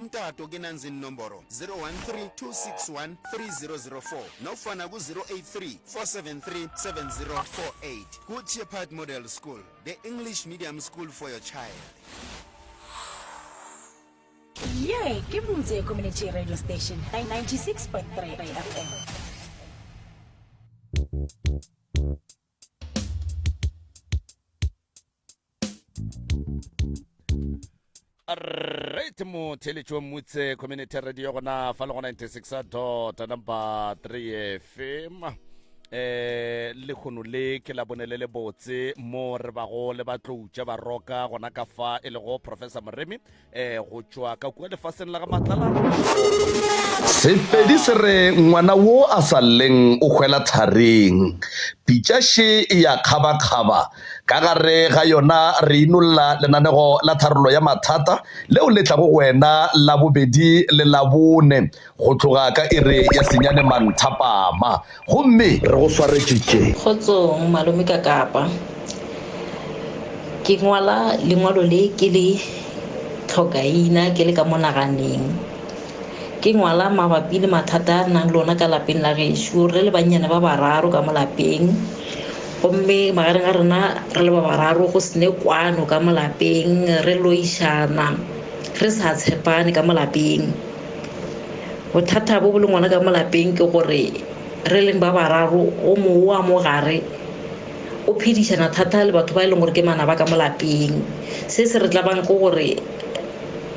Umtato kinanzi inomboro 013 261 3004 nofana ku-083 473 7048. Good Shepherd Model School, the English medium school for your child. Ye ke Mutse Community Radio Station 96.3 FM. Right motheletši wa Mutse Community Radio gona fa le go 96 dot number 3 FM eh lekgono le ke la bone le le botse mo re bago le batlou tša baroka gona ka fa e lego Professor Moremi eh go tšwa ka kua lefaseng la ga Matlala. Sepedi se re ngwana wo a sa lleng o hwela tharing. Pitša še e a kgabakgaba. Ka gare ga yona re inolla lenanego la tharollo ya mathata leo le tlago go wena Labobedi le Labone go tloga ka iri ya senyane manthapama. Gomme re go swaretše tše. Kgotsong malome ka Kapa. Ke ngwala lengwalo le ke le tlhokaina ke le ka mo naganeng. Ke ngwala mabapi le mathata a re nang le ona ka lapeng la gešo. Re le bannyane ba bararo ka mo lapeng gomme magareng ga rena re le ba bararo go se ne kwano ka mo lapeng, re loišana, re sa tshepane ka mo lapeng. Bothata bo bo leng gona ka mo lapeng ke gore re leng ba bararo o mongwe wa mo gare o phedišana thata le batho ba e leng gore ke manaba ka mo lapeng. Se se re tlabang ke gore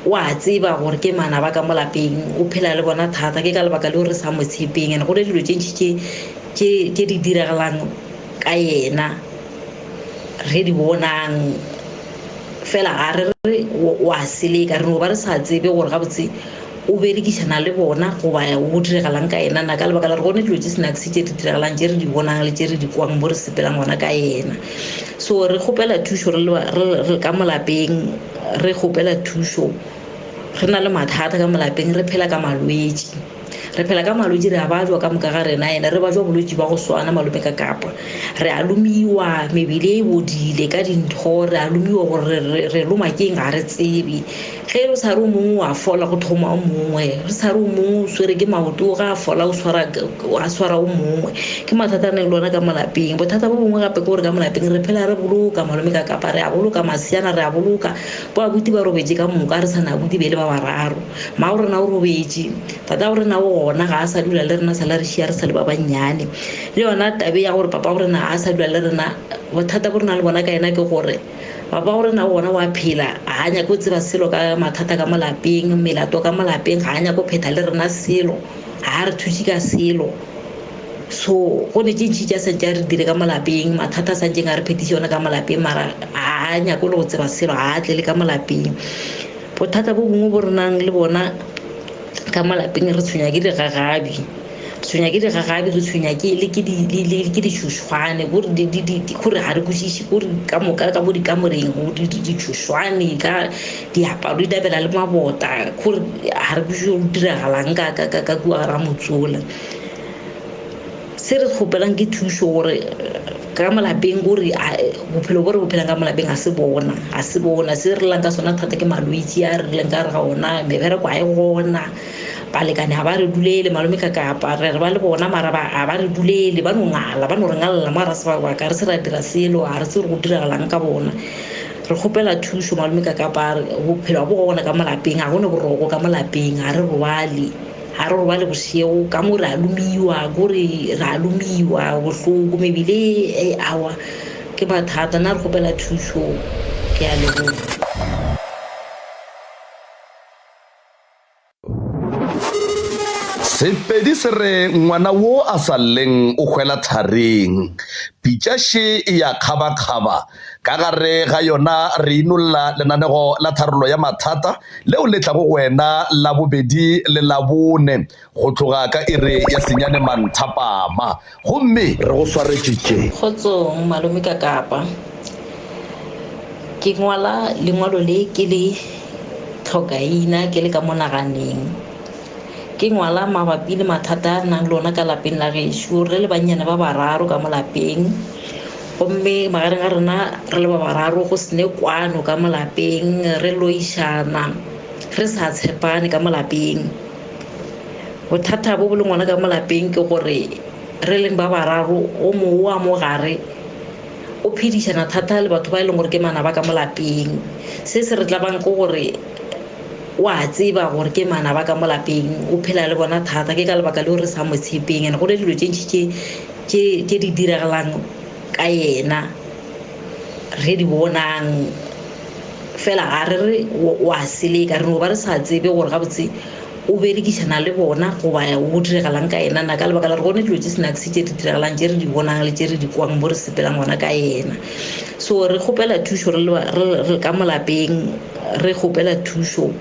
o a tseba gore ke manaba ka mo lapeng, o phela le bona thata. Ke ka lebaka leo re sa mo tshepeng and go ne dilo tše ntši tše tše di diragalang ka yena re di bonang. Fela ga re re o a seleka, re no ba re sa tsebe gore gabotse o berekišana le bona goba go diregalang ka yena na, ka lebaka la gore gone dilo tše snacks tše di diragalang tše re di bonang le tše re di kwang mo re sepelang gona ka yena. So re kgopela thušo re le ka mo lapeng, re kgopela thušo, re na le mathata ka mo lapeng, re phela ka malwetši. Re phela ka malwetši, re a bajwa ka moka ga rena, ene re bajwa bolwetši ba go swana malome ka Kapa. Re a lomiwa, mebele e bodile ka dintho, re a lomiwa gore re loma keng ga re tsebe. Ge o sa re o mongwe wa fola go thoma o mongwe, re sa re o mongwe o swere ke maoto ga a fola o swara a swara o mongwe. Ke mathata a neng le ona ka mo lapeng. Bothata bo bongwe gape ke gore ka mo lapeng re phela re boloka malome ka Kapa, re a boloka maseana, re a boloka. Bo abuti ba robetše ka moka, re sa na abuti be le ba bararo. Mmago rena o robetše, tatago rena o gona, ga a sa dula le rena, sala re šia re sa le ba bannyane. Le yona tabe ya gore papago rena ga a sa dula le rena, bothata bo re na le bona ka yena ke gore papago rena o gona wa phela, ga a nyake go tseba selo ka mathata ka mo lapeng, melato ka mo lapeng, ga a nyake go phetha le rena selo, ga a re thuše ka selo. So go ne tše ntši tša santše a re dire ka mo lapeng, mathata a santšeng a re phetiše ona ka mo lapeng, mara ga a nyake le go tseba selo, ga a tle le ka mo lapeng. Bothata bo bongwe bo re nang le bona ka mo lapeng re tshwenya ke digagabi re tshwenya ke digagabi re tshwenya ke le ke di le ke ditšhošwane gore di di di gore ga re kwešiše gore ka moka ka mo dikamoreng go di di ditšhošwane ka diaparo di dabela le mabota gore ga re kwešiše go diragalang ka ka ka ka kua gare ga motse ola. Se re kgopelang ke thušo gore ka mo lapeng gore bophelo bo re bo phelang ka mo lapeng ga se bona ga se bona se re llang ka sona thata ke malwetši a re leng ka re ga ona mebereko ga e gona balekane ga ba re dulele malome ka kapa re re ba le bona mara ga ba re dulele ba no ngala ba no re ngalela mo ga ra sebaka re se ra dira selo ga re tsebe gore go diragalang ka bona re kgopela thušo malome ka kapa bophelo ga bo gona ka mo lapeng ga gona boroko ka mo lapeng ga re robale. Ga re robale bošego ka mo re a lomiwa, kore re a lomiwa bohloko mebele e awa ke mathata. Nna re kgopela thušo, ke a leboga. Sepedi se re ngwana wo a sa lleng o hwela tharing. Pitša še e ya kgabakgaba. Ka gare ga yona re inolla lenanego la tharollo ya mathata leo le tlago go wena Labobedi le Labone go tloga ka iri ya senyane manthapama. Gomme re go swaretše tše. Kgotsong malome ka Kapa. Ke ngwala lengwalo le ke le tlhokaina ke le ka mo naganeng. Ke ngwala mabapi le mathata a re nang le ona ka lapeng la gešo. Re le bannyane ba bararo ka mo lapeng gomme magareng ga rena re le ba bararo go se ne kwano ka mo lapeng, re loišana, Re sa tshepane ka mo lapeng. Bothata bo bo leng gona ka mo lapeng ke gore re leng ba bararo o mongwe wa mo gare o phedišana thata le batho ba e leng gore ke manaba ka mo lapeng. Se se re tlabang ke gore o a tseba gore ke manaba ka mo lapeng, o phela le bona thata. Ke ka lebaka leo re sa mo tshepeng and go ne dilo tše ntši tše tše di diragalang ka yena re di bonang fela ga re re o a seleka, re no ba re sa tsebe gore gabotse o berekišana le bona goba go diregalang ka yena na, ka lebaka la gore gone dilo tše snacks tše di diragalang tše re di bonang le tše re di kwang mo re sepelang gona ka yena. So re kgopela thušo re le ka mo lapeng, re kgopela thušo,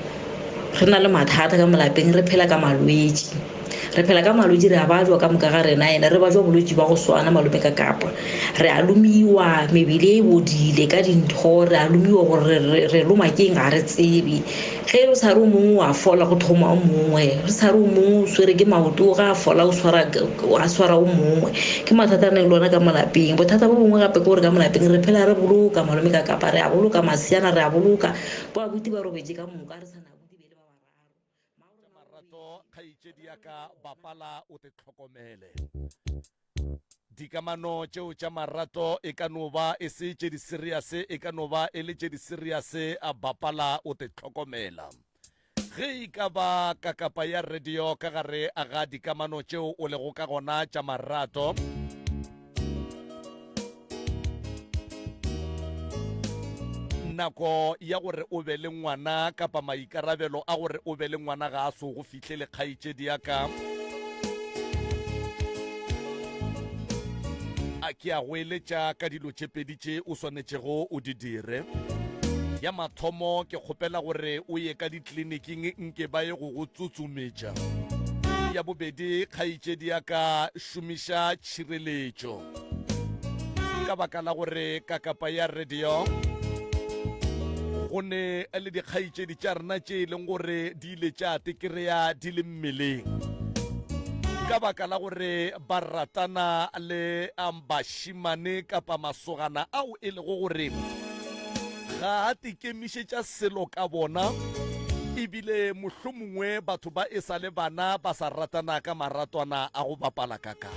re na le mathata ka mo lapeng, re phela ka malwetši. Re phela ka malwetši, re a bajwa ka moka ga rena, ene re bajwa bolwetši ba go swana malome ka kapa. Re a lomiwa, mebele e bodile ka dintho, re a lomiwa gore re, re loma keng ga re tsebe. Ge o sa re o mongwe wa fola go thoma o mongwe, re sa re o mongwe o swere ke maoto ga a fola o swara, a swara o mongwe. Ke mathata a neng le ona ka mo lapeng. Bothata bo bongwe gape ke gore ka mo lapeng re phela re boloka malome ka kapa, re a boloka maseana, re a boloka. Bo abuti ba robetše ka moka, re sa na abuti be le ba bararo. Tša marato kgaetšedi ya ka bapala o te tlhokomele. Dikamano tšeo tša marato e ka no ba e se tše di serious e ka no ba e le tše di serious a bapala o te tlhokomela. Ge e ka ba kakapa ya radio ka gare a ga dikamano tšeo o lego ka gona tša marato, Nako ya gore o be le ngwana kapa maikarabelo a gore o be le ngwana ga a so go fihlele kgaetšedi ya ka. A ke a go eletša ka dilo tše pedi tše o swanetšego o di dire. Ya mathomo ke kgopela gore o ye ka ditleliniking nke ba ye go go tsutsumetša. Ya bobedi kgaetšedi ya ka šomiša tšhireletšo ka baka la gore kakapa ya radio go ne le dikgaetšedi tša rena tše e leng gore di ile tša tekereya di le mmeleng ka baka la gore ba ratana le um, bašimane kapa masogana ao e lego gore ga a tekemišetša selo ka bona ebile mohlomongwe batho ba e sa le bana ba sa ratana ka maratwana a go bapala ka ka.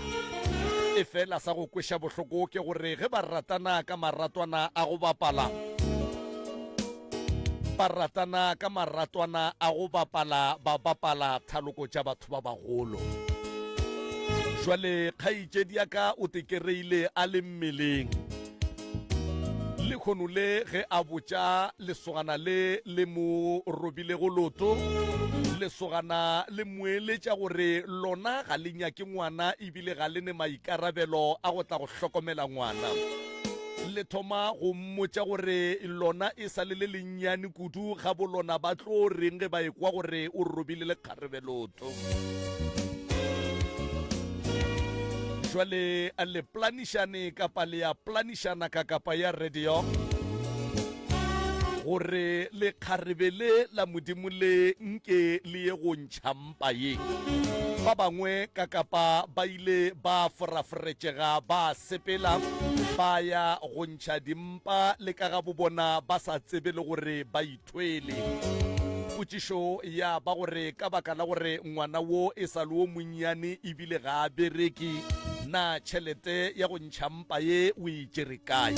Efela sa go kweša bohloko ke gore ge ba ratana ka maratwana a go bapala, ba ratana ka maratwana a go bapala ba bapala thaloko tša batho ba bagolo. Jwale kgaetšedi ya ka o tekereile a le mmeleng. Lehono le ge a botša lesogana le le mo robilego loto, lesogana le mo eletša gore lona ga le nyake ngwana ebile ga le ne maikarabelo a go tla go hlokomela ngwana. Le thoma go mmotša gore lona e sa le le lennyane kudu, ga bo lona ba tlo reng ge ba ekwa gore o robile lekgarebe loto. Jwale le planišane kapa le ya planišana ka kapa ya radio gore lekgarebe le la Modimo le nke le ye go ntšha mpa ye. Ba bangwe ka kapa ba ile ba foraforetšega ba sepela ba ya go ntšha dimpa le ka ga bobona ba sa tsebe le gore ba ithwele. Potšišo ya ba gore ka baka la gore ngwana wo e sa le wo monnyane ebile ga a bereke, na tšhelete ya go ntšha mpa ye o e tšere kae?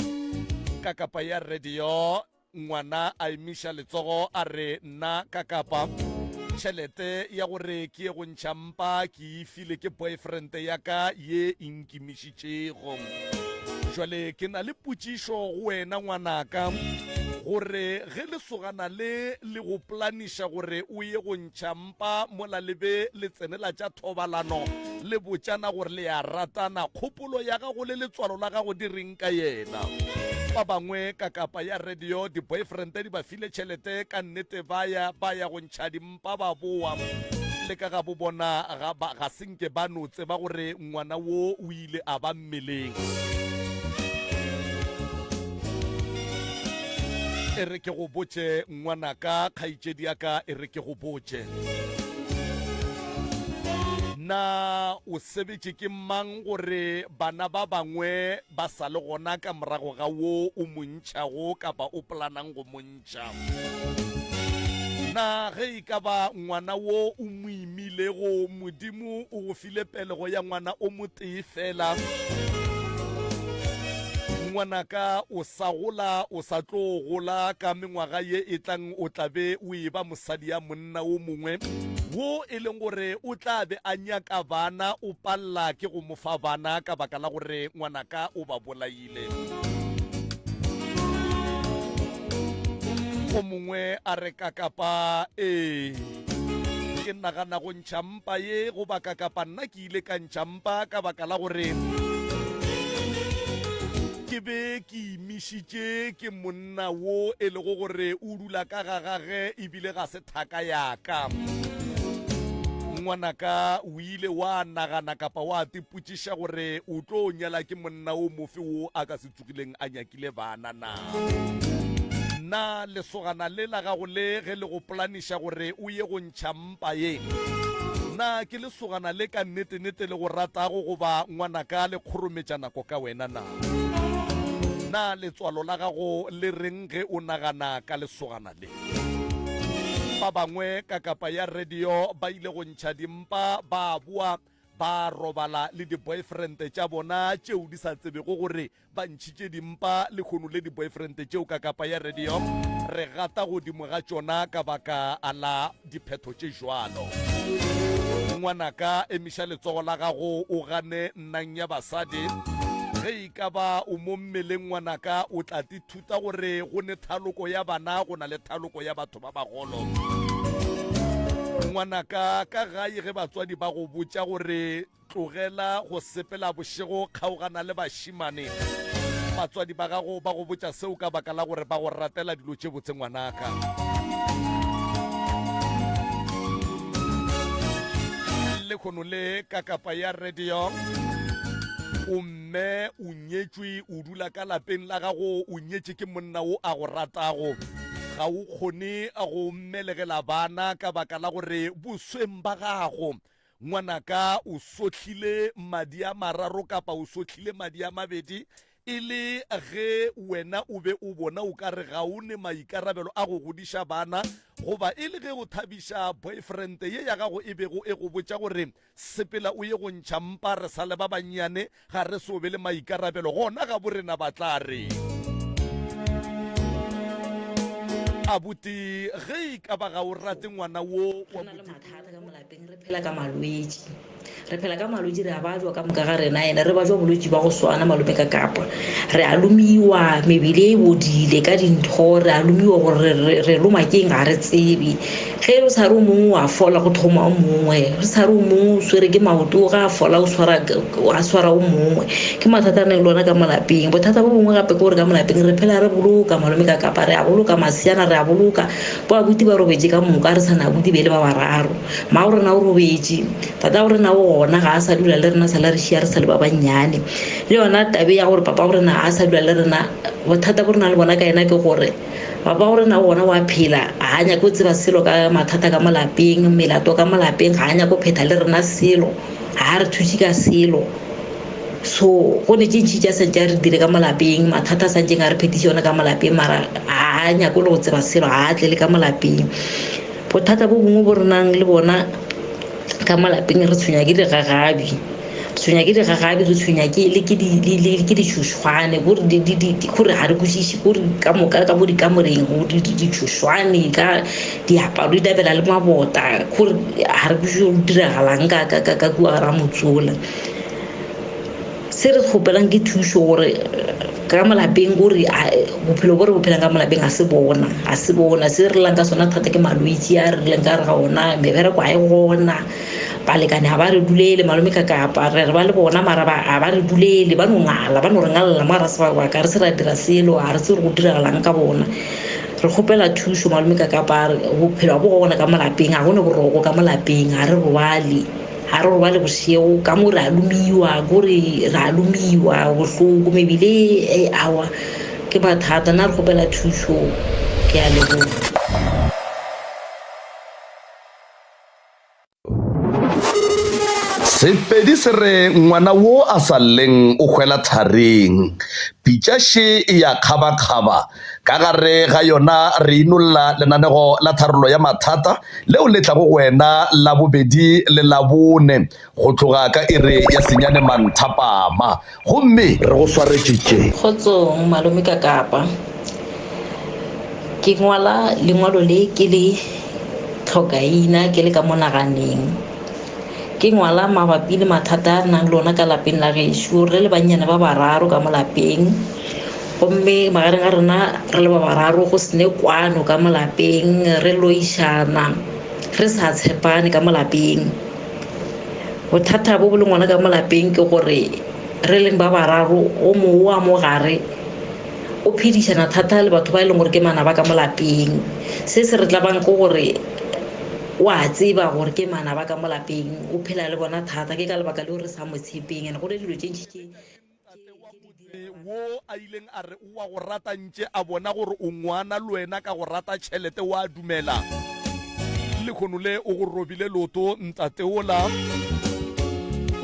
Ka kapa ya radio ngwana a emiša letsogo a re nna ka kapa tšhelete ya gore ke ye go ntšha mpa ke e file ke boyfriend ya ka ye e nkimišitšego. Jwale ke na le potšišo go wena ngwanaka gore ge lesogana le le go planiša gore o ye go ntšha mpa mola le be le tsenela tša thobalano le botšana gore le a ratana, kgopolo ya gago le letswalo la gago di reng ka yena? Ba bangwe ka kapa ya radio di-boyfriend di ba file tšhelete ka nnete ba ya ba ya go ntšha dimpa ba boa le ka ga bo bona ga ba ga se nke ba no tseba gore ngwana wo o ile a ba mmeleng. E re ke go botše ngwanaka, kgaetšedi ya ka, e re ke go botše. Na o sebetše ke mang gore bana ba bangwe ba sa le gona ka morago ga wo o mo ntšhago kapa o polanang go mo ntšha? Na ge e ka ba ngwana wo o mo imilego, Modimo o go file pelego ya ngwana o motee feela? Ngwanaka, o sa gola, o sa tlo gola, ka mengwaga ye e tlang o tla be o eba mosadi ya monna wo mongwe wo e leng gore o tla be a nyaka bana, o palela ke go mo fa bana ka baka la gore ngwanaka o ba bolaile. O mongwe a re kakapa, ee, ke nagana go ntšha mpa ye goba kakapa nna ke ile ka ntšha mpa ka baka la gore ke be ke imišitše ke monna wo e lego gore o dula ka ga gage ebile ga se thaka ya ka. Ngwanaka, o ile wa nagana kapa wa tipotšiša gore o tlo nyala ke monna o mofe wo a ka se tsogileng a nyakile bana na? Na lesogana le la gago le ge le go polaniša gore o ye go ntšha mpa ye, na ke lesogana le ka nnete-nete le go ratago goba ngwanaka le kgorometša nako ka wena na? Na letswalo la gago le reng ge o nagana ka lesogana le? Ba bangwe ka kapa ya radio ba ile go ntšha dimpa ba boa ba robala le di-boyfriend tša bona tšeo di sa tsebego gore ba ntšhitše dimpa lehono le di-boyfriend tšeo ka kapa ya radio re gata godimo ga tšona ka baka la diphetho tše jwalo. Ngwanaka, emiša letsogo la gago o gane nnang ya basadi. Ge e ka ba o mo mmeleng ngwanaka, o tla tithuta gore go ne thaloko ya bana go na le thaloko ya batho ba bagolo. Ngwanaka, ka gae ge batswadi ba go botša gore Tlogela go sepela bošego, kgaogana le bašemane. Batswadi ba gago ba go botša seo ka baka la gore ba go ratela dilo tše botse ngwanaka. Lekhono le ka kapa ya radio o mme o nyetšwe o dula ka lapeng la gago o nyetše ke monna wo a go ratago ga o kgone go mmelegela bana ka baka la gore bosweng ba gago Ngwanaka, o sohlile madi a mararo kapa o sohlile madi a mabedi e le ge wena o be o bona o ka re ga o ne maikarabelo a go godiša bana, goba e le ge o thabiša boyfriend ye ya gago e bego e go botša gore sepela o ye go ntšha mpa re sa le ba bannyane ga re so be le maikarabelo, gona ga borena ba tla re. Abuti, ge e ka ba ga o rate ngwana wo wa Re na le Modimo. mathata ka mo lapeng, re phela ka malwetši. Re phela ka malwetši, re a bajwa ka moka ga rena ene re bajwa bolwetši ba go swana malome ka kapa. Re a lomiwa, mebele e bodile ka dintho, re a lomiwa gore re, re, re loma keng ga re tsebe. Ge re sa re o mongwe wa fola go thoma o mongwe, re sa re o mongwe o swere ke maoto ga a fola o swara a swara o mongwe. Ke mathata a nang le ona ka mo lapeng. Bothata bo bongwe gape ke gore ka mo lapeng re phela re boloka malome ka kapa re a boloka maseana re a boloka. Bo abuti ba robetše ka moka re sa na abuti be le ba bararo. Mmago rena o robetše, tatago rena o gona ga a sa dula le rena sa la re šia re sa le ba bannyane. Le yona tabe ya gore papa go rena ga a sa dula le rena bothata bo re na le bona ka yena ke gore Papa wa rena gona wa phela, ga a nyake go tseba selo ka mathata ka mo lapeng, melato ka mo lapeng, ga a nyake go phetha le rena selo, ga a re thuše ka selo. So go ne tše ntši tša santše a re dire ka mo lapeng, mathata a santšeng a re phetiše ona ka mo lapeng, mara ga a nyake le go tseba selo, ga a tle le ka mo lapeng. Bothata bo bongwe bo re nang le bona ka mo lapeng re tshwenya ke digagabi. Re tshwenya ke digagabi, re tshwenya ke le ke di le le ke ditšhošwane gore di di di gore ga re kwešiše gore ka moka ka mo dikamoreng go di di ditšhošwane ka diaparo di dabela le mabota gore ga re kwešiše go diragalang ka ka ka ka kua gare ga motse ola. Se re kgopelang ke thušo gore ka mo lapeng gore bophelo bo re bo phelang ka mo lapeng ga se bona ga se bona se re llang ka sona thata ke malwetši a re leng ka gare ga ona mebereko ga e gona. Balekane ga ba re dulele, malome ka kapa re re ba le bona mara ba ga ba re dulele, ba no ngala, ba no re ngalela mo ga ra sebakabaka, ga re se ra dira selo, ga re tsebe gore go diragalang ka bona. Re kgopela thušo malome ka kapa bophelo ga bo gona ka mo lapeng, ga go ne boroko ka mo lapeng, ga re robale, ga re robale bošego, ka mo re a lomiwa, kore re a lomiwa bohloko mebele e awa ke mathata. Nna re kgopela thušo, ke a leboga. Sepedi se re ngwana wo a sa lleng o hwela tharing. Pitša še e ya kgabakgaba. Ka gare ga yona re inolla lenanego la tharollo ya mathata leo le tlago go wena Labobedi le Labone go tloga ka iri ya senyane manthapama. Gomme. Re go swaretše tše. Kgotsong malome ka Kapa. Ke ngwala lengwalo le ke le tlhokaina ke le ka mo naganeng. Ke ngwala mabapi le mathata a re nang le ona ka lapeng la gešo. Re le bannyane ba bararo ka mo lapeng gomme magareng ga rena re le ba bararo go se ne kwano ka mo lapeng, re loišana, re sa tshepane ka mo lapeng. Bothata bo bo leng gona ka mo lapeng ke gore re leng ba bararo o mongwe wa mo gare o phedišana thata le batho ba e leng gore ke manaba ka mo lapeng. Se se re tlabang ke gore o a tseba gore ke manaba ka mo lapeng, o phela le bona thata. Ke ka lebaka leo re sa mo tshepeng and go ne dilo tše ntši tše. Tate wa motse wo a ileng a re o a go rata ntše a bona gore o ngwana le wena ka go rata tšhelete wa dumela. Lehono le o go robile leoto ntate wola.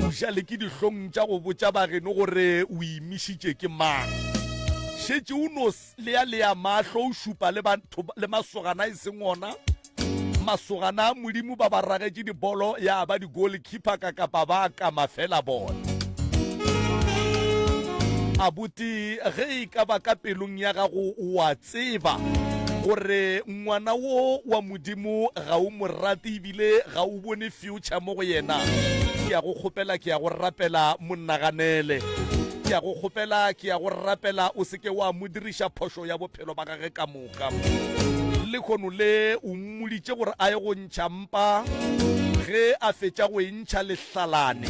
O ja le ke dihlong tša go botša bageno gore o imišitše ke mang. Šetše o no lea lea mahlo o šupa le batho le masogana e seng ona. Masogana a Modimo ba ba ragetše dibolo ya ba di-goalkeeper ka kapa ba kama fela bona. Abuti ge e ka ba ka pelong ya gago o a tseba gore ngwana wo wa Modimo ga o mo rate ebile ga o bone future mo go yena, ke a go kgopela ke a go rapela mo naganele. Ke a go kgopela ke a go rapela o se ke wa mo diriša phošo ya bophelo ba gage ka moka. Ka lehono le o mmoditše gore a ye go ntšha mpa, ge a fetša go e ntšha lehlalane.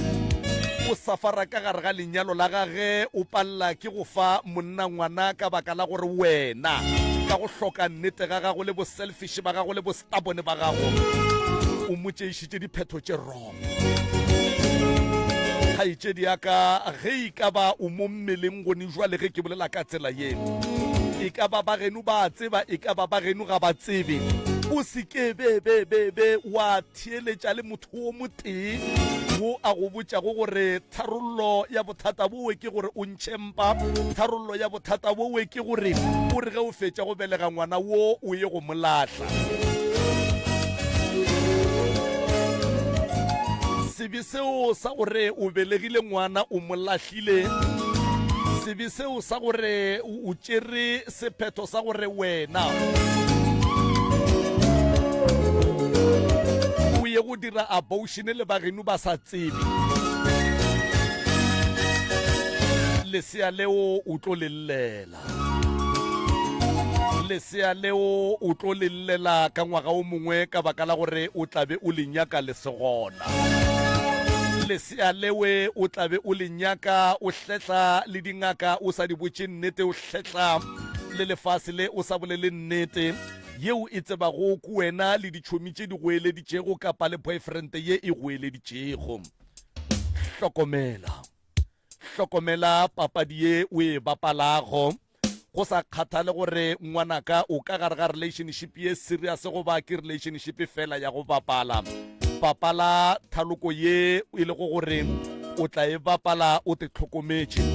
O safara ka gare ga lenyalo la gage, o palela ke go fa monna ngwana ka baka la gore wena ka go hloka nnete ga gago le bo-selfish ba gago le bo-stubborn ba gago o mo tšeišitše diphetho tše wrong. Kgaetšedi ya ka, ge e ka ba o mo mmeleng gone jwale ge ke bolela ka tsela ye, e ka ba ba geno ba a tseba, e ka ba ba geno ga ba tsebe, o se ke be be be be wa theeletša le motho wo motee wo a go botšago gore tharollo ya bothata bowe ke gore o ntšhe mpa, tharollo ya bothata bowe ke gore o re ge o fetša go belega ngwana wo o ye go mo lahla. Sebe seo sa gore o belegile ngwana o mo lahlile, sebe seo sa gore o tšere sephetho sa gore wena o ye go dira abortion le bageno ba sa tsebe, lesea leo o tlo le llela. Lesea leo o tlo le llela ka ngwaga o mongwe ka baka la gore o tla be o le nyaka le se gona. Lesea lewe o tla be o le nyaka o hlehla le dingaka o sa di botše nnete, o hlehla le lefase le o sa bolele nnete yeo e tsebago ke wena le ditšhomi tše di goeleditšego kapa le boyfriend ye e goeleditšego. Hlokomela. Hlokomela papadi ye o e bapalago. Go sa kgathale gore ngwanaka o ka gare ga relationship ye serious goba ke relationship fela ya go bapala, bapala thaloko ye e lego gore o tla e bapala o te hlokometše.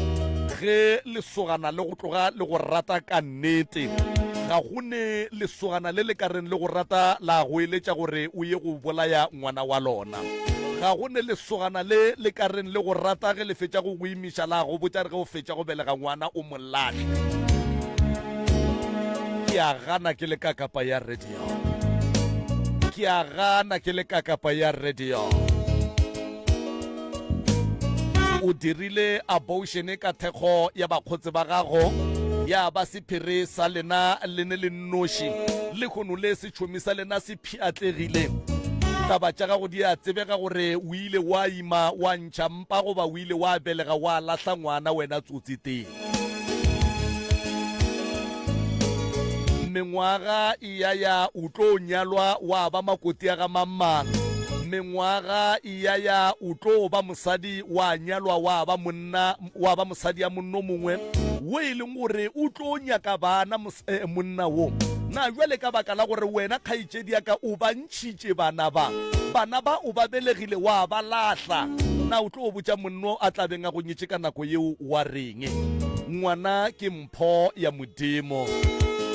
Ge lesogana le go tloga le go rata ka nnete, ga go ne lesogana le le ka reng le go rata la go eletša gore o ye go bolaya ngwana wa lona. Ga go ne lesogana le le ka reng le go rata ge le fetša go go imiša la go botša re ge o fetša go belega ngwana o mo lahle. Ke a gana ke le kakapa ya radio. Ke a gana ke le kakapa ya radio. O dirile abortion ka thekgo ya bakgotsi ba gago ya ba sephiri sa lena le ne le nnoši. Lehono le setšhomi sa lena se pšhatlegile. Taba tša gago di a tsebega gore o ile wa ima wa ntšha mpa goba o ile wa belega wa lahla ngwana wena tsotsi tee. Mengwaga e ya ya o tlo nyalwa wa ba makoti ya ga mang-mang. Mengwaga e ya ya o tlo ba mosadi wa nyalwa wa ba monna wa ba mosadi ya monno mongwe wo e leng gore o tlo nyaka bana eh, monna wo. Na bjale ka baka la gore wena kgaetšedi ya ka o ba ntšhitše bana ba, bana ba o ba belegile wa ba lahla? Na o tlo botša monno a tla beng a go nyetše ka nako yeo wa reng? Ngwana ke mpho ya Modimo.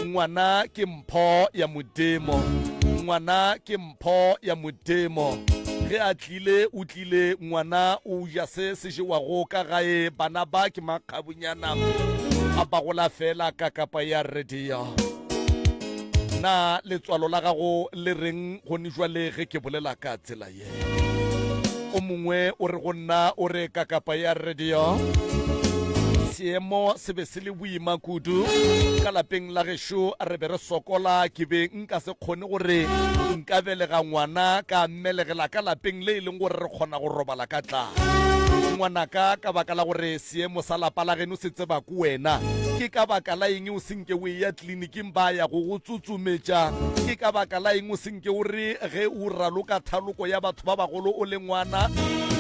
Ngwana ke mpho ya Modimo. Ngwana ke mpho ya Modimo. Ge a tlile, o tlile. Ngwana o ja se se jewago ka gae. Bana ba ke makgabunyana a bagola fela ka kapa ya radio. Na letswalo la gago le reng gone jwale ge ke bolela ka tsela ye? O mongwe o re go nna o re kakapa ya radio seemo se be se le boima kudu ka lapeng la gešo re be re sokola ke be nka se kgone gore nka belega ngwana ka mmelegela ka lapeng le e leng gore re kgona go robala ka tlala ngwanaka ka baka la gore seemo sa lapa la geno se tseba ko wena ke ka baka la eng o senke o eya tleliniking ba ya go go tsutsumetša ke ka baka la eng o senke o re ge o raloka thaloko ya batho ba bagolo o le ngwana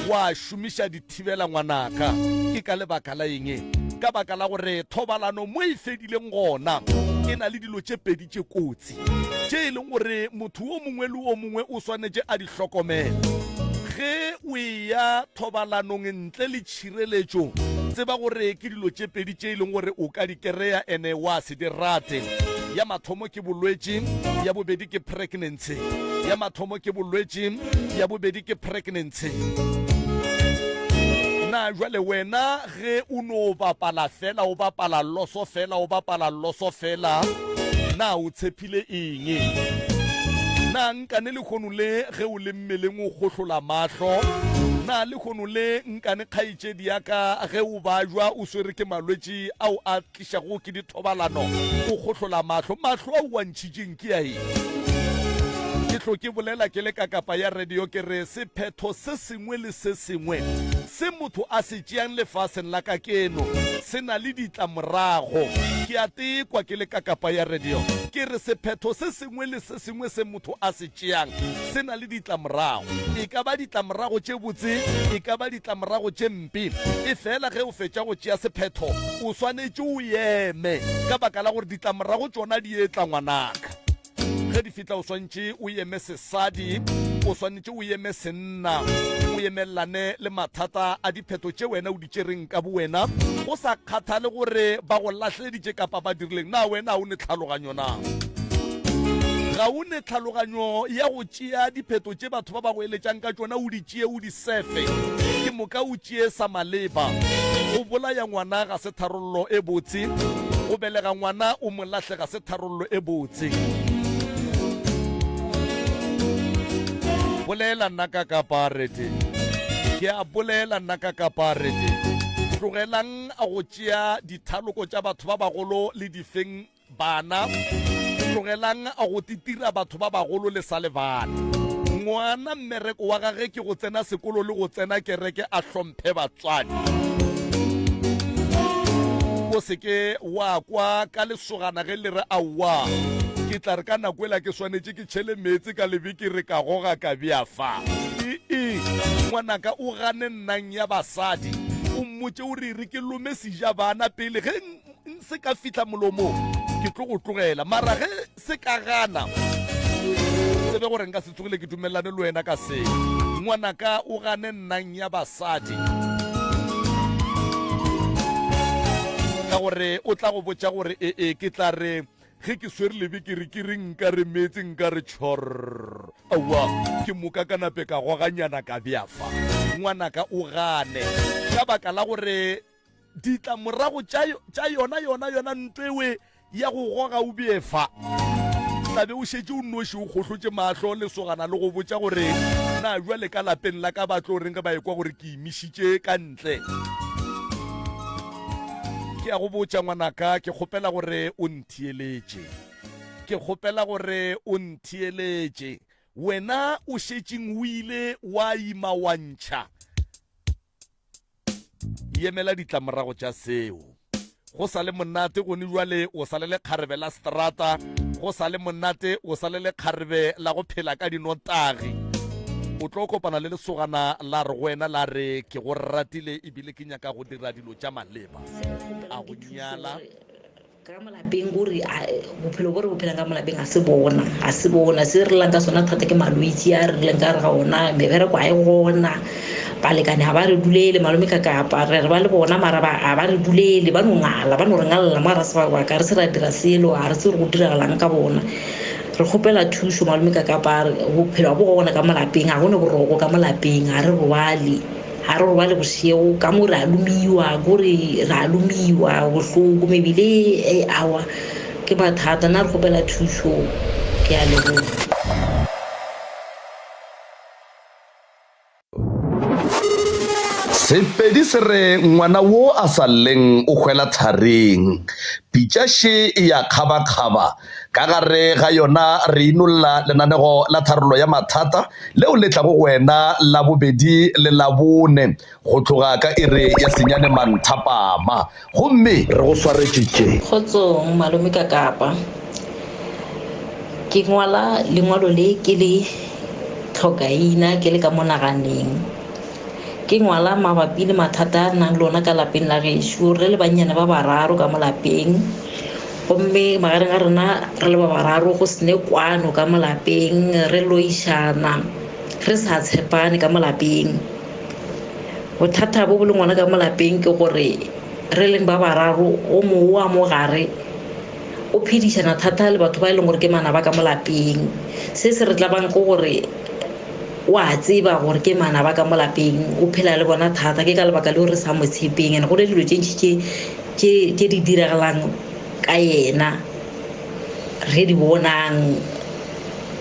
wa šomiša dithibela ngwanaka ke ka lebaka la eng ka baka la gore thobalano mo e fedileng gona e na le dilo tše pedi tše kotsi tše e leng gore motho o mongwe le o mongwe o swanetše a di hlokomele ge o eya thobalanong ntle le tšhireletšo tseba gore ke dilo tše pedi tše e leng gore o ka di kereya ene wa se di rate ya mathomo ke bolwetši ya bobedi ke pregnancy ya mathomo ke bolwetši ya bobedi ke pregnancy na jwale wena ge o no bapala fela o bapala loso fela o bapala loso fela na o tshepile eng na nkane lekgono le ge o le mmeleng o gohlola mahlo na lekgono le nkane kgaetšedi ya ka ge o bajwa o swere ke malwetši ao a tlišago ke dithobalano o gohlola mahlo mahlo ao wa ntšhitšeng ke a eng ke tlo ke bolela ke le ka kapa ya radio ke re sephetho se sengwe le se sengwe se motho a se tšeang lefaseng la kakeno se na le ditlamorago ke a tekwa ke le ka kapa ya radio ke re sephetho se sengwe le se sengwe se motho a se tšeang se na le ditlamorago e ka ba ditlamorago tše botse e ka ba ditlamorago tše mpe e fela ge o fetša go tšea sephetho o swanetše o eme ka baka la gore ditlamorago tšona di etla ngwanaka ge di fihla o swantše o eme sesadi o swanetše o eme senna o emelelane le mathata a diphetho tše wena o di tšereng ka bowena go sa kgathale gore ba go lahleditše kapa ba dirileng na wena o ne tlhaloganyo na ga o ne tlhaloganyo ya go tšea diphetho tše batho ba ba go eletšang ka tšona o di tšee o di sefe ke moka o tšee sa maleba go bolaya ngwana ga se tharollo e botse go belega ngwana o mo lahle ga se tharollo e botse bolela nna ka kaparete ke a bolela nna ka kaparete tlogelang go tšea dithaloko tša batho ba bagolo le difeng Bana, tlogelang go titira batho ba bagolo le sa le bana. Ngwana mmereko wa gage ke go tsena sekolo le go tsena kereke a hlomphe batswadi. O se ke wa kwa ka lesogana ge le re aowa ke tla re ka nako ela ke swanetše ke tšhele meetse ka lebekere ka goga ka bea fa. Ee, ngwanaka o gane nnang ya basadi o mmotše o re re ke lome sejabana pele ge se ka fihla molomong ke tlo go tlogela mara ge se ka gana tsebe gore nka se tsogile ke dumelelane le wena ka se ngwanaka o gane nnang ya basadi ka gore o tla go botša gore ee ke tla re ge ke swere lebe ke re ke re nka re meetse nka re tšhor aowa ke moka ka nape ka goganyana ka bea fa ngwanaka o gane ka baka la gore Ditlamorago tša, tša yona, yona, yona ntwewe ya go goga o bee fa. Tla be o šetše o nnoši o kgohlotše mahlo lesogana le go botša gore na bjale ka lapeng la ka ba tlo reng ge ba ekwa gore ke imišitše ka ntle. Ke a go botša ngwanaka, ke kgopela gore o ntheeletše. Ke kgopela gore o ntheeletše. Wena o šetšeng o ile wa ima wa ntšha. Yemela ditlamorago tša seo. Go sa le monate gone jwale o sa le lekgarebe la strata, go sa le monate o sa le lekgarebe la go phela ka dinotagi. O tlo kopana le lesogana la re go wena la re ke go ratile ebile ke nyaka go dira dilo tša maleba. A go nyala. Ka mo lapeng o re bophelo bo re bo phelang ka mo lapeng ga se bona ga se bona se re llang ka sona thata ke malwetse a re leng ka re ga ona mebereko ga e gona. Balekane ga ba re dulele malome ka kapa re re ba le bona mara ba ga ba re dulele ba no ngala ba no re ngalela mo ra sebaka re se ra dira selo ga re tsebe gore go diragalang ka bona. Re kgopela thušo malome ka kapa bophelo ga bo gona ka mo lapeng ga gona boroko ka mo lapeng ga re robale ga re robale bošego ka mo re a lomiwa kore re a lomiwa bohloko mebele e awa ke mathata nna re kgopela thušo ke a leboga. Sepedi se re ngwana wo a sa lleng o hwela thareng. Pitša še e ya kgabakgaba. Ka gare ga yona re inolla lenanego la tharollo ya mathata leo le tlago go wena Labobedi le Labone go tloga ka iri ya senyane manthapama. Gomme Re go swaretše tše. Kgotsong malome ka Kapa. Ke ngwala lengwalo le ke le tlhokaina ke le ka mo naganeng. Ke ngwala mabapi le mathata a re nang le ona ka lapeng la gešo. Re le bannyane ba bararo ka mo lapeng gomme magareng ga rena re le ba bararo go se ne kwano ka mo lapeng, re loišana, re sa tshepane ka mo lapeng. Bothata bo bo leng gona ka mo lapeng ke gore re leng ba bararo o mongwe wa mo gare o phedišana thata le batho ba e leng gore ke manaba ka mo lapeng. Se se re tlabang ke gore o a tseba gore ke manaba ka mo lapeng, o phela le bona thata. Ke ka lebaka leo re sa mo tshepeng and go ne dilo tše ntši tše tše di diragalang ka yena re di bonang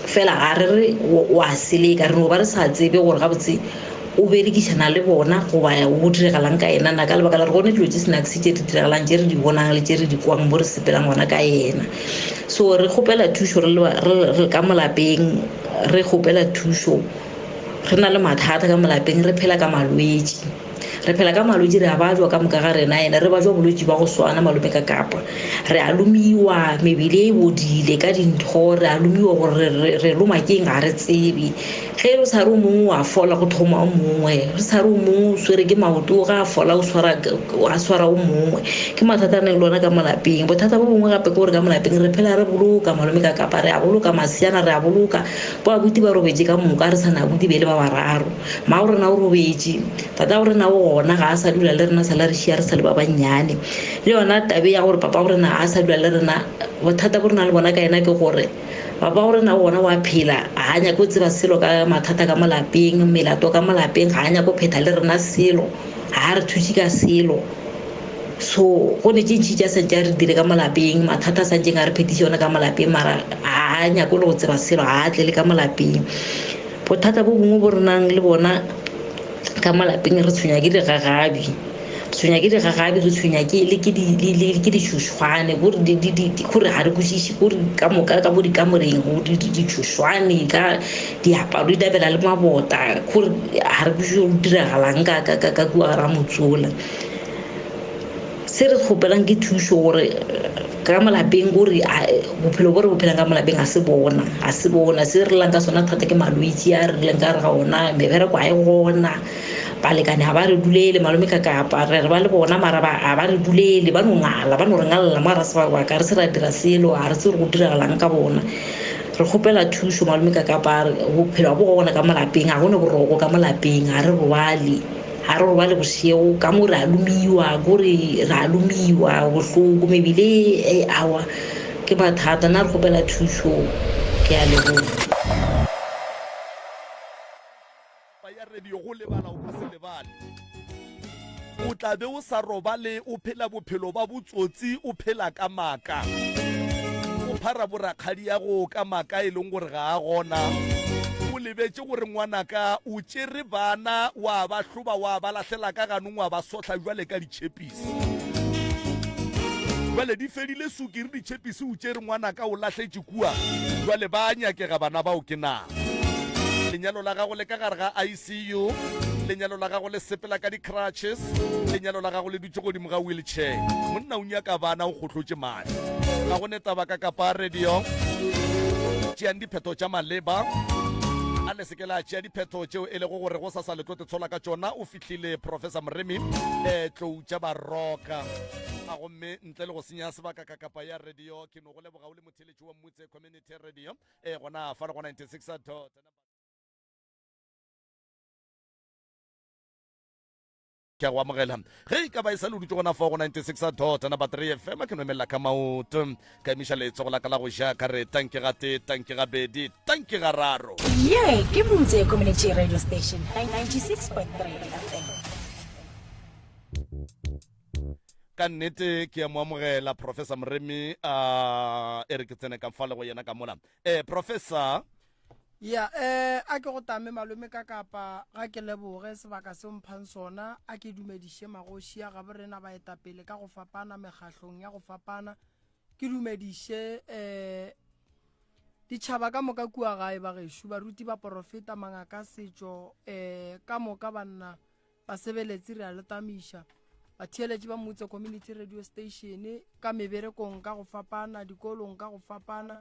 fela ga re re o a seleka, re no ba re sa tsebe gore gabotse o berekišana le bona goba go diragalang ka yena na ka lebaka la gore gone dilo tše snacks tše di diragalang tše re di bonang le tše re di kwang mo re sepelang gona ka yena. So re kgopela thušo re le ka mo lapeng, re kgopela thušo re na le mathata ka mo lapeng, re phela ka malwetši. Re phela ka malwetši, re a bajwa ka moka ga rena ene re bajwa bolwetši ba go swana malome ka Kapa. Re a lomiwa, mebele e bodile ka dintho, re a lomiwa gore re loma keng ga re tsebe. Ge re sa re o mongwe wa fola go thoma o mongwe, re sa re o mongwe o swere ke maoto ga a fola o swara a swara o mongwe. Ke mathata a nang le ona ka mo lapeng. Bothata bo bongwe gape ke gore ka mo lapeng re phela re boloka malome ka Kapa, re a boloka maseana, re a boloka bo abuti ba robetše ka moka, re sa na abuti be le ba bararo. Mmago rena o robetše, tatago rena o gona ga a sa dula le rena sala re šia re sa le ba bannyane. Le yona tabe ya gore papago rena ga a sa dula le rena, bothata bo re nang le bona ka yena ke gore Papa wa rena gona wa phela, ga a nyake go tseba selo ka mathata ka mo lapeng, melato ka mo lapeng, ga a nyake go phetha le rena selo, ga a re thuše ka selo. So go ne tše ntši tša santše a re dire ka mo lapeng, mathata a santšeng a re phetiše ona ka mo lapeng, mara ga a nyake le go tseba selo, ga a tle le ka mo lapeng. Bothata bo bongwe bo re nang le bona ka mo lapeng re tshwenya ke digagabi. Re tshwenya ke digagabi, re tshwenya ke le ke di le le ke ditšhošwane gore di di di gore ga re kwešiše gore ka moka ka mo dikamoreng go di di ditšhošwane ka diaparo di dabela le mabota gore ga re kwešiše go diragalang ka ka ka ka kua gare ga motse ola. Se re kgopelang ke thušo gore ka mo lapeng gore bophelo bo re bo phelang ka mo lapeng ga se bona, ga se bona. Se re llang ka sona thata ke malwetši a re leng ka gare ga ona, mebereko ga e gona. Balekane ga ba re dulele malome ka Kapa, re re ba le bona mara ba ga ba re dulele, ba no ngala, ba no re ngalela mo ga ra sebaka, re se ra dira selo, ga re tsebe gore go diragalang ka bona. Re kgopela thušo malome ka Kapa, bophelo ga bo gona ka mo lapeng, ga go ne boroko ka mo lapeng, ga re robale, ga re robale bošego, ka mo re a lomiwa, kore re a lomiwa bohloko, mebele e awa ke mathata. Nna re kgopela thušo, ke a leboga. Pa ya radio go lebala o ka se lebale. O tla be o sa robale o phela bophelo ba botsotsi o phela ka maaka. O phara borakgadiago ka maaka e leng gore ga a gona. O lebetše gore ngwanaka o tšere bana wa ba hloba wa ba lahlela ka ganong wa ba sohla bjale ka ditšhepisi. Bjale di fedile sukiri ditšhepisi o tšere ngwanaka o lahletše kua bjale ba a nyakega bana bao ke na. Lenyalo la gago le ka gare ga ICU, lenyalo la gago le sepela ka di-crutches, lenyalo la gago le dutše godimo ga wheelchair. Monna o nyaka bana o kgohlotše madi. Ga go ne taba ka kapa radio. Tšeang diphetho tša maleba. A le se ke la tšea diphetho tšeo e lego gore go sasa le tlo te tshola ka tšona. O fihlile Professor Moremi eh, tlou tša baroka. A gomme ntle le go senya sebaka ka kapa ya radio ke no go leboga o le motheletši wa Mmutse Community Radio. E gona fa le go 96 dot. Ke a go amogela. Ge e ka ba e sa le dutše gona fao go 96 dot number 3 FM, ke no emelela ka maoto, ka emiša letsogo la ka la go ja, ka re tanki gatee, tanki gabedi, tanki gararo. Ye ke Mutse Community Radio Station 96.3 FM. Ka nnete ke a mo amogela Professor Moremi, a e re ke tsene ka fa le go yena ka mola. Eh, Professor. Ya, eh, a ke go tame malome ka kapa ga ke leboge sebaka se o mphang sona, a ke dumediše magoši a gabo rena baetapele ka go fapana mekgahlong ya go fapana, ke dumediše eh ditšhaba ka moka kua gae ba gešo, baruti, baporofeta, mangaka, setšo, eh ka moka banna basebeletsi re a le tamiša. Batheeletši ba Mutse Community Radio Station ka meberekong ka go fapana, dikolong ka go fapana,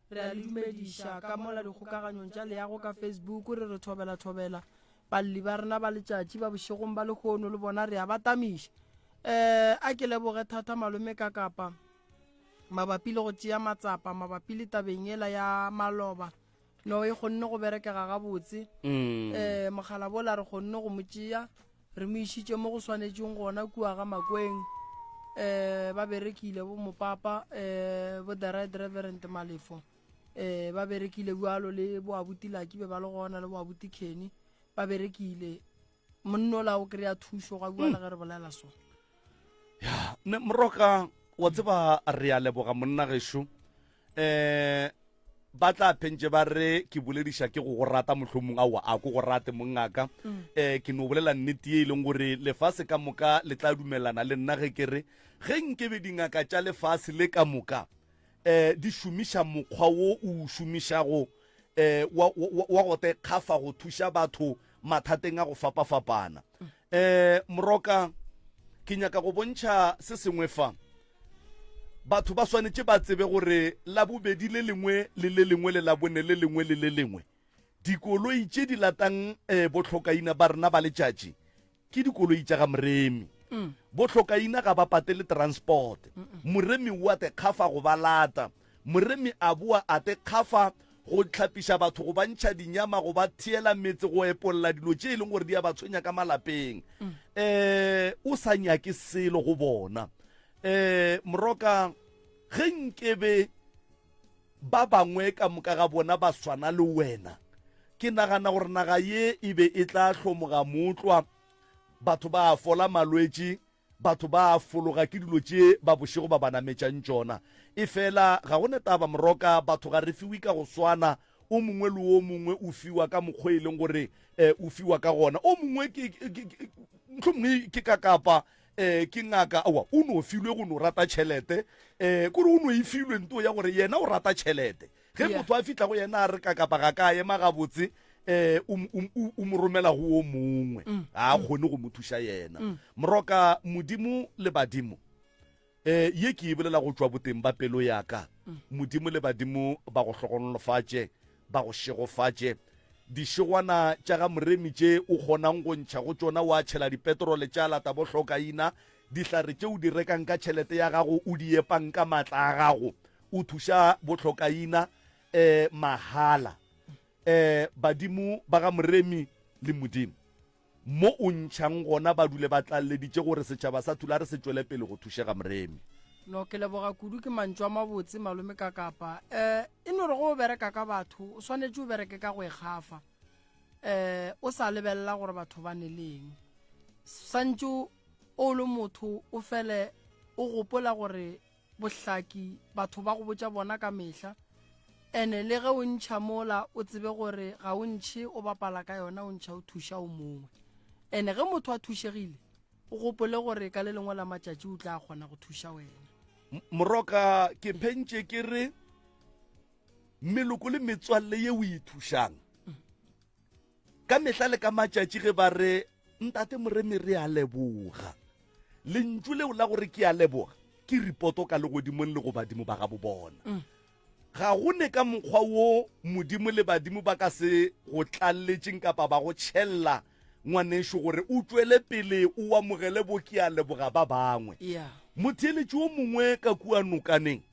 Re a le dumediša ka mola dikgokaganyong tša leago ka Facebook, re re thobela thobela. Balli ba rena ba letšatši ba bošegong ba lehono le bona re a ba tamiša. Um a ke leboge thata malome ka kapa mabapi le go tšea matsapa mabapi le tabeng yela ya maloba no e kgonne go berekega gabotse. Um mogala bola re kgonne go mo tšea re mo išitše mo go swanetšeng gona kua ga Makweng. Um ba berekile bo mopapa um bo the right reverend Malefo um ba berekile bjalo le bo abuti Laki be ba le gona le bo abuti Kenny ba berekile. Monnola o kry-a thušo ga bua le ge re bolela so. Ya, ne Moroka wa tseba re a leboga monna gešo. Um ba tla phentše ba re ke bolediša ke go go rata mohlomong aowa a ko go rate mongaka um ke no bolela nnete ye e leng gore lefase ka moka le tla dumelana le nna ge ke re ge nkebe dingaka tša lefase le ka moka um di šomiša mokgwa wo o šomišago um wa, wa, wa go te kgafa go thuša batho mathateng a go fapafapana um moroka ke nyaka go bontšha se sengwe fa Batho ba swanetše ba tsebe gore Labobedi le lengwe le le lengwe le Labone le lengwe le le lengwe, dikoloi tše di latang bohlokaina ba rena ba letšatši ke dikoloi tša ga Moremi. Bohlokaina ga ba patele transport. Moremi o a te kgafa go ba lata. Moremi a boa a te kgafa go hlapiša batho, go ba ntšha dinyama, go ba theela metse, go epolla dilo tše e leng gore di a ba tshwenya ka malapeng. Um o sa nyake selo go bona. Um Moroka, ge nkebe ba bangwe ka moka ga bona ba swana le wena, ke nagana gore naga ye e be e tla hlomoga mootlwa, batho ba fola malwetši, Batho ba a fologa ke dilo tše ba bošego ba ba nametšang tšona. Efela ga go ne taba Moroka, batho ga re fiwe ka go swana, o mongwe le o mongwe o fiwa ka mokgwa e leng gore o fiwa ka gona. O mongwe ke, ke, ke, mohlomongwe ke kakapa, um ke ngaka, aowa, o no filwe go no rata tšhelete, um kore o no e filwe nto ya gore yena o rata tšhelete. Ge motho a fihla go yena a re kakapa ga ka ema gabotse, um o mo romela go o mongwe, mm. ga a mm. kgone go mo thuša yena. Mm. Moroka, Modimo le badimo, um ye ke e bolela go tšwa boteng ba pelo ya ka. Modimo le badimo ba go hlogonolofatše, ba go šegofatše. Dišegwana tša ga Moremi tše o kgonang go ntšha go tšona wa tšhela dipetrole tša lata bohlokaina, dihlare tše o di rekang ka tšhelete ya gago o di epang ka maatla a gago, o thuša bohlokaina eh mahala eh badimo ba ga Moremi le Modimo mo o ntšhang gona ba dule ba tlalleditše gore setšhaba sa Thulare se tšwele pele go thušega Moremi. No ke leboga kudu ke mantšu a mabotse malome ka kapa eh e no re go o bereka ka batho o swanetše o bereke ka go ikgafa eh o sa lebelela gore batho ba ne leng santše o le motho o fele o gopola gore bohlaki batho ba go botša bona ka mehla ene le ge o ntšha mola o tsebe gore ga o ntšhe o bapala ka yona o ntšha o thuša o mongwe ene ge motho a thušegile o gopole gore ka le lengwe la matšatši o tla kgona go thuša wena. Moroka ke phentše ke re meloko le metswalle ye o e thušang Ka mehla le ka matšatši ge ba re, Ntate Moremi re a leboga. Lentšu leo la gore ke a leboga ke ripoto ka legodimong le go badimo ba gabo bona. Mm. Ga go ne ka mokgwa wo Modimo le badimo ba ka se go tlalletšeng kapa ba go tšhella ngwanešo gore o tšwele pele o amogele bo ke a leboga ba bangwe. Yeah. Motheeletši o mongwe ka kua nokaneng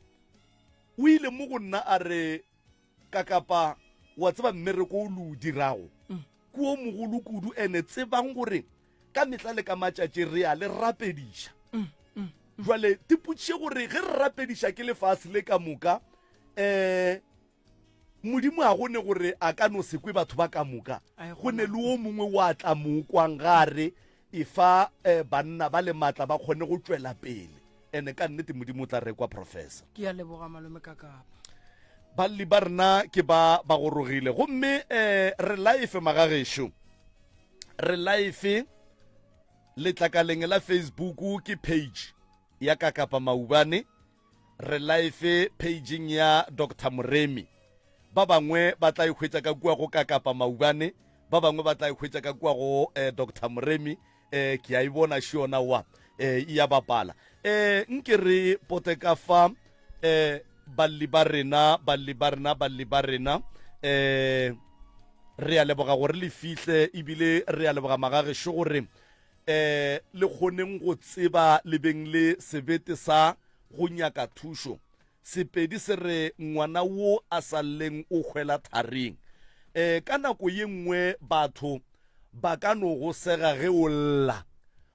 o ile mo go nna a re Kakapa, wa tseba mmereko o le o dirago ke o mogolo kudu, ene tsebang gore Ka mehla le ka matšatši re a le rapediša. Jwale tipotšiše gore ge re rapediša ke lefase le ka moka, um Modimo a gone gore a ka no se kwe batho ba ka moka. Go ne le o mongwe wa tla mo kwang ga re efa eh, banna ba le maatla ba kgone go tšwela pele. Ene ka nnete Modimo o tla re kwa Professor. Ke a leboga malome Kakapa. Balli ba rena ke ba ba gorogile gomme eh, re life magagešo. Re life letlakaleng la Facebook ke page ya Kakapa Maubane. Re life pageng ya Doctor Moremi. Ba bangwe ba tla e hwetša ka kua go Kakapa Maubane, ba bangwe ba tla e hwetša ka kua go eh, Doctor Moremi. Eh, ke a e bona šiona wa eh, e ya bapala. Eh, nke re pote ka fa eh, balli ba rena, balli ba rena, balli ba rena. Eh, re a leboga gore le fihle ebile re a leboga magagešo gore eh le kgoneng go tseba le beng le sebete sa go nyaka thušo. Sepedi se re ngwana wo a sa lleng o hwela tharing. Eh ka nako ye nngwe batho ba ka no go sega ge o lla,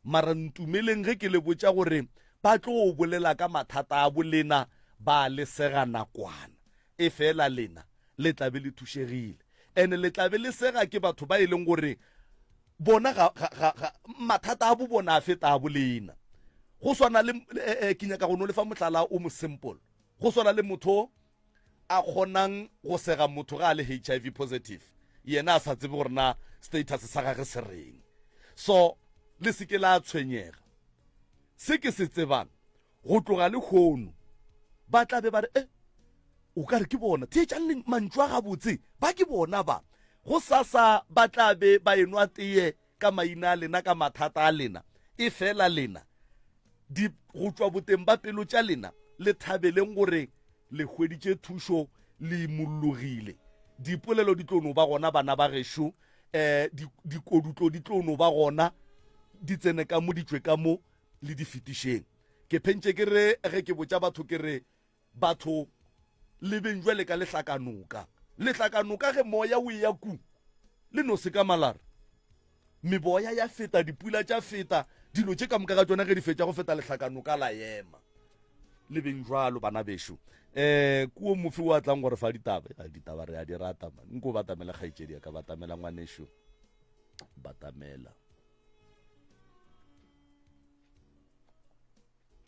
mara ntumeleng ge ke le botša gore ba tlo bolela ka mathata a bolena ba le sega nakwana. Efela lena le tla be le thušegile. Ene le tla be le sega ke batho ba e leng gore bona ga, ga, ga, ga mathata a bo bona a feta a bolena. Go swana le eh, eh, ke nyaka go no lefa mohlala o mo simple. Go swana le motho a kgonang go sega motho ga a le HIV positive, yena a sa tsebe gore na status sa gage se reng. So le se ke la tshwenyega. Se ke se tsebang Go tloga lehono ba tla be ba re, E, o ka re ke bona. Theetšang mantšu a gabotse, ba ke bona ba. Gosasa ba tla be ba enwa teye ka maina a lena, ka mathata a lena. Efela lena, di, go tšwa boteng ba pelo tša lena, le thabeleng gore le hweditše thušo, le imollogile. Dipolelo di tlo no ba gona, bana ba gešo. Um, di, dikodutlo di tlo no ba gona, di tsene ka mo, di tšwe ka mo. le di fetišeng. Ke phentše ke re ge ke botša batho ke re batho le beng jwale ka lehlakanoka. Lehlakanoka ge moya o eya ku le no se ka malara. Meboya ya feta, dipula tša feta, dilo tše ka moka ga tšona ge di fetša go feta lehlakanoka la ema. Le beng jwalo bana bešo. Eh kuo mofi wa tlang gore fa ditaba, ditaba re a di rata man. Nko batamela kgaetšedi ya ka, batamela ngwanešo. Batamela.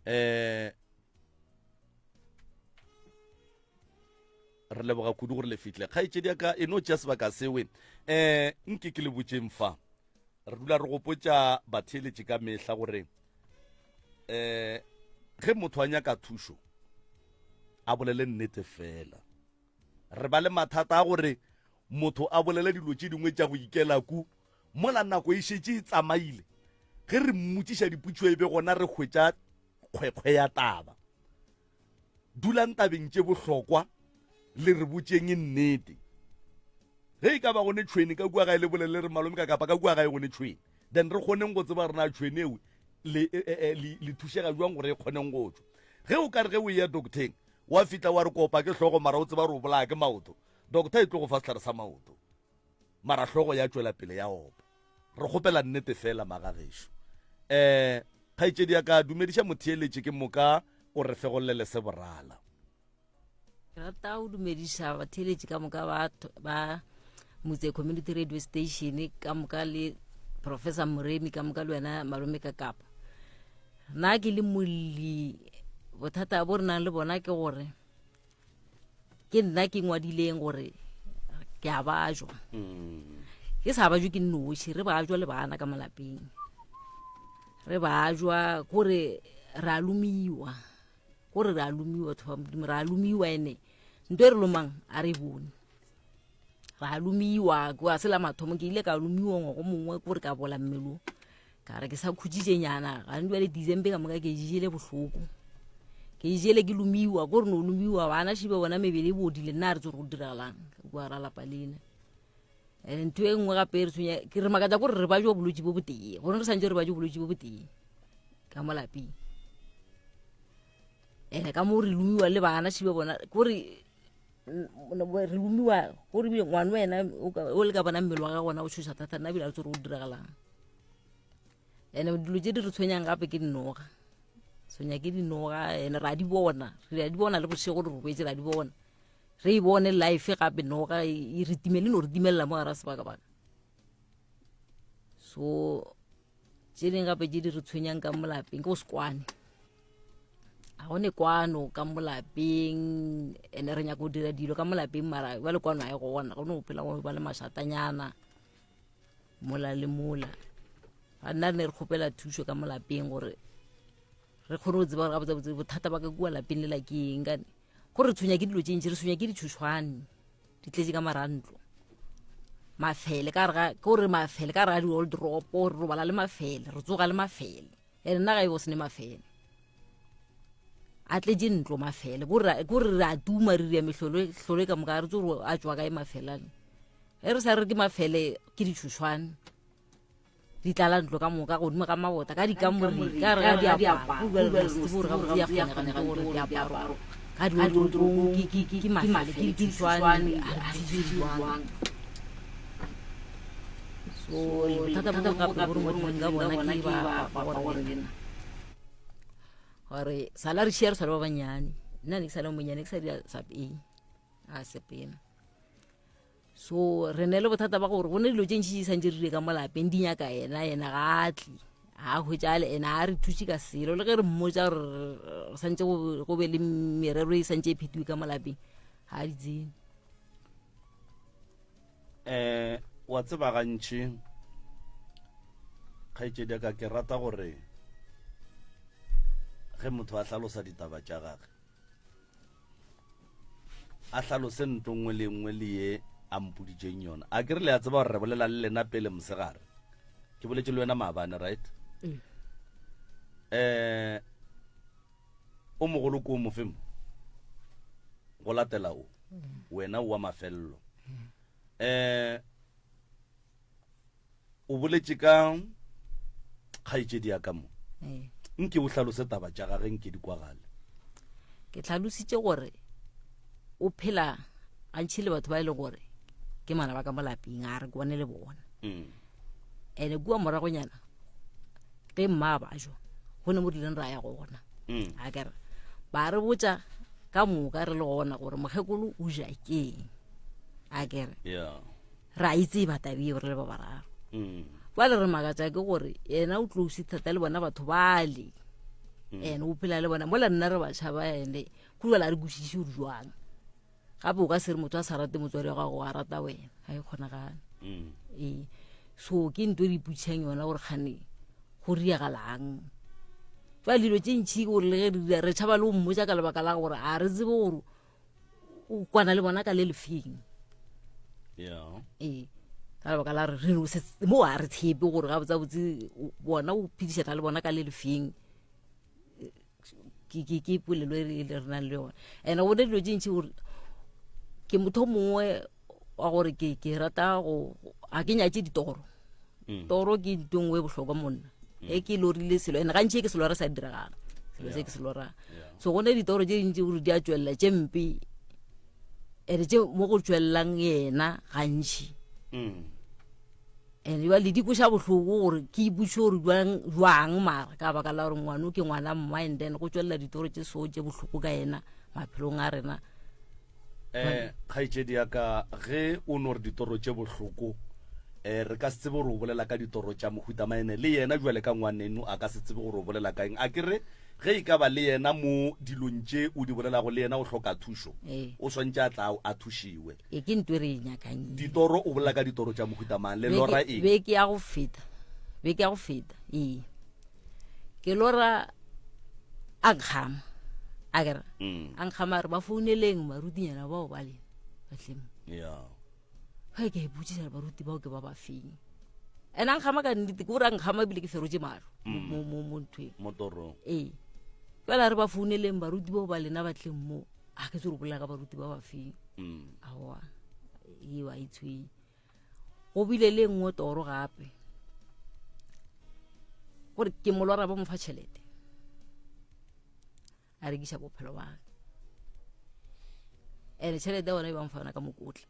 Eh re leboga kudu gore le fihle kgaetšedi ya ka e no tšea sebaka sewe um nke ke le botšeng fa re dula re gopotša batheeletši ka mehla gore um ge motho a nyaka thušo a bolele nnete fela re ba le mathata a gore motho a bolele dilo tše dingwe tša go ikela ku Mola nako e šetše e tsamaile, ge re mmotšiša dipotšišo e be gona re hwetša kgwekgwe ya taba. Dulang tabeng tše bohlokwa le re botšeng nnete. Ge e ka ba gone tšhwene ka kua gae le bolele re malome ka kapa ka kua gae gone tšhwene, then re kgoneng go tseba rena tšhwene ewe le, e, e, e, le, le thušega jwang gore e kgoneng go tšwa. Ge o ka re ge o eya docteng wa fihla wa re kopa ke hlogo mara o tseba gore o bolaya ke maoto, doctor e tlo go fa sehlare sa maoto. Mara hlogo ya tšwela pele ya opa. Re kgopela nnete fela, magagešo. Eh, kgaetšedi ya ka, dumediša motheeletši ke moka o re fegollele se borala. Ke rata go dumediša batheeletši ka moka ba, ba Motse Community Radio Station ka moka le Professor Moremi ka moka le wena malome ka kapa. Nna ke le molli bothata bo re nang le bona ke gore ke nna ke ngwadileng gore ke a bajwa ke sa bajwe ke nnoši re bajwa le bana ka molapeng re bajwa kore re a lomiwa kore re a lomiwa batho ba modimo re a lomiwa ene nto e re lomang a re e bone ra lomiwa kwa se la mathomo ke ile ka lomiwa ngwago mongwe kore ka bola mmelong ka re ke sa khutšitše nyana gane jale december ka moka ke jele bohloko ke jele ke lomiwa ko re no lomiwa bana šibe bona mebele e bodile nna a re tse gore go diragalang kua ra lapa lena and ntho e nngwe gape e re tshwenya ke re makatsa kore re ba jo bolwetse bo botee gore re santse re ba jo bolwetse bo botee ka mo lapeng ene ka mo re lomiwa le bana šibe bona kore re lomiwa gore ebile ngwane wena o le ka bona mmele wa ga gona o tshosa thata nna ebile a re tse gore go diragalang. Ene dilo tše di re tshwenyang gape ke dinoga. Tshwenya ke dinoga ene ra di bona. Re a di bona le bošego re robetše ra di bona. Re e bone life gape noga e re timele no re timelela mo gara sebakabaka. So tše dingwe gape tše di re tshwenyang ka mo lapeng ke go se kwane. Ga go ne kwano ka mo lapeng ene re nyaka go dira dilo ka mo lapeng mara jwale kwano ga e gona go no phela go ba le mašatanyana mola le mola. Ga nna re ne re kgopela thušo ka mo lapeng gore re kgone go tseba gore gabotsebotse bothata ba ka kua lapeng lela ke eng kane gore re tshwenya ke dilo tše ntši re tshwenya ke ditšhošwane di tletše ka marantlo mafele ka re ke gore mafele ka re ga di-old drop re robala le mafele re tsoga le mafele ene nna ga e bo sene mafele a tletše ntlo mafele ke gore re a tuma re ria mehlolo hlolo e ka moka re tse gore a tšwa kae mafele ane ge re sa re ke mafele ke ditšhošwane di tlala ntlo ka moka godimo ga mabota ka dikamore ka re ga diaparo go bua le se gore gabotse ya kgonega gore diaparo ka diotoropong ke mafele ke ditšhošwane ga di tsejwang so bothata bo gape gore modimong ka bona ke ba ba gore lena gore sala re šia re sa le ba banyane nna ne ke sa le monyane ke sa dira sa pele a sepela So re ne le bothata ba gore go ne dilo tše ntši di santse re dire ka mo lapeng di nyaka yena yena ga a tle ga a hwetša le ena a re thuše ka selo le ge re mmotsa gore re santse go be le merero e santse e phetiwe ka mo lapeng ga a di tsene. Um wa tseba gantši kgaetšedi ya ka ke rata gore ge motho a hlalosa ditaba tša gage a hlalose ntlo nngwe le nngwe le ye a mpoditšeng yona. A ke re le a tseba gore re bolela le lena pele mosegare. Ke boletše le wena maabane, right? Mm. Eh, o mogolo ko o mofe mo? Go latela o. Mm. Wena o wa mafelelo. Eh, O boletše ka kgaetšedi ya ka mo. Ee. Nke o hlalose taba tša gage nke di kwagale. Ke hlalositše gore o phela gantši le batho ba e leng gore ke mana ba ka mo lapeng a re kwane le bona. Mm. Ene kua moragonyana ge mma ba jwa go ne mo rileng ra ya gona. Mm. A kere ba re botša ka moka re le gona gore mokgekolo o ja keng. A kere Yeah. Re a e tseba taba eo re le ba bararo. Mm. Bjale re makatša ke gore yena o close thata le bona batho bale. Ene o phela le bona mola nna re batšha ba ene go jala re kwešiše gore jwang. Gape o ka se re motho a sa rate motswadi wa gago a rata wena ga e kgonagale. Mm. Ee. So ke ntho e re ipotšišang yona gore kgane go riagalang. Jwale dilo tše ntšhi gore le ge re dira re tšhaba le go mmotša ka lebaka la gore a re tsebe gore o kwana le bona ka le lefeng. Yeah. Ee. Ka lebaka la gore re no se mo a re tshepe gore ga botsa botse bona o phedišana le bona ka le lefeng. Ke ke ke polelo e re re nang le yona. And go ne dilo tše ntši gore ke motho mongwe wa gore ke ke rata go ga ke nyatše ditoro. Mm. Toro ke ntho e nngwe e bohlokwa monna. E ke lorile selo and gantši e ke se lora sa diragala. Selo se ke se lorang. Yeah. So go ne ditoro tše dintši gore di a tšwelela tše mpe and tše mo go tšwelelang yena gantši. Mm. And jwale di kweša bohloko gore ke ipotšiše gore jwang jwang mara ka baka la gore ngwano ke ngwana mma and then go tšwelela ditoro tše so tše bohloko ka yena maphelong a rena. Eh, kgaetšedi ya ka ge o no re ditoro tše bohloko eh re ka se tsebe gore o bolela ka ditoro tša mohuta maene le yena jwale ka ngwaneno a ka se tsebe gore o bolela ka eng a ke re ge e ka ba le yena mo dilong tše o di bolelago le yena o hloka thušo Ee. o swantše a tla a thušiwe E ke ntho e re e nyakang eo. ditoro o bolela ka ditoro tša mohuta mang le lora Beke eng beke ya go feta beke ya go feta ee ke lora a nkgama a kere Mm. a nkgama a re ba founeleng barutinyana bao ba lena ba tle mo Yeah. ga ke a ipotšiša gore baruti bao ke ba ba feng and a nkgama ka nnete ke gore a nkgama ebile ke ferotse mahlo Mm. mo mo mo nthweng Mo torong. ee fela re ba founeleng baruti bao ba lena ba tleng mo ga ke tse gore bolela ka baruti ba ba feng Mm. aowa eo a itshwenye go bile le nngwe toro gape gore ke molora ba mo fa tšhelete a rekiša bophelo ba gage ene tšhelete ya bona e ba mo fa yona ka mokotla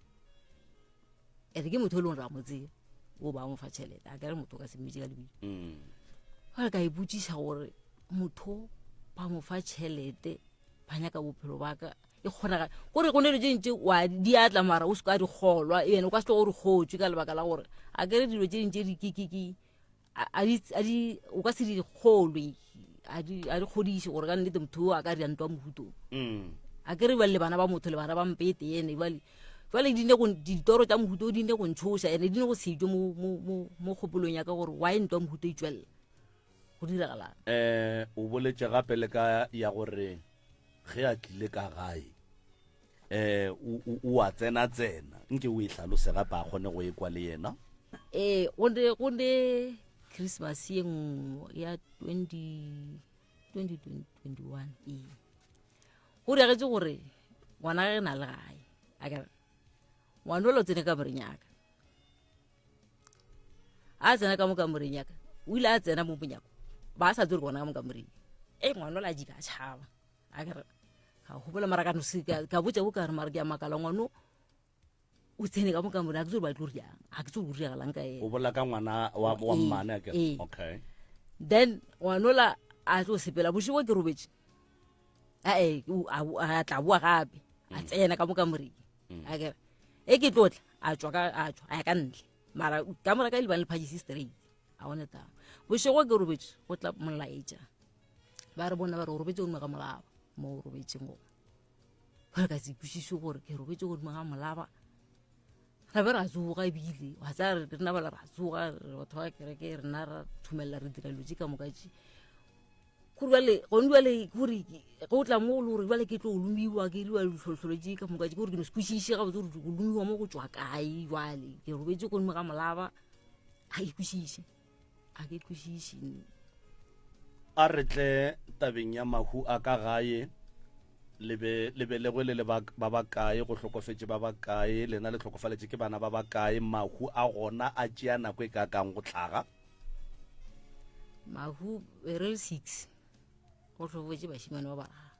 ene ke motho e leng gore a mo tseba o ba mo fa tšhelete a kere motho o ka se mmitše ka lebitso Mm. Jwale ka ipotšiša gore motho ba mo fa tšhelete ba nyaka bophelo ba ka e kgonega gore go ne dilo tše dintši wa di atla mara o se ka di kgolwa ene o ka se tlogo di kgotswe ka lebaka la gore a kere dilo tše dintši di kikiki o ka se di kgolwe a di kgodiše gore ka nnete motho o a ka dira ntwa mohuto mm. a kere bale le bana ba motho le bana ba mpete ene bale jale di ne go ditoro tša mohuto di ne go ntshoša ene di ne go setswe mo kgopolong ya ka gore why ntwa mohuto e tswelela go diragalang um o boletše gape le ka ya gore ge a tlile ka gae um o a tsena tsena nke o e hlalose gape a kgone go e kwa le yena ee go ne christmas ye nngwe ya 20 2021 ee go diagetše gore ngwana ge na le gae a kere ngwana o lo tsene ka moreng yaka a tsena ka mo kamoreng yaka o ile a tsena mo monyako ba sa tsere gona ka mo kamoreng e ngwana o la jika a tšhaba a kere ka gopola mara ka no se ka botša bo ka re mara ke a makala ngwano o tsene ka mo kamoreng a ke tsore ba tlo riang a ke tsore o riagalang ka ena o bolela ka ngwana wa wa mmane a kere okay then ngwanola a tlo sepela bošego ke robetše ae a tla boa gape a mm. tsena ka mo kamoreng mm. a kere e ke tlotla a tswa ka a tswa a ya ka ntle mara kamora ka e lebang le phagisi straight a one taba bošego ke robetše go tla molaetša ba re bona ba re o robetse godimo ga molaba mo o robetseng gona gore ka se kwešiše gore ke robetse godimo ga molaba ra be ra tsoga ebile wa tsaya re rena bala ra tsoga re batho ba kereke rena ra thumelela re dira dilo tse ka moka tse gore jale gone jale gore ge o tla mo o le gore jale ke tlo lomiwa ke diriwa ditlhotlholo tse ka moka tse gore ke no se kwešiše gabotse gore go lomiwa mo go tswa kae jale ke robetse godimo ga molaba ga ke kwešiše ga ke kwešiše A re tle tabeng ya mahu a ka gae. Le be le belegwe le le ba ba bakae, go hlokofetše ba bakae, lena le hlokofaletše ke bana ba bakae, mahu a gona a tšea nako e kaakang go hlaga? Mahu be re le six, go hlokofetše bašemane ba bararo,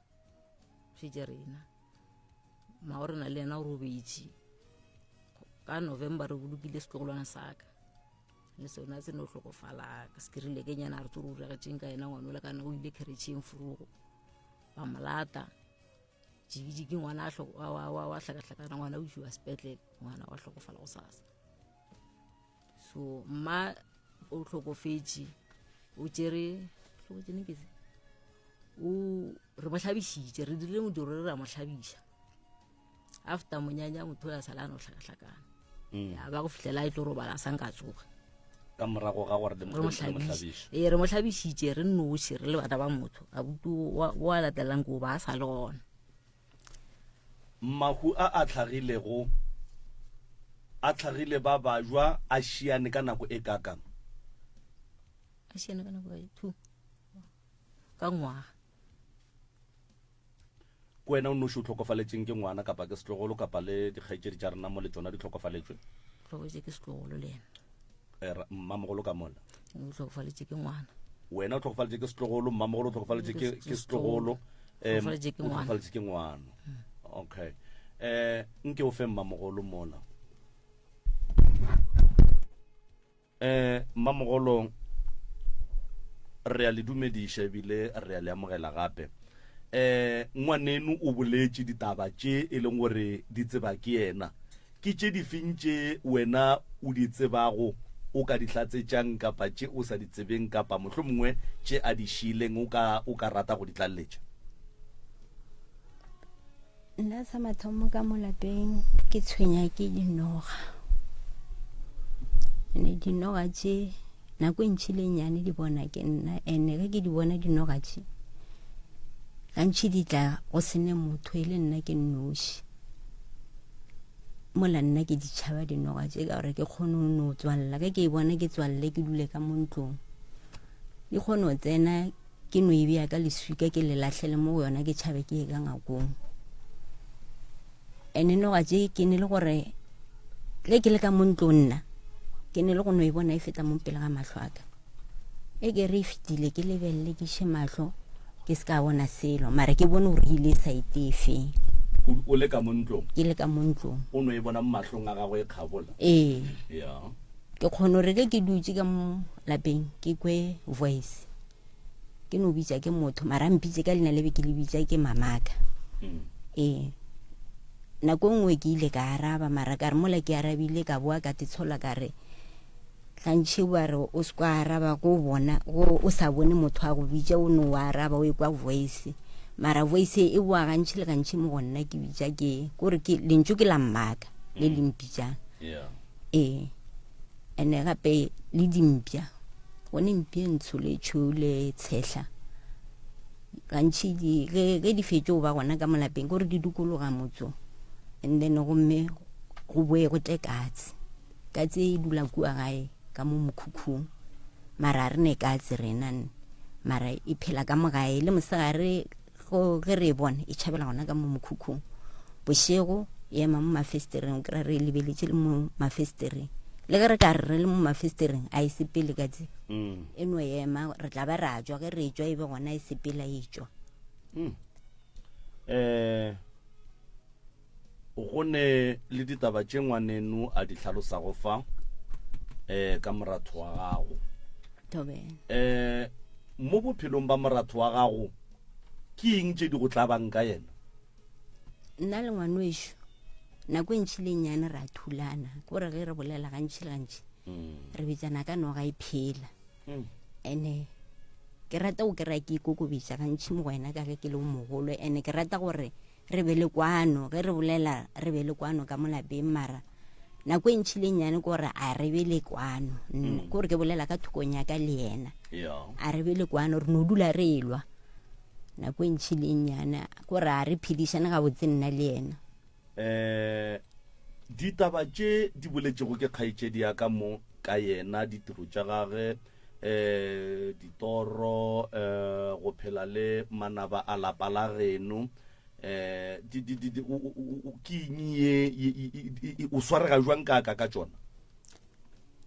šetše rena. Mmago rena le yena o robetše. Ka November re bolokile setlogolwana sa ka. Le sona se no hlokofala, se ke rile ke nyana re tlo re ruragetšeng ka yena ngwana ola kana o ile kheretšheng furugo. Ba mo lata. Jikijiki ngwana a wa wa wa hlakahlakana ngwana o isiwa sepetlele, ngwana wa hlokofala go sasa. So mma o hlokofetše o tšere hlokofetše neng ke se? O re mo hlabišitše, re dirile modiro re ra mo hlabiša. After monyanya motho o a sala a no hlakahlakana. Mm. Ya ba go fihlela e tlo robala a sa nka tsoga. Ka morago ga gore le mo hlabiše. Ee, re mo hlabišitše re nnoši re le bana ba motho. Abuti wa a latelang ko ba a sa le gona. Mahu a a hlagilego a hlagile ba bajwa a šiane ka nako e kakang? A šiane ka nako e two ka ngwaga. Ke wena o nnoši o hlokofaletšeng ke ngwana kapa ke setlogolo kapa le dikgaetšedi tša rena mo le tšona di hlokofaletšwe? Hlokofetše ke setlogolo le yena. Eh, mmamogolo ka mola. O hlokofaletše ke ngwana. Wena o hlokofaletše ke setlogolo, mmamogolo o hlokofaletše ke ke setlogolo, eh, o hlokofaletše ke ngwana. Okay. Eh, nke o fe mmamogolo mola. Eh, mmamogolo, re a le dumediša ebile re a le amogela gape. Eh, ngwaneno o boletše ditaba tše e leng gore di tseba ke yena. Ke tše difeng tše wena o di tsebago o ka di hlatsetšang kapa tše o sa di tsebeng kapa mohlomongwe tše a di šiileng o ka o ka rata go di tlaleletša? Nna sa mathomo ka mo lapeng ke tshwenya ke dinoga. Ene dinoga tše nako e ntšhi le nnyane di bona ke nna ene ge ke di bona dinoga tše gantši di tla go sene motho e le nna ke nnoši mola nna ke di tšhaba dinoga tše ka gore ke kgone go no tswalela ge ke e bona ke tswalele ke dule ka mo ntlong di kgone go tsena Ke no e bea ka leswika ke le lahlele mo go yona ke tšhabe ke ye ka ngakong. Ene noga tše ke ne le gore ge ke le ka mo ntlong nna ke ne le go no e bona e feta mo pele ga mahlo a ka. E ke re e fetile ke lebelele ke iše mahlo ke se ka bona selo mara ke bone gore e ile saete e feng. O le ka mo ntlong? Ke le ka mo ntlong. O no e bona mo mahlong a gago e kgabola? Ee. Ya. Ke kgone gore ge ke dutše ka mo. lapeng ke kwe voice ke no bitša ke motho mara mpitše ka leina le be ke le bitša ke mamaka mm. ee nako nngwe ke ile ka araba mara ka re mola ke arabile ka boa ka tetshola ka re gantši ba re o se kwa araba go bona go o sa bone motho a go bitša o no wa araba o e kwa voice mara voice e boa gantši le gantši mo go nna ke bitša ke kore ke lentšu ke la mmaka le le mpitšang ee ene gape le dimpša go ne mpša e ntsho le tšhweu le tshehla gantši ge di fetše go ba gona ka molapeng kore di dikologa motso and then gomme go boe go tle katse Katse e dula kua gae ka mo mokhukhung mara re ne katse rena mara e phela ka mo gae le mosegare ge re e bona e tšhabela gona ka mo mokhukhung bošego e ema mo mafestereng o kry re e lebeletše le mo mafestereng le ge re ka re re le mo mafestereng a e sepele katse mm. e no ema re tla ba ra tšwa ge re tšwa e be gona e sepela e tšwa um Go ne le ditaba tše ngwaneno a di hlalosago fa eh ka moratho wa gago. Thobela. Eh mo bophelong ba moratho wa gago ke eng tše di go tlabang ka yena? Nna le ngwanwešo nako e ntšhi le nnyane ra thulana kore ge re bolela gantšhi le gantšhi mm. re bitsana ka noga e phela mm. ene ke rata go kry-a ke ikokobetša gantšhi mo go wena ka ge ke le o mogolo ene ke rata gore re be le kwano ge re bolela re be le kwano ka mo lapeng mara nako e ntšhi le nnyane ke gore a re be le kwano mm. ke gore ke bolela ka thokong ya ka le yena a re be le kwano re no dula re elwa nako e ntšhi le nnyane ke gore a re phedišane gabotse nna le yena um ditaba tše di boletšego ke kgaetšedi ya ka mo ka yena ditiro tša gage um ditoro um go phela le manaba a lapa la geno um ke eng ye o swarega jwang ka ka ka tšona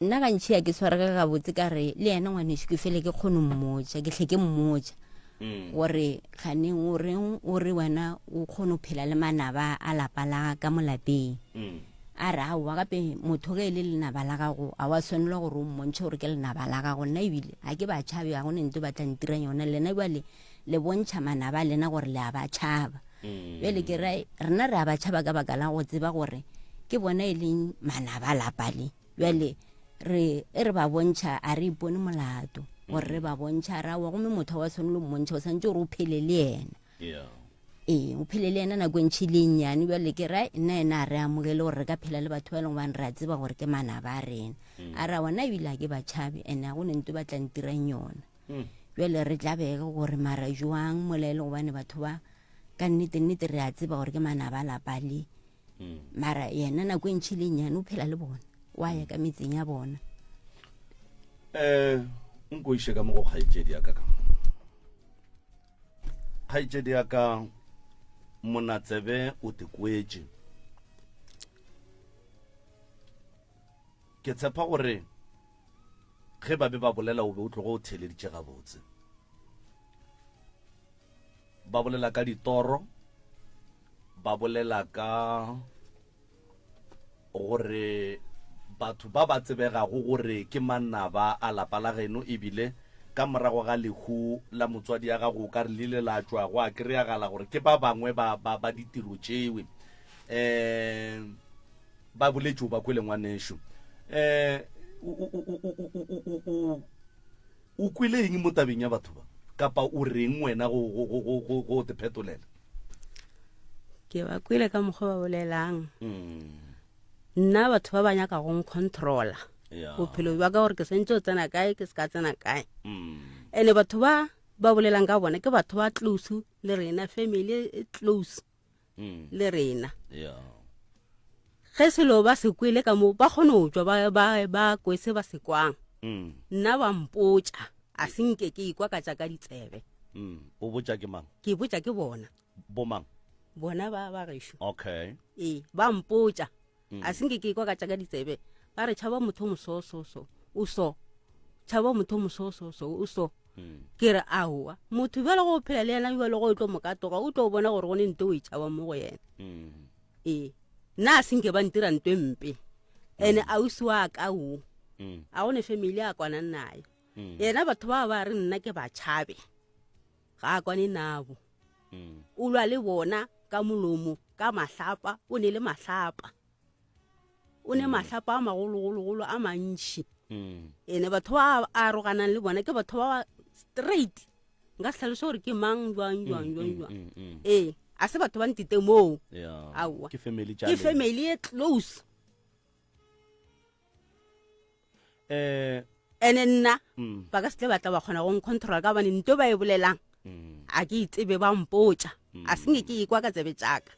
nna gantšhi ya ke swarege gabotse ka re le yena ngwaneso ke fele ke kgone mmotša ke hle ke mmotša mm. gore kganeng o reng o re wena o kgone go phela le manaba a lapa la ka mo lapeng mm. A re, Aowa, gape motho ge e le lenaba la gago, a wa swanelwa gore o mmontšhe gore ke lenaba la gago. Nna ebile ga ke ba tšhabe, ga go ne nto ba tla ntirang yona. Lena bjale le bontšha manaba a lena gore le a ba tšhaba. Mm. Bjale ke ra rena re a ba tšhaba ka baka la go tseba gore ke bona e leng manaba a lapa le. Bjale re e re ba bontšha a re ipone molato gore re ba bontšha ra wa gomme motho wa tshwanelo mmontšha o santse gore o phele le yena. Yeah. Ee, o phele le yena nako e ntšhi le e nnyane bjale ke ra nna ena a re amogele gore re ka phela le batho ba e leng gobane re a tseba gore ke manaba a rena mm. a ra ona ebile a ke ba tšhabe and a go ne nto ba tla ntirang yona mm. bjale re tlabege gore mara jwang mola e le gobane batho ba ka nnete nnete re a tseba gore ke manaba a lapa le mm. mara yena nako e ntšhi le nnyane o phela le bona wa ya ka metseng ya bona um nko iše ka mo go kgaetšedi ya ka ka Kgaetšedi ya ka Monatsebe o te kwetše. Ke tshepa gore ge ba be ba bolela o be o tlogo o theeleditše gabotse. Ba bolela ka ditoro, ba bolela ka gore batho ba ba tsebegago gore ke manaba a lapa la geno ebile ka morago ga lehu la motswadi ya gago o ka re le ile la tšwa go a kry-agala gore ke ba bangwe ba, ba, ba ditiro tšewe um ba boletše o ba kwele ngwanešo um o kwele eng mo tabeng ya batho ba kapa o reng wena go, go, go, go, go te phetolela Ke ba kwele ka mokgwa ba bolelang. Mm. Nna batho ba ba nyaka go ncontrola. Yeah. Bophelo bja ka gore ke sentse o tsena kae ke se ka tsena kae. Mm. Ene batho ba ba bolelang ka bona ke batho ba close le rena family e close mm. le rena. Yeah. Ge selo ba se kwele ka mo ba kgone go tšwa ba ba ba kwe se ba se kwang. Mm. Nna ba mpotša a se nke ke ikwa ka tša ka ditsebe. Mm. O botša ke mang? Ke botša ke bona. Bomang? Bona ba ba gešo. Okay. Ee, ba mpotša. Mm. A se nke ke ikwa ka tša ka ditsebe. Ba re tšhaba motho o moso so so. O so. Tšhaba motho o moso so so o so. Mm. Ke re aowa. Motho bjale go phela le yena bjale go tlo mo katoga o tlo bona gore go ne nto o e tšhaba mo go yena. Mm. Ee. Nna a se nke ba ntira nto e mpe. Ene ausi wa ka o. A go ne family a kwanang nayo. Yena batho ba ba re nna ke ba tšhabe. Ga a kwane nabo. O lwa le bona ka molomo, ka mahlapa, o ne le mahlapa. O ne mahlapa a magologologolo a mantši. Ene batho ba a aroganang le bona ke batho ba straight. Nka se tlhalose gore ke mang jwang jwang jwang jwang. Ee, a se batho ba ntite moo. Aowa. Ke family tša Ke lena. family e close. Eh, Ene nna ba ka se tle ba tla ba kgona go ncontrola ka gobane nto ba e bolelang a ke itsebe ba mpotša. A se nke ke ekwa ka tsebe tšaka.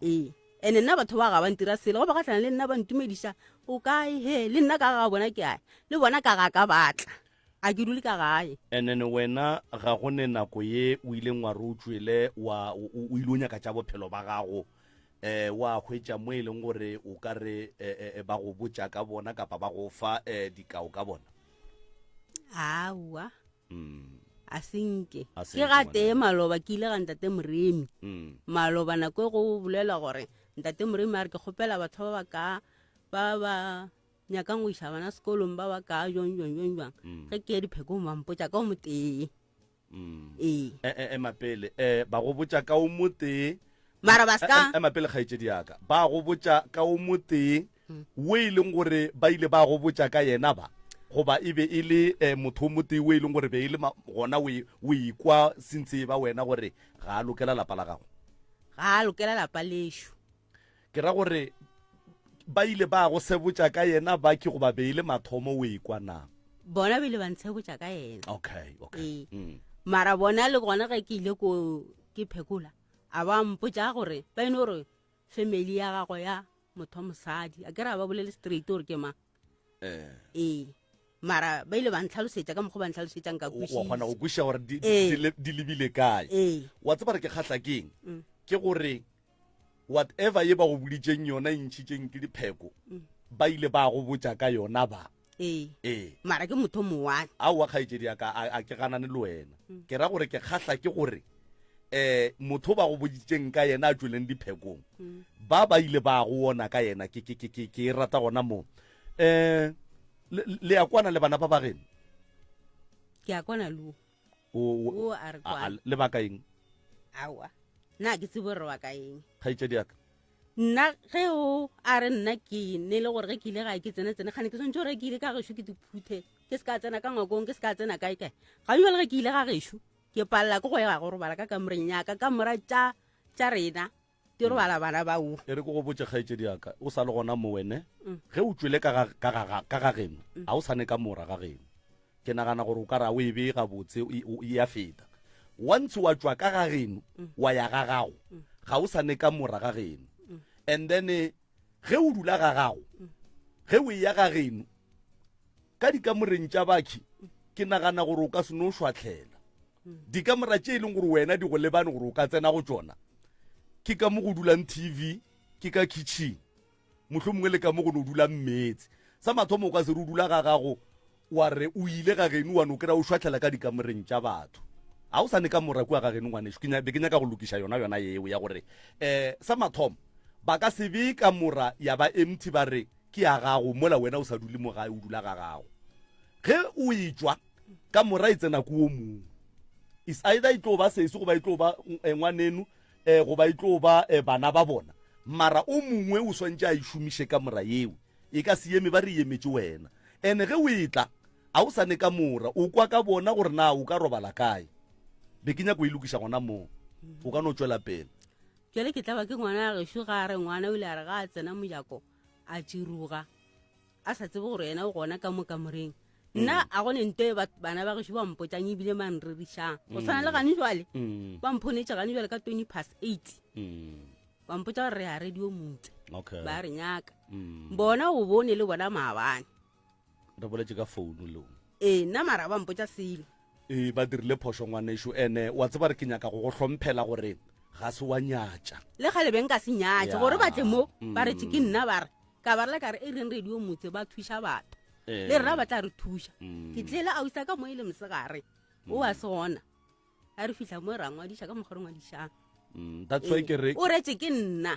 Ee. Ene nna batho ba ga ba ntira selo, go ba gahlana le nna ba ntumediša, o kae he, le nna ka ga bona ke ae, le bona ka ga ka batla. A ke dule ka gae. And then wena ga go ne nako ye o ileng wa re o tšwele wa o ile o nyaka tša bophelo ba gago eh wa hwetša mo e leng gore o ka re eh, eh, ba go botša ka bona kapa ba go fa eh, dikao ka bona? Aowa. A se nke. Ke ga tee maloba ke ile ga ntate Moremi. Maloba nako e go bolelwa gore ntate Moremi a re ke kgopela batho ba ba ka ba ba nyakang go iša bana sekolong ba ba ka jwang jwang jwang jwang mm. ge ke ye diphekong ba mpotša ka o motee mm. ee e, e, ema pele um ba go botša ka o motee mara ba ska ema pele kgaetšedi yaka ba go botša ka o motee mm. o e leng gore ba ile ba go botša ka yena ba goba e be e le um motho o motee o e leng gore be e le gona o ikwa sentse e ba wena gore ga a lokela lapa la gago ga a lokela lapa lešo Ke ra gore ba ile ba go sebotša ka yena Baki goba be e le mathomo o ekwa na? Bona ba ile ba ntshebotša ka yena. Okay, okay. Ee. Mm. Mara bona le gona ge ke ile ko ke phekola a ba mpotša gore ba eno gore family ya gago ya motho wa mosadi a ke re a ba bolele straight gore ke mang. Eh. Ee. Mara ba ile ba ntlhalosetša ka mokgwa ba ntlhalosetšang ka Wa kgona go kwešiša. kwešiša gore di, Ee. di, di lebile kae. Ee. Wa tseba re ke kgahla keng? Mm. Ke gore whatever ye ba go boditšeng yona e ntšhitšeng ke dipheko mm. ba ile ba go botša ka yona ba ee ee mara ke motho mowane aowa kgaetšedi ya ka a ke ganane le wena mm. ke ra gore ke kgahla ke gore eh motho ba go boditseng ka yena a tšweleng diphekong mm. ba ba ile ba go ona ka yena ke ke ke ke e rata gona mo eh le ya kwana le bana ba ba geno ke ya kwana lo o a re kwana le ba ka eng aowa nna ke tsebo re wa ka eng kgaetšedi yaka nna ge o a re nna ke ne le gore ge ke ile gae ke tsene tsene gane ke swantse gore ke ile ka gešo ke diphuthe ke se ka tsena ka ngwakong ke se ka tsena kae kae ga jale ge ke ile ga gešo ke palela ke go ya go robala ka kamoreng yaka kamora tša tša rena di robala bana bao e re ke go botse kgaetšedi yaka o sa le gona mo wene mm. ge o tswele ka ga geno mm. ga o sane ka mora ga geno Ke nagana gore o ka re a o e bee gabotse, e a feta. Once wa tšwa ka ga geno wa ya ga gago, ga o sa ne ka mora ga geno. And then ge o dula ga gago, ge o eya ga geno ka dikamoreng tša bakhi, ke nagana gore o ka se no šwahlela. Dikamora tše e leng gore wena di go lebane gore o ka tsena go tšona, ke ka mo go dulang TV, ke ka kitchen. Mohlomongwe le ka mo go no dula meetse. Sa mathomo o ka se re o dula ga gago wa re o ile ga geno wa no kry-a o šwahlela ka dikamoreng tša batho. Ga o sa ne kamora kua ga geno ngwanešu. Ke be ke nyaka go lokiša yona yona yeo ya gore um sa mathomo ba ka se bee kamora ya ba empty ba re ke ya gago mola wena o sa dule mo gae o dula ga gago. Ge o etšwa kamora e tsena ko o mongwe. Is either e tlo ba sesi goba e tlo ba eh, ngwaneno eh, goba e tlo ba eh, bana ba bona mara o mongwe o swantše a e šomiše ka mora yeo e ka se eme ba re emetše wena ene ge o etla a o sa ne ka mora o kwa ka bona gore na o ka robala kae be ke nyako e lokiša gona moo o ka no tšwela pele jale ke tla ba ke ngwana ya gešo ga a re ngwana o ile a re ga a tsena mojako a tširoga a sa tsebe gore yena o gona ka mo kamoreng nna a gone nto e bana ba gešo ba mpotsang ebile ba nrerišang go tshwana le gane jwale mm. ba mphonetše gane jwale ka 20 past 8 mm. ba mpotsa gore re ya radio motse ba re nyaka mm. bona o bone le bona maabane re boletse ka founu leo ee nna mara ba mpotsa selo ee ba dirile phošo ngwanešu ene wa tseba re ke nyaka go go hlomphela gore ga se wa nyatša le gale beng ka se nyatše gore ba tle mo ba re ke nna ba re ka ba rela ka re e reng radio motse ba thuša batho eh. le rena ba tla re thuša mm. ke tlele ausa ka mo e le mosegare o a se gona a re fitlha mo ra ngwadiša ka mokgwa re ngwadišang mm, that's why ke re o retse ke nna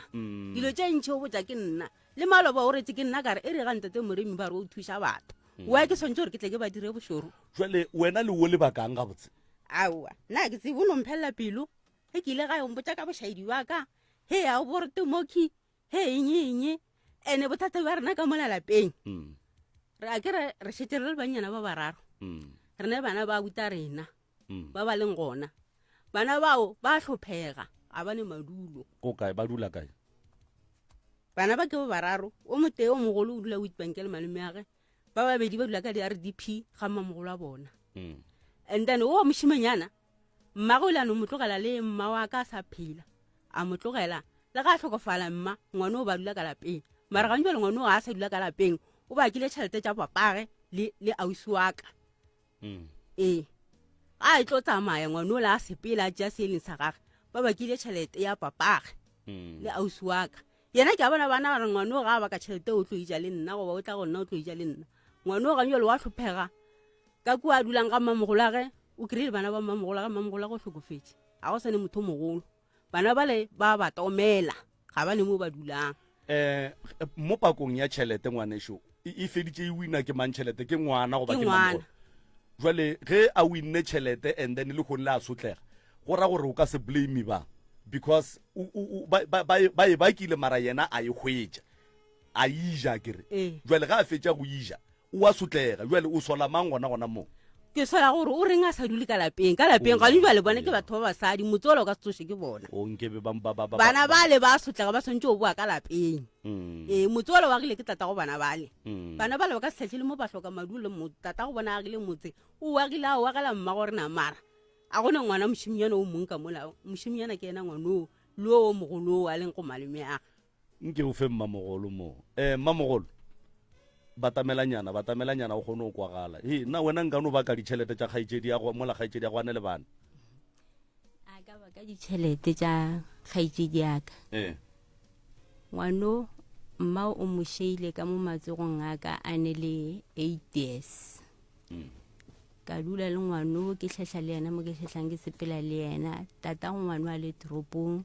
dilo tše ntšhi o botša ke nna le maloba o retse ke nna ka re e re ga ntate moremi ba re o thuša batho. Wa ke swantse gore ke tle ke ba dire bošoro. Jwale wena le wo lebakang gabotse? Aowa, nna ke tsebe o no mphelela pelo. Ge ke ile gae o mpotša ka bošaedi wa ka. He a o borte moki, he eng eng. Ene bothata bja rena ka mola lapeng. Mm. Re a ke re re šetše re le bannyana ba bararo. Mm. Re ne bana ba buta rena. Mm. Ba ba leng gona. Bana bao ba hlophega, ga ba ne madulo. Ko kae ba dula kae? Bana ba ke ba bararo, o motee o mogolo o dula Witbank le malome age. Ba babedi ba dula ka di-RDP ga mmamogolo wa bona. Mm. And then o wa mošimanyana, mmagwe o ile a no mo tlogela le mma wa ka a sa phela. A mo tlogela, le ga a hlokofala mma, ngwana o ba dula ka lapeng. Mara gantši jwale ngwana o ga a sa dula ka lapeng, o bakile tšhelete tša papage le, le ausi wa ka. Mm. Ee, ga e tlo tsamaya ngwana o la a sepela a tšea se e leng sa gage, ba bakile tšhelete ya papage Mm. le ausi wa ka. Yena ke a bona ba nagana ngwana o ga a baka tšhelete o tlo ija le nna goba o tla go nna o tlo ija le nna. Ngwana o gantši jwale wa hlophega ka kua a dulang ga mmamogolwage, o kry-ile bana ba mmamogolwage, mmamogolwage o hlokofetše, ga go sane motho o mogolo. Bana bale ba ba tomela, ga ba ne mo ba dulang. Eh, mo pakong ya tšhelete ngwanešo, e, e feditše e wina ke mang tšhelete? Ke ngwana goba Ke ke ngwana. mmamogolo? Jwale ge a winne tšhelete and then lehono le a sotlega, go ra gore o ka se blame ba because o, o, o, ba, ba, ba, ba e bakile mara yena a e hwetša, a e ja ke re. Ee. Jwale ge a fetša go e ja, o a sotlega. Jwale o sola mang gona gona moo? Ke sola gore o reng a sa dule ka lapeng. Ka lapeng gane jwale bone ke batho ba basadi, motse ola o ka se tsoše ke bona. O nkebe ba, ba, ba, ba, Bana bale ba sotlega ba swantše go boa ka lapeng. Mm. Ee, motse ola o agile ke tatago bana bale. Mm. Bana bale ba ka se hlahlele mo ba hloka madulo, mo tatago bona a agile motse, o agile a o agela mmago rena mara a gona ngwana mošimnyana o mong ka mola. Mošimnyana ke yena ngwana o le o mogolo o a leng go malome a. Nke o fe mmamogolo mo. Eh, mmamogolo, batamelanyana, batamelanyana o kgone go kwagala. He, na wena nka no baka ditšhelete tša kgaetšedi ya go, mola kgaetšedi ya go a ne le bana? A ka baka ditšhelete tša kgaetšedi ya ka. Eh. Ngwano, mma o mo šeile ka mo matsogong a ka a ne le 8 years. Mm. Ka dula le ngwano, ke hlehla le yena mo ke hlehlang ke sepela le yena. Tatago ngwano a le toropong.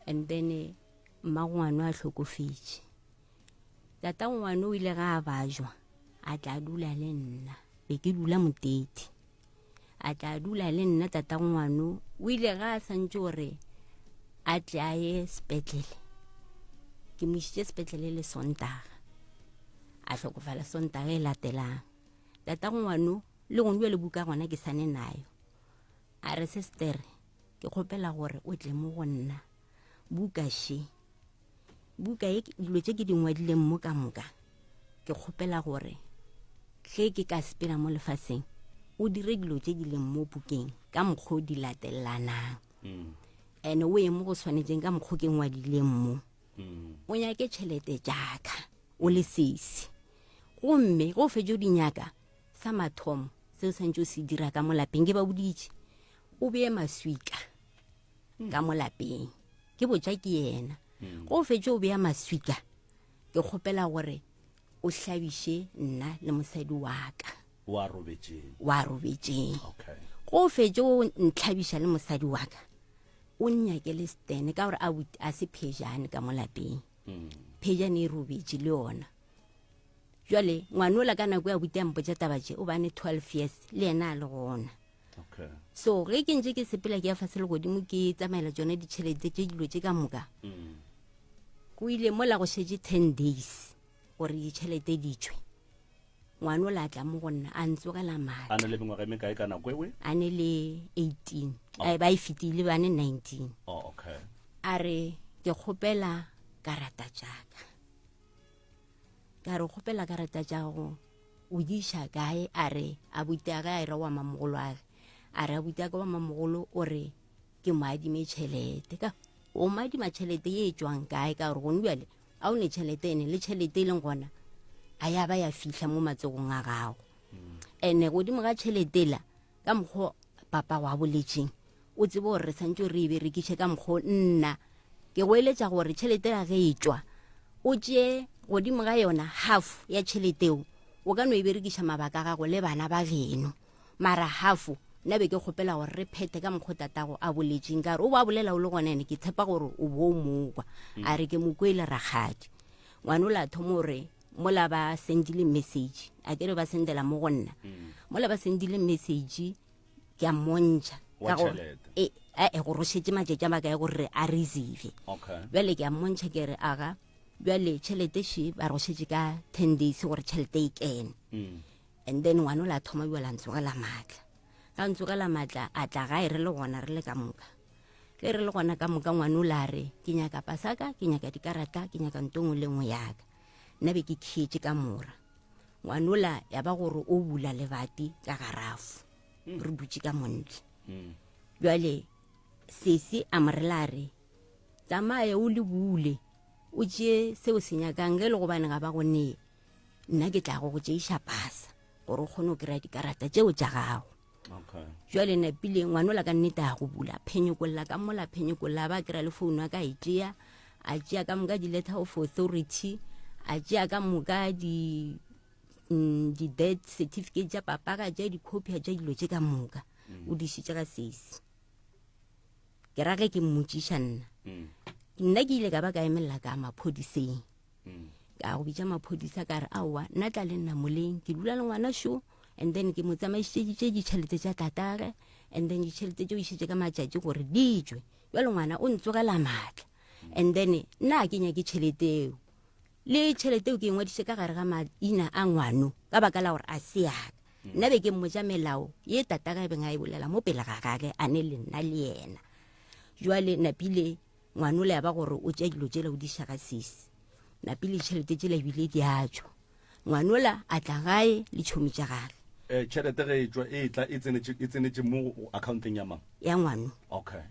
And then mmago ngwano a hlokofetše. Tata ngwano o ile ga a bajwa, a tla dula le nna. Be ke dula Motete. A tla dula le nna tata ngwano o ile ga a santše gore a tle a ye sepetlele. Ke mo išitše sepetlele le Sontaga. A hlokofala Sontaga e latelang. Tata ngwano le gone bjale buka gona ke sane nayo. A re sestere, ke kgopela gore o tle mo go nna. Buka še. Buka ye, dilo tše ke di ngwadileng mo ka moka, ke kgopela gore ge ke ka sepela mo lefaseng, o dire dilo tše di leng mo bukeng ka mokgwa o di latellanang. Mm. Ene o ye mo go swanetšeng ka mokgwa ke ngwadileng mo. Mm. O nyake tšhelete jaaka o le sesi. Gomme ge o fetše o di nyaka, sa mathomo se o santse o se dira ka mo lapeng, ke ba boditše, o beye maswika ka mo lapeng. Ke botša ke yena. Ge o fetše o beya maswika, ke kgopela gore o hlabiše nna le mosadi wa ka. Wa robetšeng. Wa robetšeng. Okay. Ge o fetše o ntlhabiša le mosadi wa ka, o nnyakele stene ka gore a a se phejane ka mo lapeng. Mm. Phejane e robetše le yona. Jwale ngwanola ka nako ya buti a mpotša taba tše, o bane 12 years le yena a le gona. Okay. So ge ke ntse ke sepela ke ya fase le godimo ke tsamaela tsone ditšhelete tše dilo tše ka moka. Mm. Go ile mola go šetše 10 days gore ditšhelete di tšwe. Ngwanola a tla mo go nna a ntsogela matla. A ne le mengwaga e mekae ka nako ewe? A ne le 18. Oh. Ba e fetile ba ne 19. Oh, okay. A re ke kgopela karata tšaka. Ka re kgopela karata tša gago o di iša kae? A re abuti a ge a era wa mamogolo a ge. A re abuti a ka wa mamogolo o re ke mo adime tšhelete. Ka o mo adima tšhelete ye e tšwang kae? Ka gore gone bjale a o ne tšhelete ene le tšhelete e leng gona a ya ba ya fihla mo matsogong a gago. Ene godimo ga tšhelete la ka mokgwa papa wa boletšeng o tsebe gore re santse re e berekiše ka mokgwa nna ke go eletša gore tšhelete ya ge e tšwa o tšee godimo ga yona half ya tšhelete eo o ka no e berekiša mabaka a gago le bana ba geno mara half nna be ke kgopela gore re phethe ka mokgwa tatago a boletšeng ka gore o ba bolela o le gona ene ke tshepa gore o bo o mokwa. A re ke mo kwele rakgadi. Ngwana o la thoma gore mola ba sendile message a kere ba sendela mo go nna mm. mola ba sendile message ke a mmontšha e, e go rošetše matšatši a makae gore a receive bjale ke a mmontšha ke re aga bjale tšhelete še ba rošetše ka ten days gore tšhelete e kene mm. and then ngwana o la thoma bjale a ntsogela maatla ka ntsogela maatla a tla gae re le gona re le ka moka ge re le gona ka moka ngwana o la re ke nyaka pasaka ke nyaka dikarata ke nyaka nto ngwe le nngwe yaka nna be ke khietše ka mora ngwanola ya ba gore o bula lebati ka garafo mm. re dutše ka montle mm. jale sesi a morela re tsamaya o le bule o tšee seo se nyakang ge e le gobane ga ba go nee nna ke tla go go tšeiša pasa gore o kgone go kry-a dikarata tšeo tša gago okay jwale napile ngwanola ka nnete a go bula phenyekolla ka mola phenyekolla ba kry-a le founu a ka e tšea a tšea ka moka di-letter of authority a tšea ka moka di mm, di-death certificate tša papa ka tšea di-copy a tša dilo tše ka moka mm. o di šitše ka sesi ke ra ge ke mmotšiša nna mm. nna ke ile ka ba ka emelela ka maphodiseng ka go bitša maphodisa ka re aowa nna tla le nna moleng ke dula le ngwana šo and then ke mo tsamaišeditše ditšhelete tša tatage and then ditšhelete tšeo išetše ka matšatši gore di tšwe jale ngwana o ntsogela maatla and then nna a ke nyake tšhelete eo le tšhelete eo ke e ngwadiše ka gare ga maina a ngwano ka baka la gore a se yaka nna be ke mmotša melao ye tatage e beng a e bolela mo pele ga gage a ne le nna le yena jwale napile Ngwanola ya ba gore o tšea dilo tšela o di iša ga sesi. Napile ditšhelete tšela ebile di a tšwa. Ngwanola a tla gae le tšhomi tša gage. Eh, tšhelete ge e tšwa e tla e tsenetše e tsenetše mo accounteng ya mang? Ya ngwano. Okay.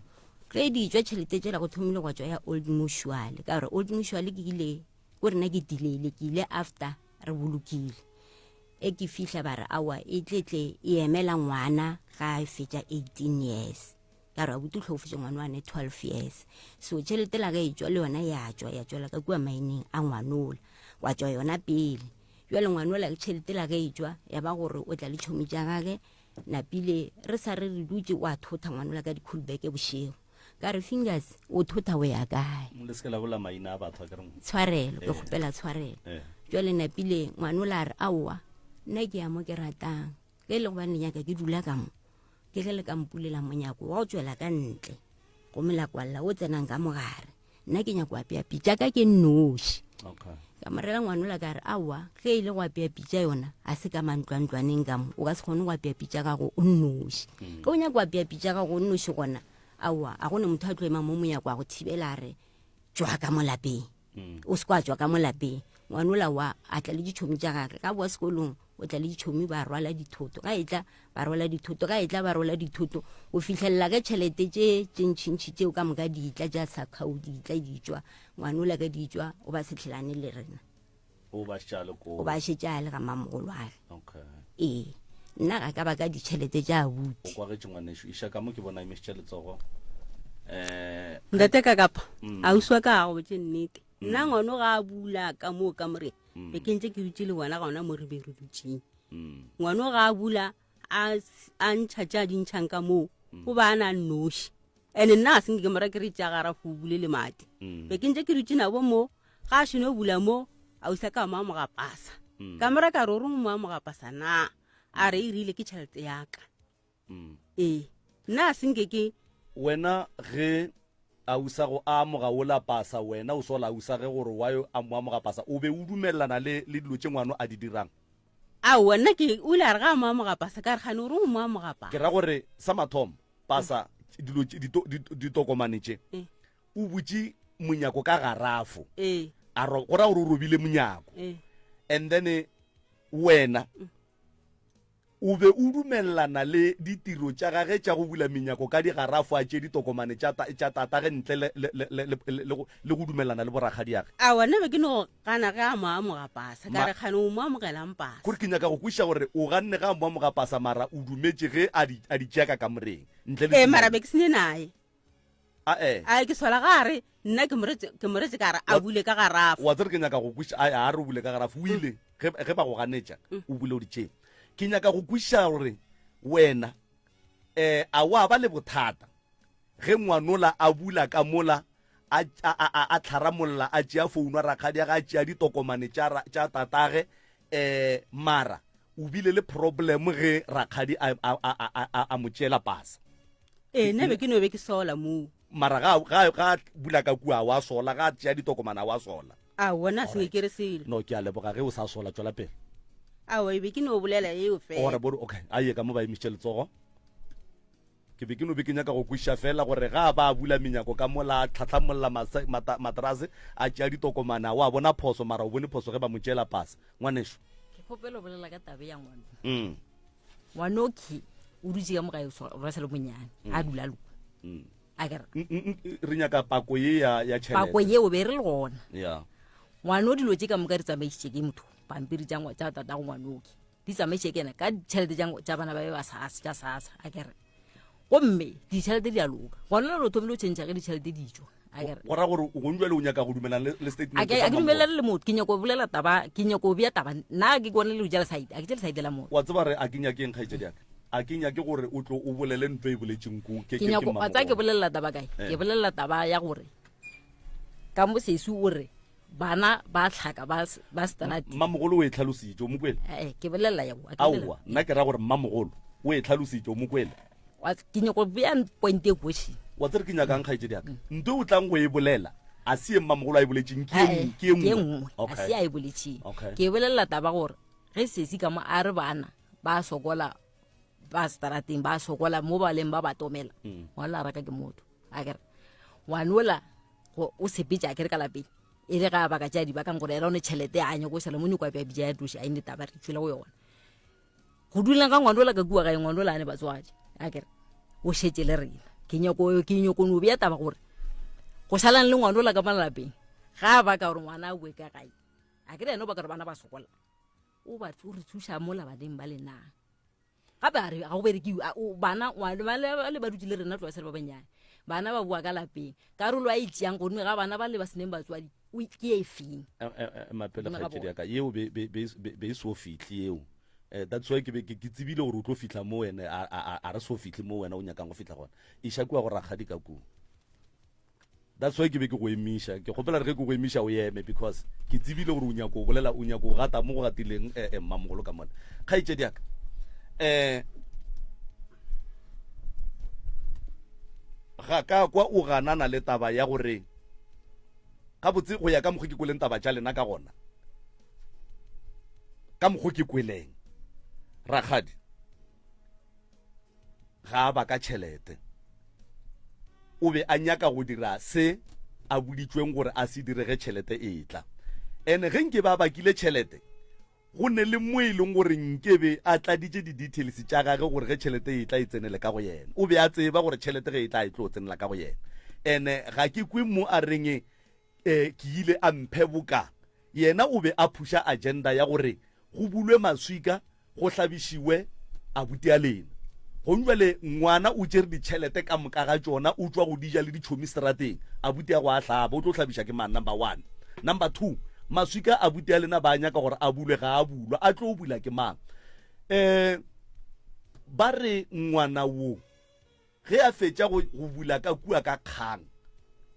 Ge di tšwa tšhelete tšela go thomile gwa tšwa ya Old Mutual ka gore Old Mutual ke ile ko rena ke delele ke ile after re bolokile. E ke fihla ba re aowa e tletle e emela ngwana ga e fetša 18 years. Ka re abuti o hlokofetše ngwana wa ne 12 years. So tšhelete la ge e tšwa le yona ya tšwa ya tšwela ka kua maineng a ngwanola. Wa tšwa yona pele. Jwale ngwanola tšhelete la ge e tšwa ya ba gore o tla le tšhomi tša gage napile re sa re re dutše wa thotha ngwanola ka di-coolback bošego. Ka re fingers o thotha o ya kae? Le se ke la bola maina a batho a ke re. Tshwarelo ke kgopela tshwarelo. Jwale napile ngwanola a re aowa nna ke ya mo ke ratang. Ge e le gobane le nyaka ke dula ka mo ke ge le ka mpulela monyako wa go tšwela ka ntle gomme la kwalela o tsenang ka mogare nna ke nyako apea pitša ka ke nnoši okay. ka morela ngwanola ka re aowa ge e le go apea pitša yona a se ka mantlwantlwaneng ka mo o ka se kgone go apea pitša gago o nnoši mm. ge o nyako apea pitša gago o nnoši gona aowa a gone motho a tlo ema mo monyako a go thibela a re tšwa ka mo lapeng mm. o se kwa tšwa ka mo lapeng ngwanola wa a tla le ditšhomi tša gage ka boa sekolong o tla le ditšhomi ba rwala dithoto ga etla ba rwala dithoto ga etla ba rwala dithoto o fitlhelela ka tšhelete tše tše ntšhintšhi tšeo ka moka di tla tša sakhau di tla di tšwa ngwanola ka di tšwa o ba setlhelane le rena o ba šetše ko o ba šetše a le ga mamogolwage okay ee nna ga ka ba ka ditšhelete tša abuti o kwagetše ngwanešu iša ka mo ke bona emišitše letsogo eh ntate ka kapa mm. ausi wa ka ga go botse nnete mm. nna ngwano ga a bula ka moo ka more mm. be ke ntse ke dutse le bona gona mo re be re dutseng ngwano ga a bula a ntšha tše a di ntšhang ka moo o ba a na nnoši ene nna ga senke ke mora ke re tša gara go bule le madi be ke ntse ke dutse nabo mo ga a šeno bula mo a usa ka mo amoga pasa mm. ka mora ka re o reng mo amoga pasa na a re e rile ke tšhelete yaka mm. ee nna a senke ke wena ge a usa go amoga ola pasa wena o sola usa ge gore wa yo a mo amoga pasa o be o dumelelana le le dilo tše ngwano a di dirang aowa nna ke o ile a re ga a mo amoga pasa ka re gane o reng o mo amoga pasa ke ra gore sa mathomo pasa dilo ditokomane tše eh. o butše monyako ka garafo eh. a go ra gore o robile monyako eh. and then wena mm. O be o dumelelana le ditiro tša gage tša go bula menyako ka digarafo a tšee ditokomane tša, tša tatage ntle le, le, le, le, le, le, go, le go dumelelana le borakgadiage? Aowa, nna be ke no gana ge a mo amoga pasa. Ka re, Kgane o mo amogelang pasa? Kore ke nyaka go kwešiša gore o ganne ge a mo amoga pasa mara o dumetše ge a di, a di tšea ka kamoreng ntle le Ee, mara tumelelo. be ke sene naye. Ae. Ae, ke sola ga a re, nna ke mo retse, ke mo retse ka re a bule ka garafo. Wa tsere ke nyaka go kwešiša, ae, a re o bule ka garafo, o ile, ge, ge ba go ganetša, o bule o di tšee. Ke nyaka go kwešiša gore wena, eh, a wa ba le bothata ge ngwanola a bula ka mola? A, a, a, a tlharamolla, a tšea founu a rakgadiage, a tšea ditokomane tša, tša tatage, eh, mara o bile le problem ge rakgadi a, a, a, a, a, a mo tšeela pasa. Ee, nna be ke no be ke sola moo. Mara ga, ga, ga bula ka kua wa sola, ga tšea ditokomane wa sola. Aowa, nna se ke re selo. No, ke a leboga ge o sa sola, tšwela pele. Aowa, e be ke no bolela eo fela. Ore, bore, okay, a ye ka mo ba emišitše letsogo. Ke be ke no be ke nyaka go kwešiša feela gore ga a ba a bula menyako ka mola, a tlhahlamolla materase, a tšea ditokomane, a wa bona phoso, mara o bone phoso ge ba mo tšeela pasa. Ngwanešu. Ke kgopela go bolela ka tabe ya ngwano. Mm. Ngwanokhi o dutše ka mo gae o sa le monyane, mm. a dula loka. Mm. A ke re. Mm, re nyaka pako ye ya ya tšhelete. Pako yeo be re le gona. Yeah. Ngwano dilo tše ka moka di tsamaisitše ke motho, pampiri tša tša tatago ngwanoki. Di tsamaisitše ke yena ka ditšhelete tša bana ba be ba sasa tša sasa a kere gomme ditšhelete di a loka gona le thomile o tšhentšha ge ditšhelete di tšwa a kere go ra gore gong jwale o nyaka go dumelana le statement a ke dumelane le motho ke nyako bolela taba ke nyako bea taba nna ke kone le ja lesaite a ke tše lesaite la motho wa tseba re a ke nyakeng kgaetšedi yaka a ke nyake gore o tlo o bolele ntho e boletseng ko ke nyako wa tsaya ke bolelela taba kae eh. ke bolelela taba ya gore ka mo sesi o re bana ba tlhaka ba ba strati mmamogolo o e tlhalositše o mokwele eh ke bolelela ya aowa nna ke ra gore mmamogolo o e tlhalositše o mokwele ke nyako bea point e question wa tsere ke nyakang kgaetšedi yaka mm. nto o tlang go e bolela a se ye mmamogolo a e boletseng ke e nngwe a se a e boletseng ke bolelela taba gore ge sesi ka mo a re bana ba sokola ba strateng ba sokola mo ba leng ba ba tomela mm. ngwana la raka ke motho a kere ngwanola o sepetše a kere ka lapeng e le ga baka tša di bakang gore ena o ne tšhelete a nyako sala mo nyoko a bja toši a ine taba re tswele go yona go duleng ga ngwanola ka kua gae ngwanola a ne batswadi a kere o šetše le rena ke nyako ke nyako no bea taba gore go šalang le ngwanola ka malapeng ga ba ka gore ngwana a bue ka gae a kere ena o baka gore bana ba sokola o ba o re thuša mola baneng ba lenang gape a re ga go berekiwe bana ba le ba dutse le rena tloa sele ba banyane bana ba boa ka lapeng karolo a e tšeang godimo ga bana ba le ba seneng batswadi ke e feng eh, eh, eh, mapele kgaetšedi ya ka yeo be e so fitlhe yeo that's why ke be ke tsebile gore o tlo fitlha mo wene a re so fitlhe mo wena o nyakang go fitlha gona iša kua go rakgadi ka kua That's why ke be ke go emiša. Ke kgopela re ge ke go emiša o eme because ke tsebile gore o nyako o bolela o nyako o gata mo go gatileng eh, eh, mmamogolo ka mona. Kgaetšedi ya ka. Eh ga ka kwa o ganana le taba ya gore gabotse go ya ka mokgwa ke kweleng taba tša lena ka gona ka mokgwa ke kweleng rakgadi ga a baka tšhelete. O be a nyaka go dira se a boditšweng gore a se dire ge tšhelete e tla. Ene ge nke be a bakile tšhelete, go ne le mo e leng gore nke be a tladitše di-details tša gage gore ge tšhelete e tla e tsenele ka go yena. O be a tseba gore tšhelete ge e tla e tlo tsenela ka go yena. Ene ga ke kwe mo a reng E, ke ile a mphe boka. Yena o be a phuša agenda ya gore go bulwe maswika go hlabišiwe abuti a lena. Gong jwale ngwana o tšere ditšhelete ka moka ga tšona o tšwa go di ja le ditšhomi seterateng. Abuti a go a hlaba, o tlo hlabiša ke mang? Number one. Number two, maswika abuti a lena ba a nyaka gore a bulwe, ga a bulwa, a tlo bula ke mang? E, ba re ngwana wo Ge a fetša go, go bula ka kua ka kgang,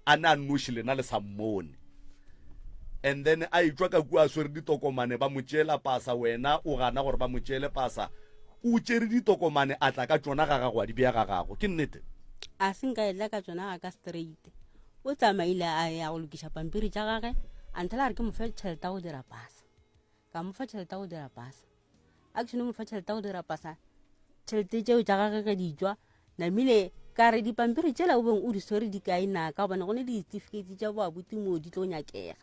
a ne a nnoši lena le sa mmone. And then a etšwa ka kua a swere ditokomane, ba mo tšeela pasa, wena o gana gore ba mo tšeele pasa. O tšere ditokomane a tla ka tšona ga gago, a di bea ga gago. Ke nnete? A se nka etla ka tšona ga ka straight. O tsamaile a ya go lokiša pampiri tša gage, a nthela a re ke mo fe tšhelete ya go dira pasa. Ka mo fa tšhelete ya go dira pasa. A ke seno mo fa tšhelete ya go dira pasa, tšhelete tšeo tša gage ge di tšwa, namile ka re dipampiri tšela o beng o di swere di kae na, ka gobane go ne ditifikeiti tša boabuti moo di tlo nyakega.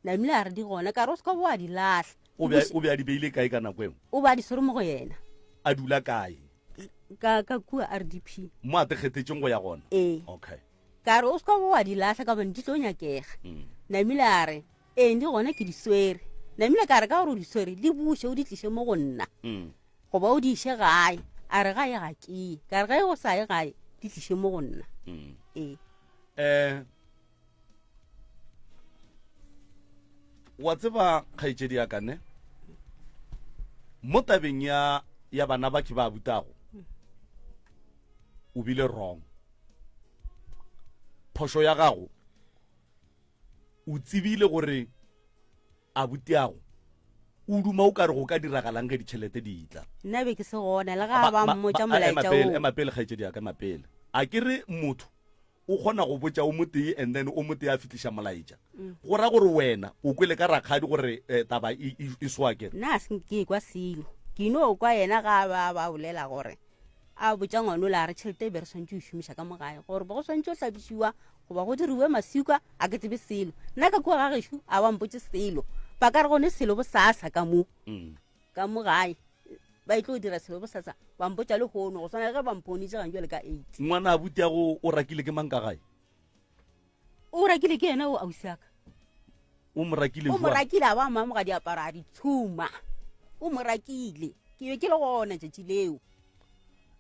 Namile a re di gona, ka re o se ka bo wa di lahla. O be o be a di beile kae ka nako eo? O be a di swere mo go yena. A dula kae? Ka, ka kua RDP. Mo a te kgethetšeng go ya gona? Ee. Okay. Ka re o se ka bo wa di lahla ka gobane di tlo nyakega. Mm. Namile a re Ee, di gona ke di swere. Namile ka re ka gore o di swere, di buše o di tliše mo go nna. Mm. Goba o di iše gae. A re gae ga ke ye. Ka re ge o sa ye gae, di tliše mo go nna. Mm. Ee. Eh wa tseba kgaetšedi ya ka ne mo tabeng ya ya bana ba ke ba butago o bile wrong phošo ya gago. O tsebile gore abutiago o duma o ka re go ka diragalang ge ditšhelete di tla. Nna be ke se gona le ga ba mmotša molaetša o. Ema pele kgaetšedi ya ka, ema pele. A ke re motho o kgona go botša o motee and then o motee a fihliša molaetša. Mm. Go ra gore wena o kwele ka rakgadi gore eh, taba e, e, e soa kere. Nna a se ke kwa selo. Ke no kwa yena ga ba ba bolela gore a botša ngwanola a re tšhelete e be re swantše o šomiša ka mo gae gore bo go swantše o hlabišiwa goba go diriwe maswika a ke tsebe selo nna ka kua ga gešo a ba mpotse selo ba ka re gone selo bo sasa ka mo mm. ka mo gae ba e tlo dira selo bo sasa ba mpotša le hono go swana le ge ba mponitše gang jale ka eight ngwana a butiago o rakile ke mang ka gae O rakile ke yena o ausi aka. O mo rakile O mo rakile a ba mamoga diaparo a di tshuma. O mo rakile. Ke be ke le gona tšatši leo.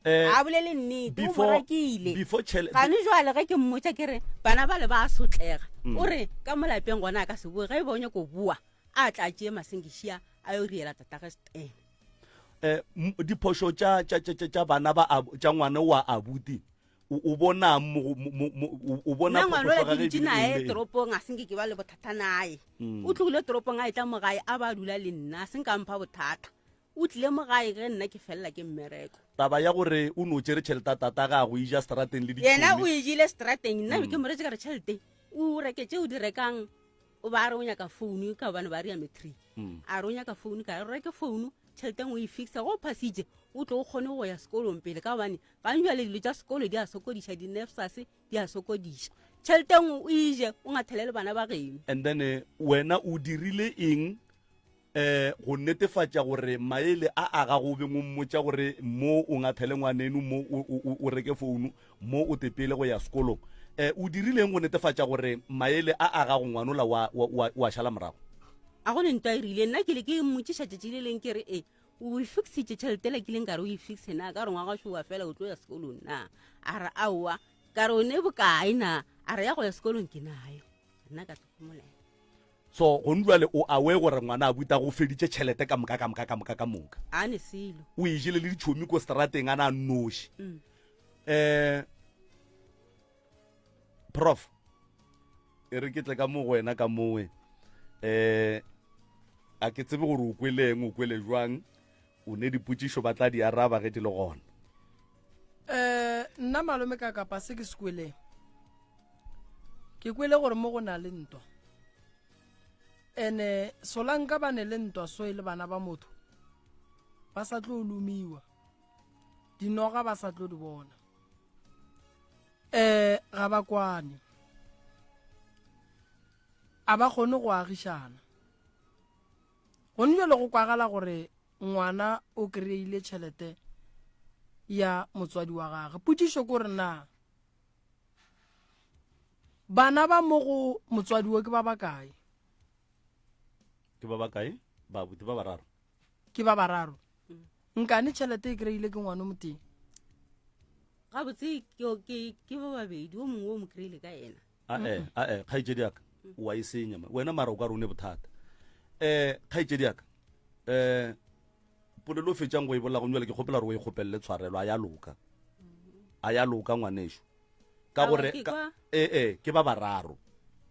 Eh, a bolele nnete o mo rakile before tšhele gane jwale ge ke mmotša ke re bana ba le ba sotlega mm. o re ka mo lapeng gona a ka se boe ge e ba o nyako boa a tla tšee masengišia a yo riela tatage setene eh diphošo tša tša tša tša bana ba tša ngwana wa abuti o bona mo o bona nna ngwana ola ke dutše nae toropong a senke ke ba le bothata nae mm. o tlogile toropong a etla mo gae a ba dula le nna a senka mpha bothata o tlile mo gae ge nna ke felela ke mmereko taba ya gore o no tšere tšhelete ya tata ga go ija strateng le yena o e jile strateng nna be ke mm. mo retse ka re tšhelete o reke tše o di rekang o ba re o nyaka founu ka gobane ba re ya matric mm. a re o nyaka founu ka re reke founu tšhelete ngwe e fixa go phasitše o tlo o kgone go ya sekolong pele ka gobane Gane bjale dilo tša sekolo di a sokodiša, di-nafsas di a sokodiša. Tšhelete nngwe o e je, o ngathele le bana ba geno. And then eh, wena o dirile eng eh go netefatša gore maele a a gago o beng o mmotša gore mo o ngathele ngwaneno mo o reke founu mo o tepele go ya sekolong eh o dirile eng go netefatša gore maele a a gago ngwanola wa wa wa šala morago a go ne ntwa e rile nna ke le ke mmotšiša tšatši le leng ke re e o e fixitše tšhelete la kileng ka re o e fixe na ka re ngwaga šowa fela o tlo ya sekolong na a re aowa ka re o ne bokae na a re ya go ya sekolong ke nayo nna ka tlhokomolela so gone jale o awe gore ngwana a buta go feditše tšhelete ka moka ka moka ka moka ka moka a ne selo o e jele le ditšhomi ko strateng a na noši um mm. Prof, e re ke tle ka mo go wena ka mowe. Eh, a ke tsebe gore o kweleng, o kwele jwang, o ne dipotšišo ba tla di araba ge di le gona. Eh, nna malome ka kapa se ke se kweleng. Ke kwele gore mo go na le ntwa. Ene solanka ba ne le ntwa so e le bana ba motho. Ba sa tlo lumiwa. Dinoga ba sa tlo di bona. um ga ba kwane a ba kgone go agišana gone jalo go kwagala gore ngwana o kry-ile tšhelete ya motswadi wa gage potšišo ko re na bana ba mo go motswadi wo ke ba bakae ke ba bakae babuti ba bararo ke ba bararo nkane tšhelete e kry-ile ke ngwana o motee gabotse ke ba babedi o mongwe o mo kry-ile ka ena ae ae kgaetšedi yaka wa e senya wena mara o ka re o ne bothata um kgaetšedi yaka um polelo o fetšang go e bolela gone jale ke kgopela gore o e kgopelele tshwarelo a ya loka a ya loka ngwaneso ka gore ee eh, ke ba bararo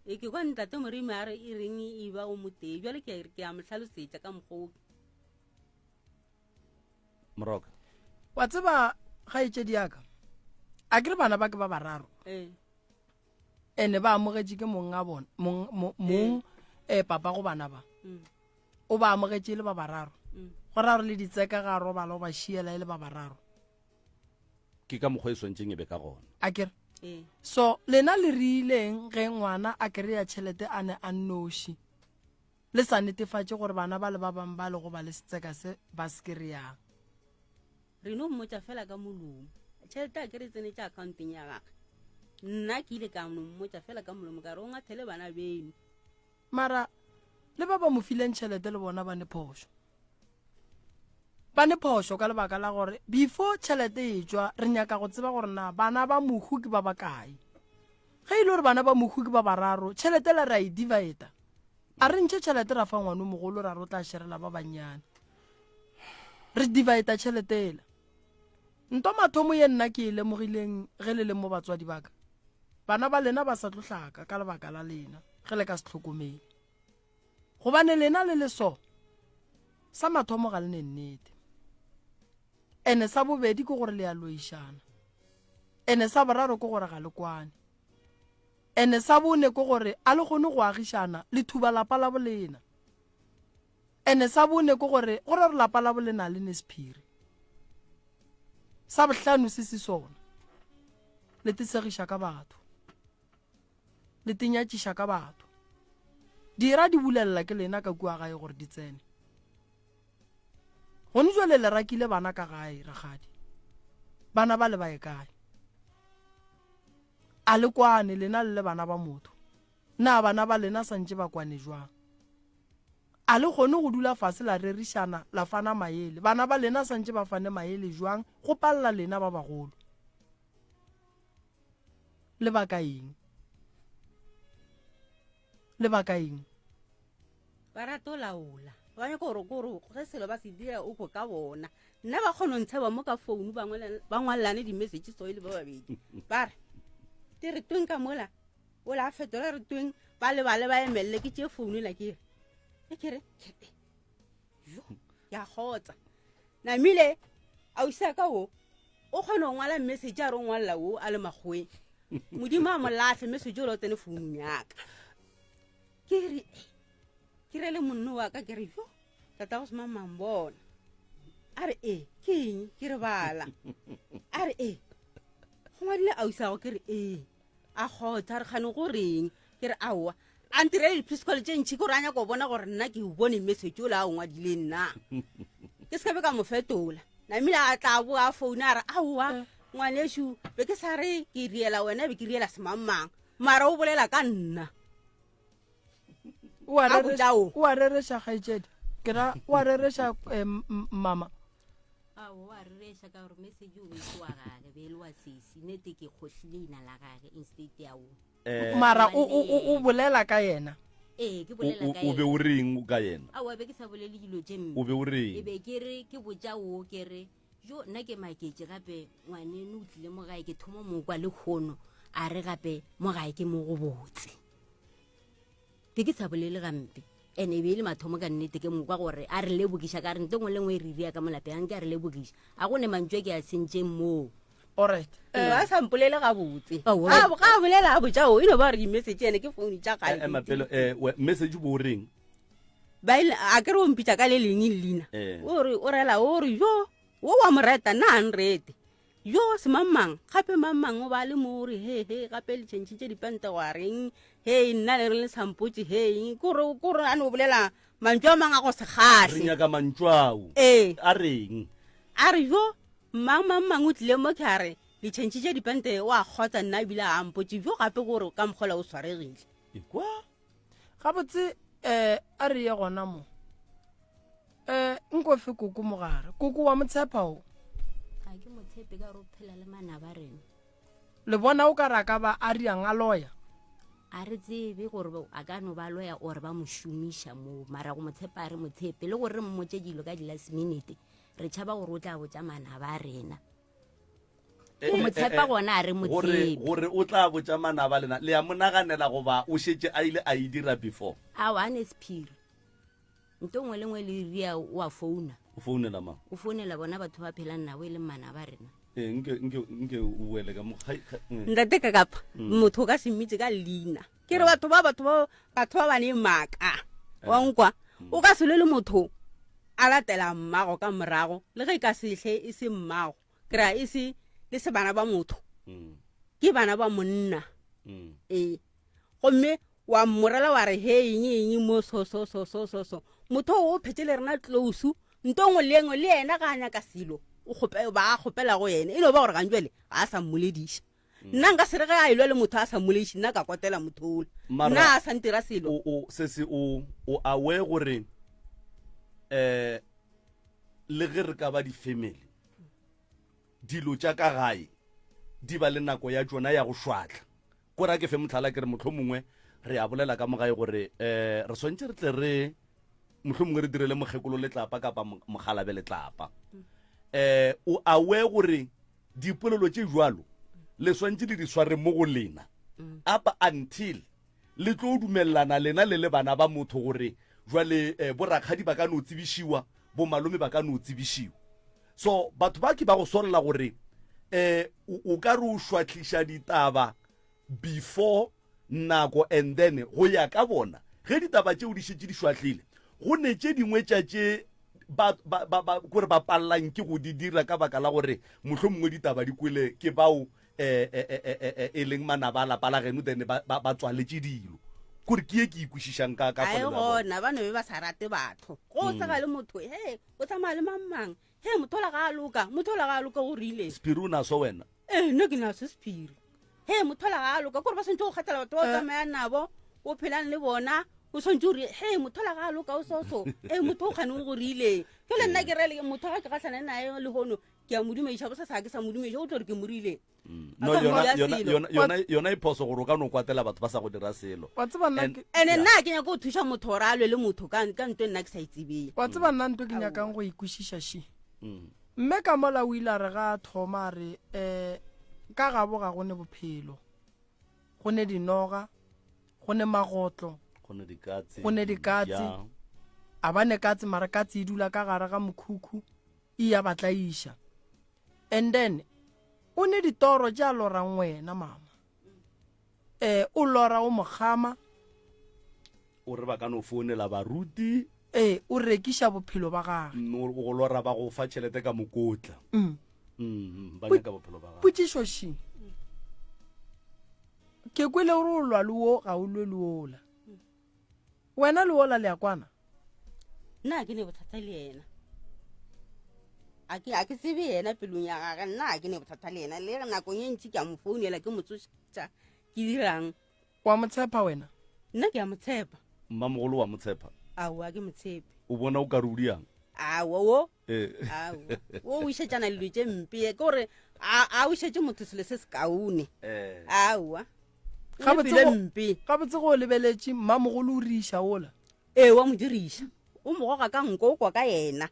e ke kwa ntate moremi a re e reng e ba o motee jale ke a mo tlhalosetša ka mokgwa moroka wa tseba gaetšedi yaka a ke re bana ba ke ba bararo ee. ene ba amogetše ke mong a bona mong um papa go bana ba mm. o ba amogetše e le ba bararo mm. go ra gore le ditseka ga robala o ba šiela e le ba bararo ke ka mokgwa e swantšeng e be ka gona a kere ee. so lena le rileng ge ngwana a kry-a tšhelete a ne a nnoši Le sa netefatše gore bana ba le ba bang ba lego ba le setseka se ba se kry-ang. Re no mmotša fela ka molomo. Tšhelete a ke re tsenetše akhaonteng ya gage. Nna ke ile ka no mmotša fela ka molomo ka re o ngathele bana beno. Mara le ba ba mo fileng tšhelete le bona ba ne phošo. Ba ne phošo ka lebaka la gore before tšhelete e tšwa re nyaka go tseba gore na bana ba mohu ke ba bakae. Ge e le gore bana ba mohu ke ba bararo, tšhelete la re a e divida. A re ntšhe tšhelete ra fa ngwana o mogolo ra re o tla šerela ba bannyane. Re divida tšhelete ela. Nto mathomo ye nna ke e lemogileng ge le le mo batswadi ba ka. Bana ba lena ba sa tlo hlaka ka lebaka la lena. Ge le ka se hlokomele. Gobane lena le le so, sa mathomo ga le ne nnete. Ene sa bobedi ke gore le a loišana. Ene sa boraro ke gore ga le kwane. Ene sa bone ke gore a le kgone go agišana le thuba lapa la bolena. Ene sa bone ke gore go ra gore lapa la bolena le ne sephiri. Sa bohlano se se sona. Le tesegiša ka batho. Le tenyatšiša ka batho. Dira di bulelela ke lena ka kua gae gore di tsene. Gone jwale le rakile bana ka gae, rakgadi. Bana ba le ba ye kae? A le kwane lena le le bana ba motho? Na bana ba lena santše ba kwane jwang? A le kgone go dula fase la rerišana la fana maele? Bana ba lena santše ba fane maele jwang go palela lena ba bagolo? Lebaka eng? Lebaka eng? Ba rata go laola. Ba nyaka gore gore ge selo ba se dira o kwe ka bona. Nna ba kgona go ntsheba mo ka founu ba ngwalelane di-message so e le ba babedi. Ba re, te re tweng ka mola? Ola a fetola re tweng? Ba lebale ba emelele ke tšee founu ela ke re. E ke re, yo, ke a kgotsa. Namile, ausi ka o, o kgona go ngwala message a re o ngwalela o a le makgoweng. Modimo a mo lahle message o le o tsene founung yaka. Ke re, ke re le monno wa ka ke re, yo, tata go sema mang bona. A re, ee, ke eng? Ke re bala. A re, ee, go ngwadile ausi ago ke re, ee. A kgotsa, a re kgane go reng? Ke re, aowa. A ntirele di-physical tše ntšhi ke gore a nyaka go bona gore nna ke bone message o le a o ngwadileng na. Ke se ka be ka mo fetola. Namile a tla boa a founa a re, aowa, eh. ngwanešu, be ke sa re ke riela wena, be ke riela semangmang. Mara o bolela ka nna. O a rereša kgaetšedi. Ke ra o a rereša eh, mama. Ao wa rereša ka gore message o be se wa gage, be e le wa sesi. Nete ke kgohlile ina la gage instead ya o. Eh, mara o, o, o, o bolela ka yena ee ke bolela ka o be o reng ka yena aowa be ke sa bolele dilo tše mpe o be o reng e be ke re ke botša o ke re jo nna ke maketše gape ngwaneno o tlile mo gae ke thoma mo kwa le kgono a re gape mo gae ke mo go botse be ke sa bolele gampe ene e be e le mathomo ka nnete ke mokwa gore a re lebogiša ka re nto ngwe le ngwe e re ria ka molapeng a nke a re lebogiša a go ne mantšu a ke a sentšeng moo alright eh. a sa mpolele gabotse ga a bolela a botša o e no ba gore di-message ene ke founu tša gae eh, eh, pele message bo o reng a ke re o mpitša ka le leng leina o re o rela o re yo wo wa mo reta nna a nrete Yo, semangmang, gape mangmang o ba le mo re he he gape le tšhentšhitše dipente gwa reng he nna le re le sampotše he eng kore kore a no bolela mantšu a mang a go se re kgahle nyaka mantšu ao ee a reng a re yo mang mang mang o tlile mo ke a re le tšhentšhitše dipente o a kgotsa nna ebile a mpotše yo gape gore ka mokgola o swaregile ekwa Gabotse um a re ye gona mo. Um nko fe koko mogare. Koko wa mo tshepa o? Ga ke mo tshepe ka gore o phela le manaba rena. Le bona o ka re a ka ba a riang a loya? A re tsebe gore a ka no ba loya or ba mo šomiša moo mara go mo tshepa a re mo tshepe le gore re mmotše dilo ka di-last minute re tšhaba gore o tla botša manaba a rena. Eh, go mo eh, tshepa eh, gona a re mo gore tshepe gore o tla botša manaba lena le ya mo naganela goba o šetše a ile a e dira before ao a ne sephiri nto nngwe le nngwe le ria o a founa o founela mang o founela bona batho ba phelang nabo e leng manaba rena ee nke nke nke o boele ka mo mm. ntate ka kapa mm. motho o ka se mmitse ka leina ke re batho ba batho ba batho ba ba ne maaka eh. wa nkwa mm. o ka se lwe le motho a latela mmago ka morago le ge e ka sehle e se mmago ke ra e se le se bana ba motho mm. ke bana ba monna mm. ee gomme wa mmorela wa re he eng eng mo so so so so so so motho o phetse le rena close nto ngwe le engwe le yena ga a nyaka selo o ba a kgopela go yena e no ba gore gantšwele ga a sa mmolediša mm. nna nka se re ge a elwa le motho a sa mmolediše nna ka kotela motho ola nna a sa ntira selo se se o aware gore um le ge re ka ba di-family Dilo tša ka gae di ba le nako ya tšona ya go šwahla. Ko re a ke fe mohlala ke re mohlomongwe re a bolela ka mo gae gore um re swantše re tle re mohlomongwe re direle mokgekolo letlapa kapa mokgalabe letlapa. Um o aware gore dipolelo tše jwalo le swantše le di sware mo go lena up until. Le tlo dumelelana lena le le bana ba motho gore jwale eh, borakgadi ba ka no tsebišiwa, bomalome ba ka no tsebišiwa. So batho ba ke ba go solla gore eh, o ka re o šwahliša ditaba before nako and then go ya ka bona ge ditaba tšeo di šetše di šwahlile go ne tše dingwe tša tše ba, ba, ba, ba, kore ba pallang ke go di dira ka baka la gore mohlomongwe ditaba di kwele ke bao eh, eh, eh, eh, eh, e leng manaba a lapa la geno then ba, ba, ba tswaletše dilo kore ke ye ke ikwešišang ka ka a e polelo ya bona. gona ba no be ba sa rate batho go o sega le motho he o tsamaya le mang mang he motho ola ga a loka motho ola ga a loka o rile sephiri o naso wena ee nna ke naso sephiri he motho ola ga a loka kore ba swantse go kgathela batho ba o Eh. tsamaya nabo o phelang le bona o swantse o re he motho ola ga a loka o soso ee motho o kgane o go rileng jale nna ke rele motho ga ke gatlhane naye lehono ke a mo dumediša bo sa sa ke sa mo dumediša o tlo re ke mo rileng Mm. A No, ka yona, moya yona, selo. yona, yona, yona e phoso gore o ka no kwatela batho ba sa go dira selo. Wa tseba nna And- ke- ene Yeah. nna a ke nyaka go thuša motho gore a lwe le motho ka ka nto e nna ke sa e tsebeng wa tseba nna nto ke nyakang go e kwešiša še Mm. mme ka mola o ile a re ga a thoma a re um ka gabo ga go ne bophelo go ne dinoga go ne magotlo Go ne dikatse. Go ne dikatse. Yeah. a ba ne katse mara katse e dula ka gare ga mokhukhu e ya ba tlaiša and then o ne ditoro tše a lorang wena mama eh o lora o mokgama O re ba ka no founela baruti. ee o rekiša bophelo ba gage Mm, o go lora ba go fa tšhelete ka mokotla. mm. Mm, ba nyaka bophelo ba gago. potšišo ši ke kwele gore o lwa le wo ga o lwe le ola Wena le wola le a kwana? Nna ga ke ne bothata le yena. A ke a ke tsebe yena pelong ya gage, nna ga ke ne bothata le yena. Le nakong e ntši ke a mo founela ke mo tsoša ke dirang. Wa mo tshepa wena? Nna ke a mo tshepa. Mmamogolo wa mo tshepa? Aowa ke mo tshepe. O bona o ka re o diang? Aowa wo. Eh. Aowa. Wo o išetšana le dilo tše mpe ke gore a a o išetše motho selo se sekaone. Eh. Aowa. Gabotse go o lebeletše mmamogolo o riša ola. Ee, wa mo diriša. O mo goga ka nko o kwa ka yena.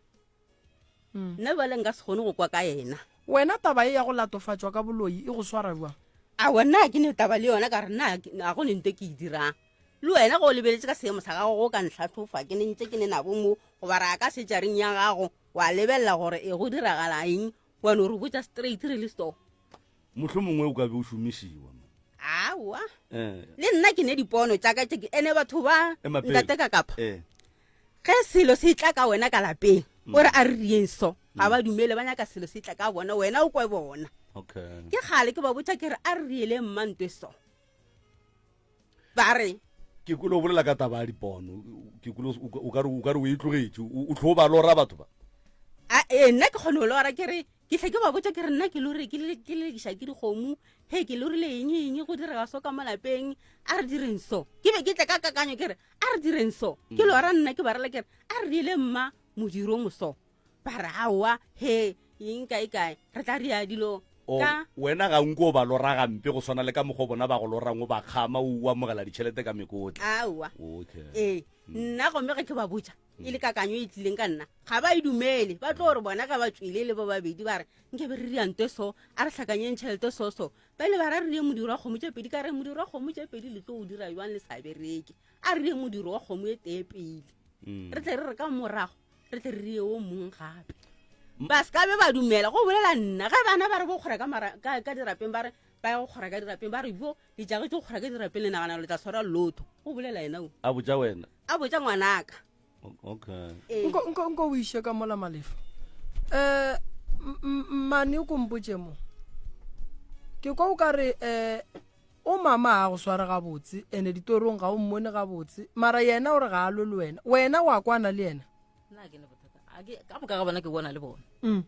Hmm. Nna bjale nka se kgone go kwa ka yena. Wena taba e ya go latofatšwa ka boloi e go swara bjang? Aowa nna ga ke ne taba le yona ka re nna ga go ne nto ke e dirang. Le wena ge o lebeletše ka seemo sa gago go ka ntlhahlofa ke ne ntše ke ne nabo mo goba ra ka setšareng ya gago wa lebelela gore e go diragala eng wa no re botša straight re le store. Mohlomongwe o ka be o šomišiwa. Aowa. Eh. Le nna ke ne dipono tša ka tše ene batho ba Ema pele. ntate ka kapa. Eh. Ge selo se tla ka wena ka lapeng, o re a re rieng so, ga ba dumele ba nyaka selo se tla ka bona wena o kwe bona. Okay. Ke kgale ke ba botša ke re a re rieleng mmantwe so. Ba re Ke kwele o bolela ka taba ya dipono. Ke kwele o ka re o ka re o e tlogetše. O tlo ba lora batho ba. A ee nna ke kgone go lora ke re ke hle ke ba botša ke re nna ke lore ke le ke lekiša ke dikgomo he ke lorile eng eng go direga so ka mo lapeng a re direng so ke be ke tle ka kakanyo ke re a re direng so ke lora nna ke ba rela ke re a re diele mma modiro moso ba re aowa he eng kae kae re tla ria dilo O, ka wena ga nko o ba lora gampe go swana le ka mokgwa bona ba go lorang o ba kgama o amogela ditšhelete ka mekotla. Aowa. Okay. Ee, nna gomme ge ke ba botša e le kakanyo e tlileng ka nna ga ba e dumele ba tlo gore bona ge ba tswile le ba babedi ba re nke be re riante so a re hlakanyeng tšhelete so so ba ile ba ra re rie modiro wa kgomo tše pedi ka re modiro wa kgomo tše pedi le tlo o dira jwang le sa bereke a re rie modiro wa kgomo e tee pele mm. re tle re re ka morago re tle re rie o mong gape ba se ka be ba dumela go bolela nna ge bana ba re bo kgora ka dirapeng ba re ba ya go kgora ka dirapeng ba re jo letšage tso kgora ka dirapeng le nagana le tla tshwara lotho go bolela yena o a botša wena a botša ngwanaka okay Ee. nko nko nko o iše ka mola malefa um mmane o kompotše mo ke kwa o ka re um o mama ga go sware gabotse ene ditorong ga o mmone gabotse mara yena o re ga a lwe le wena wena wa kwana le yena nna ke ne bothata A ke- ka moka ga bona ke bona le bona Mm.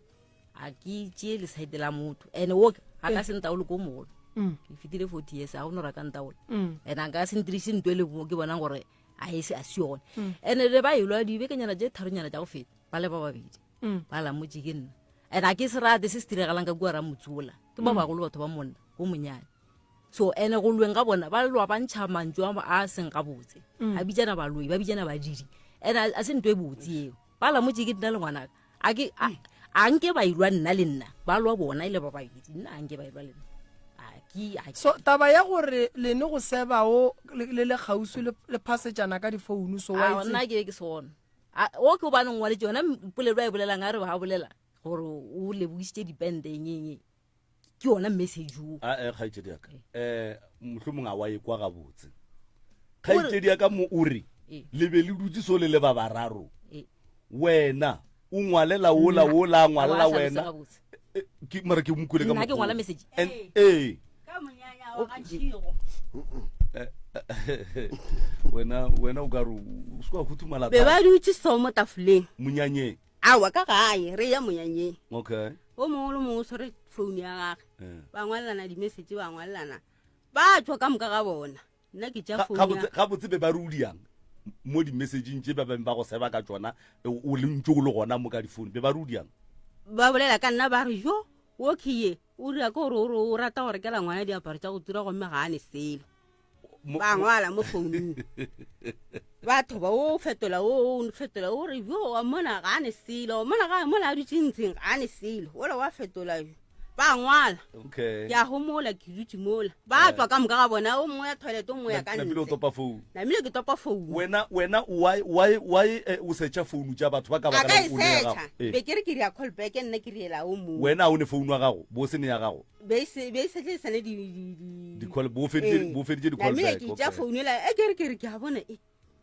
a ke tšee lesaete la motho ene o ga ka se ntaole ko mogolo Mm. ke fetile 40 years ga o no raka ntaole Mm. ene a nka se ntirise nto e le ke bonang gore a e se a se yone ene le ba elwa dibekenyana tše tharonyana tša go feta ba le ba babedi Mm. ba lamotse ke nna ene a ke se rate se se diragalang ka kua ramotsola ke ba bagolo batho ba monna o monyane so ene go lweng ga bona ba lwa ba ntšha mantso a a seng gabotse a bitsana baloi ba bitsana badidi ene a a se nto e botse eo ba lamotse ke nna le ngwanaka a ke a a nke ba ilwa nna le nna ba lwa bona e le ba babedi nna a nke ba ilwa le nna. ke a So taba ya gore lene go sebao le le le kgauswi le le phasetšana ka difounu so wa a e nna tseba. ke be ke se gona A- o ke obane ngwaletše yona polelo a e bolelang a re ba bolela gore o lebogisitše dipente eng eng eng. Ke yona message o. A e kgaetšedi ya ka. Eh mohlomong a wa e kwa gabotse. Kgaetšedi ya ka mo o re le be le dutše so le le ba bararo. Wena o ngwalela wola wola a ngwalela wena. Ke mara ke mo kwele ka Nna ke ngwala message. Ee. Ka monyanya wa ga Tšhigo. Wena wena o ka re o se wa huthumala. Be ba dutše so mo tafoleng. Monyanyeng. Aowa ka gae re ya monyanyeng. Okay. O mongwe le mongwe o tshwere phone ya gage. Eh. Ba ngwalelana di-message ba ngwalelana. Ba tšwa ka moka ga bona. Nna ke tša phone ya. Gabotse be ba re o diang mo di-messageng tše ba beng ba go seba ka tšona o le ntše o le gona mo ka difounu be ba re o diang? Ba bolela ka nna ba re jo o ke ye o dira ke gore o re o rata go rekela ngwana diaparo tša go tura gomme ga a ne selo. ba ngwala mo founung batho ba o fetola o fetola o re yo wa mona ga ne selo mona ga mola a dutse ntsheng ga ne selo ola wa fetola yo ba ngwala okay ke a homola ke dutse mola ba tswa ka moka ga bona o mongwe ya toilet o mongwe ya ka ntle o topa founu namile ke topa founu wena wena why why why eh, o searcha founu tša batho ba ka baka la o ne ya gago eh. be ke re ke ria call back nna ke riela o mongwe wena o ne founu ya gago bo se ne ya gago be se be se tle sane di di di di call bo feditše bo feditše di call back ke tša phone la e ke re ke re ke a bona e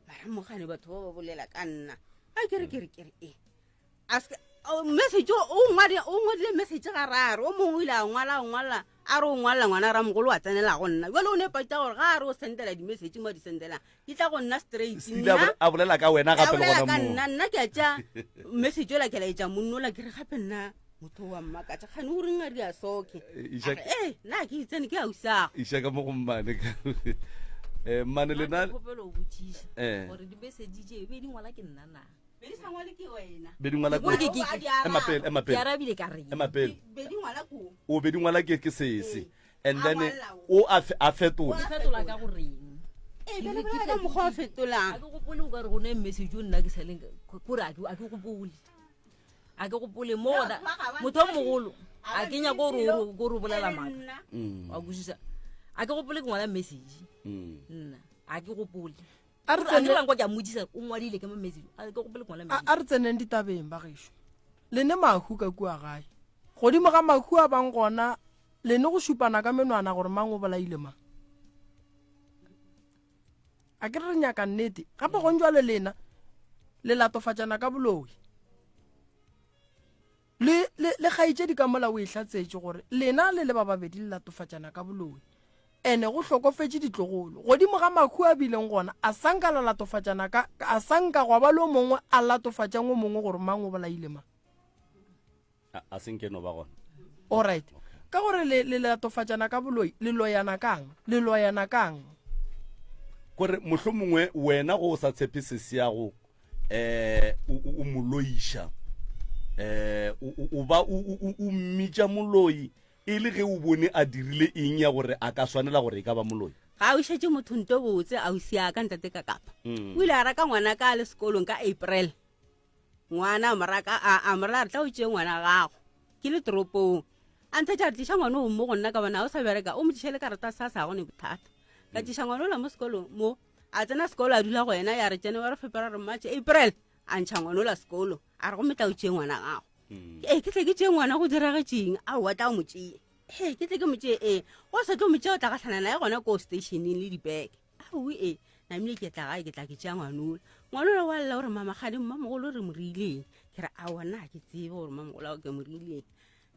mara mogane batho ba ba bolela ka nna a ke re ke re ke re e a se message o ngwadi o ngwadile message ga raro o mongwe o ile a ngwala a ngwala a re o ngwalela ngwana ramogolo wa tsenela go nna jale o ne patsa gore ga a re o sendela di-message mo a di sendelang di tla go nna straight nna a bolela ka wena gape le gona ka nna nna ke a tša message ola ke laetša monnola ke re gape nna motho wa mmakatša kgane o reng a ria soke ee nna ke itsene ke ausago iša ka mo go mmane eh, mmane lena kgopelo o botšiša eh. gore di-message tše be di ngwala ke nna na be di sa ngwale ke wena be di ngwala ke ema pele ema pele ke arabile ka reng ema pele be di ngwala ko o be di ngwala ke ke sese and then o a fetola fetola ka goreng ee bjale bolela ka mokgwa o fetolang a ke gopole o ka re go ne message o nna ke saleng kore a ke gopole a ke gopole mo gona motho o mogolo a ke nyako gore o bolela maaka mm. wa kwešiša a ke gopole ke ngwala message mm. nna a ke gopole A re tsene- a ke a mmotšiša o ngwadile ka mo message a ke gopole ke ngwala a message a re tseneng ditabeng ba gešo lene mahu ka kua gae godimo ga mahu a bang gona lene go šupana ka menwana gore mang o bolaile mang a ke re re nyaka nnete gape gong jwale lena le latofatšana ka boloi Le, le, le kgaetšedi ka mola o e hlatsetše gore lena le le ba babedi le latofatšana ka boloi. Ene go hlokofetše ditlogolo. Godimo ga mahu a bileng gona, a sa nka la latofatšana ka, a sa nka gwa ba le o mongwe a latofatšang o mongwe gore mang o bolaile mang. A, a se nke no ba gona. Alright. Ka gore le, le latofatšana ka boloi, le loyana kang? Le loyana kang? Kore mohlomongwe wena go o sa tshepe sesiago eh o mo loiša eh o ba o mmitša moloi e le ge o bone a dirile eng ya gore a ka swanela gore e ka ba moloi ga o šetše motho nto botse a o sia ka ntate ka kapa mm. o ile a raka ngwana ka le sekolong ka april ngwana a moraka a morela re tla o tšee ngwana gago ke le toropong a nthetša re tliša ngwana o mo go nna ka bona o sa bereka o mo tliše le karata sa sa gone bothata ka tliša ngwana ola mo sekolong mo a tsena sekolo a dula go yena ya re January February March April a ntšha ngwana ola sekolo a re gomme tla o tšee ngwana gago mm. ee ke tle ke tšee ngwana go diragetšeng aowa tla o mo tšee ee ke tle ke mo tšee ee go sa tlo mo tšea o tla gahlana naye gona ko stationeng le dibeke aowe ee namile ke tla gae ke tla ke tšea ngwanola ngwanola wa lla gore mama gane mmamogolo re mo reileng ke re aowa nna ga ke tsebe gore mmamogolo ao ke mo reileng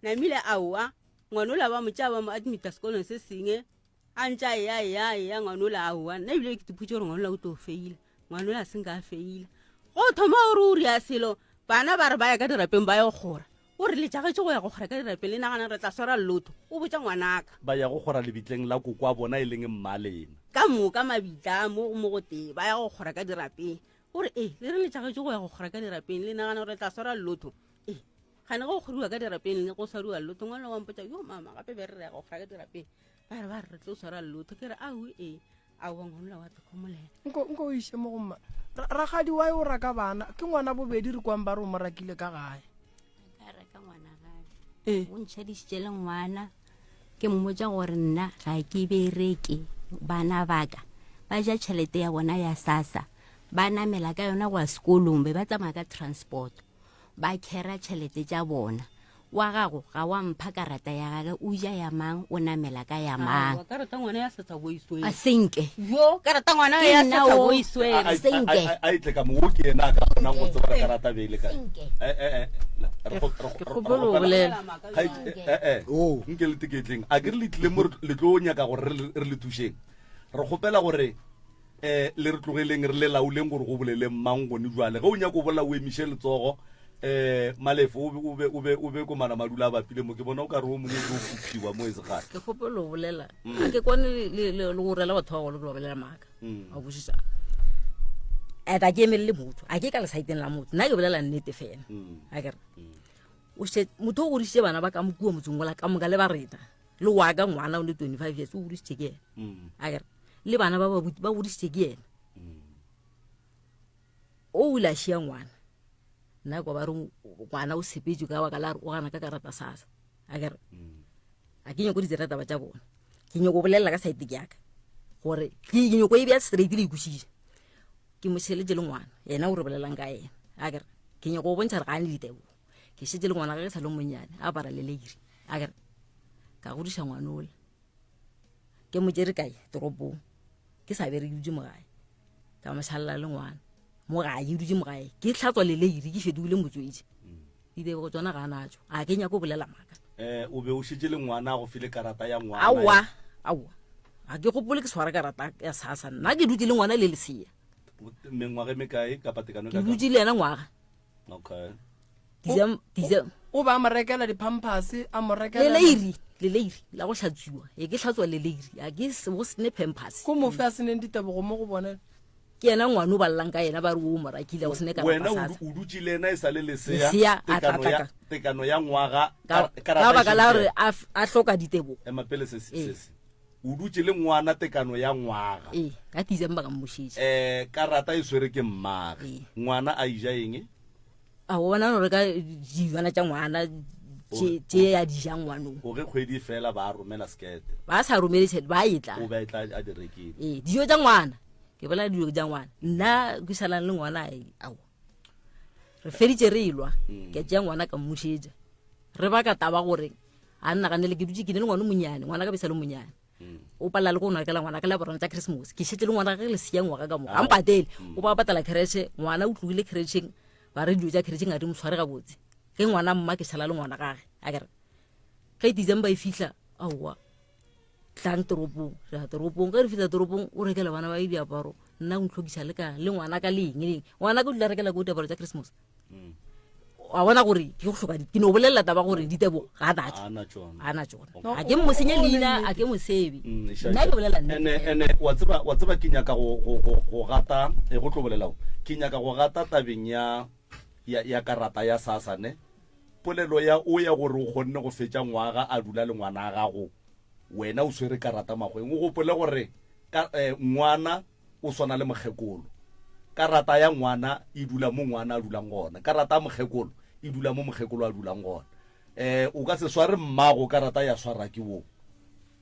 namile aowa ngwanola ba mo tšea ba mo admita sekolong se sengwe A ntše a eya, a eya, a eya, ngwanola aowa. Nna ebile ke tiphutše gore ngwanola o tlo feila. Ngwanola a se nka a feila. Go thoma gore o ria selo, bana ba re ba ya ka dirapeng ba yo kgora. O re letšagetše go ya go kgora ka dirapeng le nagana re tla swara lotho. O botša ngwanaka. Ba ya go kgora lebitleng la koko wa bona e leng mmalena. Ka moka mabitla a mo mo go tee ba ya go kgora ka dirapeng. O re, E, le re letšagetše go ya go kgora ka dirapeng le nagana gore re tla swara lotho. E, gane go kgoriwa ka dirapeng go swariwa lotho. Ngwana wa mpotša, yo mama gape be re re ya go kgora ka dirapeng. Ba re ba re re tlo swara lotho ke re ahu e aowa ngwanola wa tlhokomolela. Nko nko o iše mo go mma. Rakgadi wa o raka bana ke ngwana bobedi re kwang ba re o mo rakile ka gae. Ka raka ngwana gae. Ee. O ntšhadišitše le ngwana. Ke mmotša gore nna ga ke bereke, bana ba ka ba ja tšhelete ya bona ya SASSA, ba namela ka yona go ya sekolong, be ba tsamaya ka transport, ba khera tšhelete tša bona. Wa gago ga wa mpha karata ya gage, o ja ya mang, o namela ka ya mang. Aowa, karata ngwana ya setsa bo iswere. A senke. Jo, karata ngwana Ke ya nna setsa o. bo iswere. A- a- Senke. a- a- a e tle ka mo o ke yena a ka kgonang go tseba gore karata be e le kae. Senke. Eh, eh, eh, re go- re go- Ke re kgopela go go bolela. Kgaetši- eh, eh, Oh. nke le teketleng a ke re le tlile mo re- le tlo nyaka gore re le- re le thušeng re kgopela gore um le re tlogeleng re le laoleng gore go boleleng mang gone jwale ge o nyaka o bolela o emiše letsogo um malefo o be- o be- o be o be komana madula a bapile mo ke bona o ka re o mongwe o tlo fuphiwa mo e segale ke kgopela go bolela ga ke kwane le- le le- le go rela batho ba golo ke ba bolela maaka a kwešiša and a ke emelele motho a ke ka lesaeteng la motho nna ke bolela nnete fela a kere o she motho o godisitse bana ba ka mokua motseng ola ka moka le ba rena le wa ka ngwana o le 25 years o godisitse ke ena a kere le bana ba ba godisitse ke ena o ile a šia ngwana nna kwa ba re ngwana o sepetse ka baka la re o gana ka karata sasa a kere a ke nyako ditsela taba tša bona ke nyako bolelela ka saete ke yaka gore ke nyako e bja straight le ikwešiša ke mo šeletse le ngwana yena o re bolelang ka yena a kere ke nyako go bontšha re ga a ne ditebogo ke šetse le ngwana ga ke sa le monnyane a apara leleiri a kere ka godiša ngwana ola ke mo tšere kae toropong ke sa bere ke dutse mo gae ka mo šalela le ngwana mo gae ke dutse mo gae ke tlhatswa leleiri ke fetogile motswetši ditebogo tsona ga a natso a ke nyako bolela maaka um o be o šetše le ngwana a go file karata ya ngwana aowa aowa ga ke gopole ke tshwara karata ya sasa nna ke dutse le ngwana le lesea mengwaga e mekae kapa tekano e ke dutse le yena ngwaga okay o ba mo rekela di-pampers a mo rekela leleiri leleiri la go hlatswiwa e ke hlatswa leleiri a ke go sene pampers ko mofe a seneng ditebogo mo go bone ke yena ngwane o balelang ka yena ba re o mo rakile go sene wena o dutse le ena e sa le lesea tekano ya ngwaga ka baka la gore a hloka ditebogo ema pele se se o dutse le ngwana tekano ya ngwaga ee ka december ka mmošetše um karata e swere ke mmage ngwana a ija eng A o bona gore ka dijwana tša ngwana tše ya di jang ngwanong. O ge kgwedi e fela ba romela sekete. Ba sa romele tšhelete ba e tla. O be a etla a di rekile. Ee, dijo tša ngwana. Ke bolela dijo tša ngwana. Nna ke salang le ngwana ao. Re feditše re elwa. Mm. Ke tšea ngwana ka mmušetša. Re baka taba gore a nnaganele ke dutše ke ne le ngwana monyane, ngwana ka be sa le monyane. o palela le go nwakela ngwana ka laborano tsa christmas ke šetse le ngwana ge le sia ngwaga ka moka a mpatele o ba patela creche ngwana o tlogile crecheng ba re dilo tsa crecheng a di mo tshware gabotse ge ngwana mma ke šala le ngwana gage a kere ge december e fihla aowa tlang toropong re ya toropong ge re fihla toropong o rekela bana ba e diaparo nna o ntlhokisa le ka le ngwana ka le eng le eng ngwana ka o dula rekela ko diaparo tsa christmas a bona gore ke go hloka ke no bolelela taba gore ditebogo ga a natso a na tsona a ke mo senye leina a ke mo sebe mm, nna ke bolela ene ene wa tseba wa tseba ke nyaka go go go go gata e go tlo bolela ke nyaka go gata tabeng ya ya ya karata ya sasa ne polelo ya o ya gore o kgonne go fetša ngwaga a dula le ngwana a gago wena o swere karata magweng o gopole gore ka eh, ngwana O swana le mokgekolo. Karata ya ngwana e dula mo ngwana a dulang gona. Karata ya mokgekolo e dula mo mokgekolo a dulang gona. Um o ka se sware mmago karata ya swara ke wo.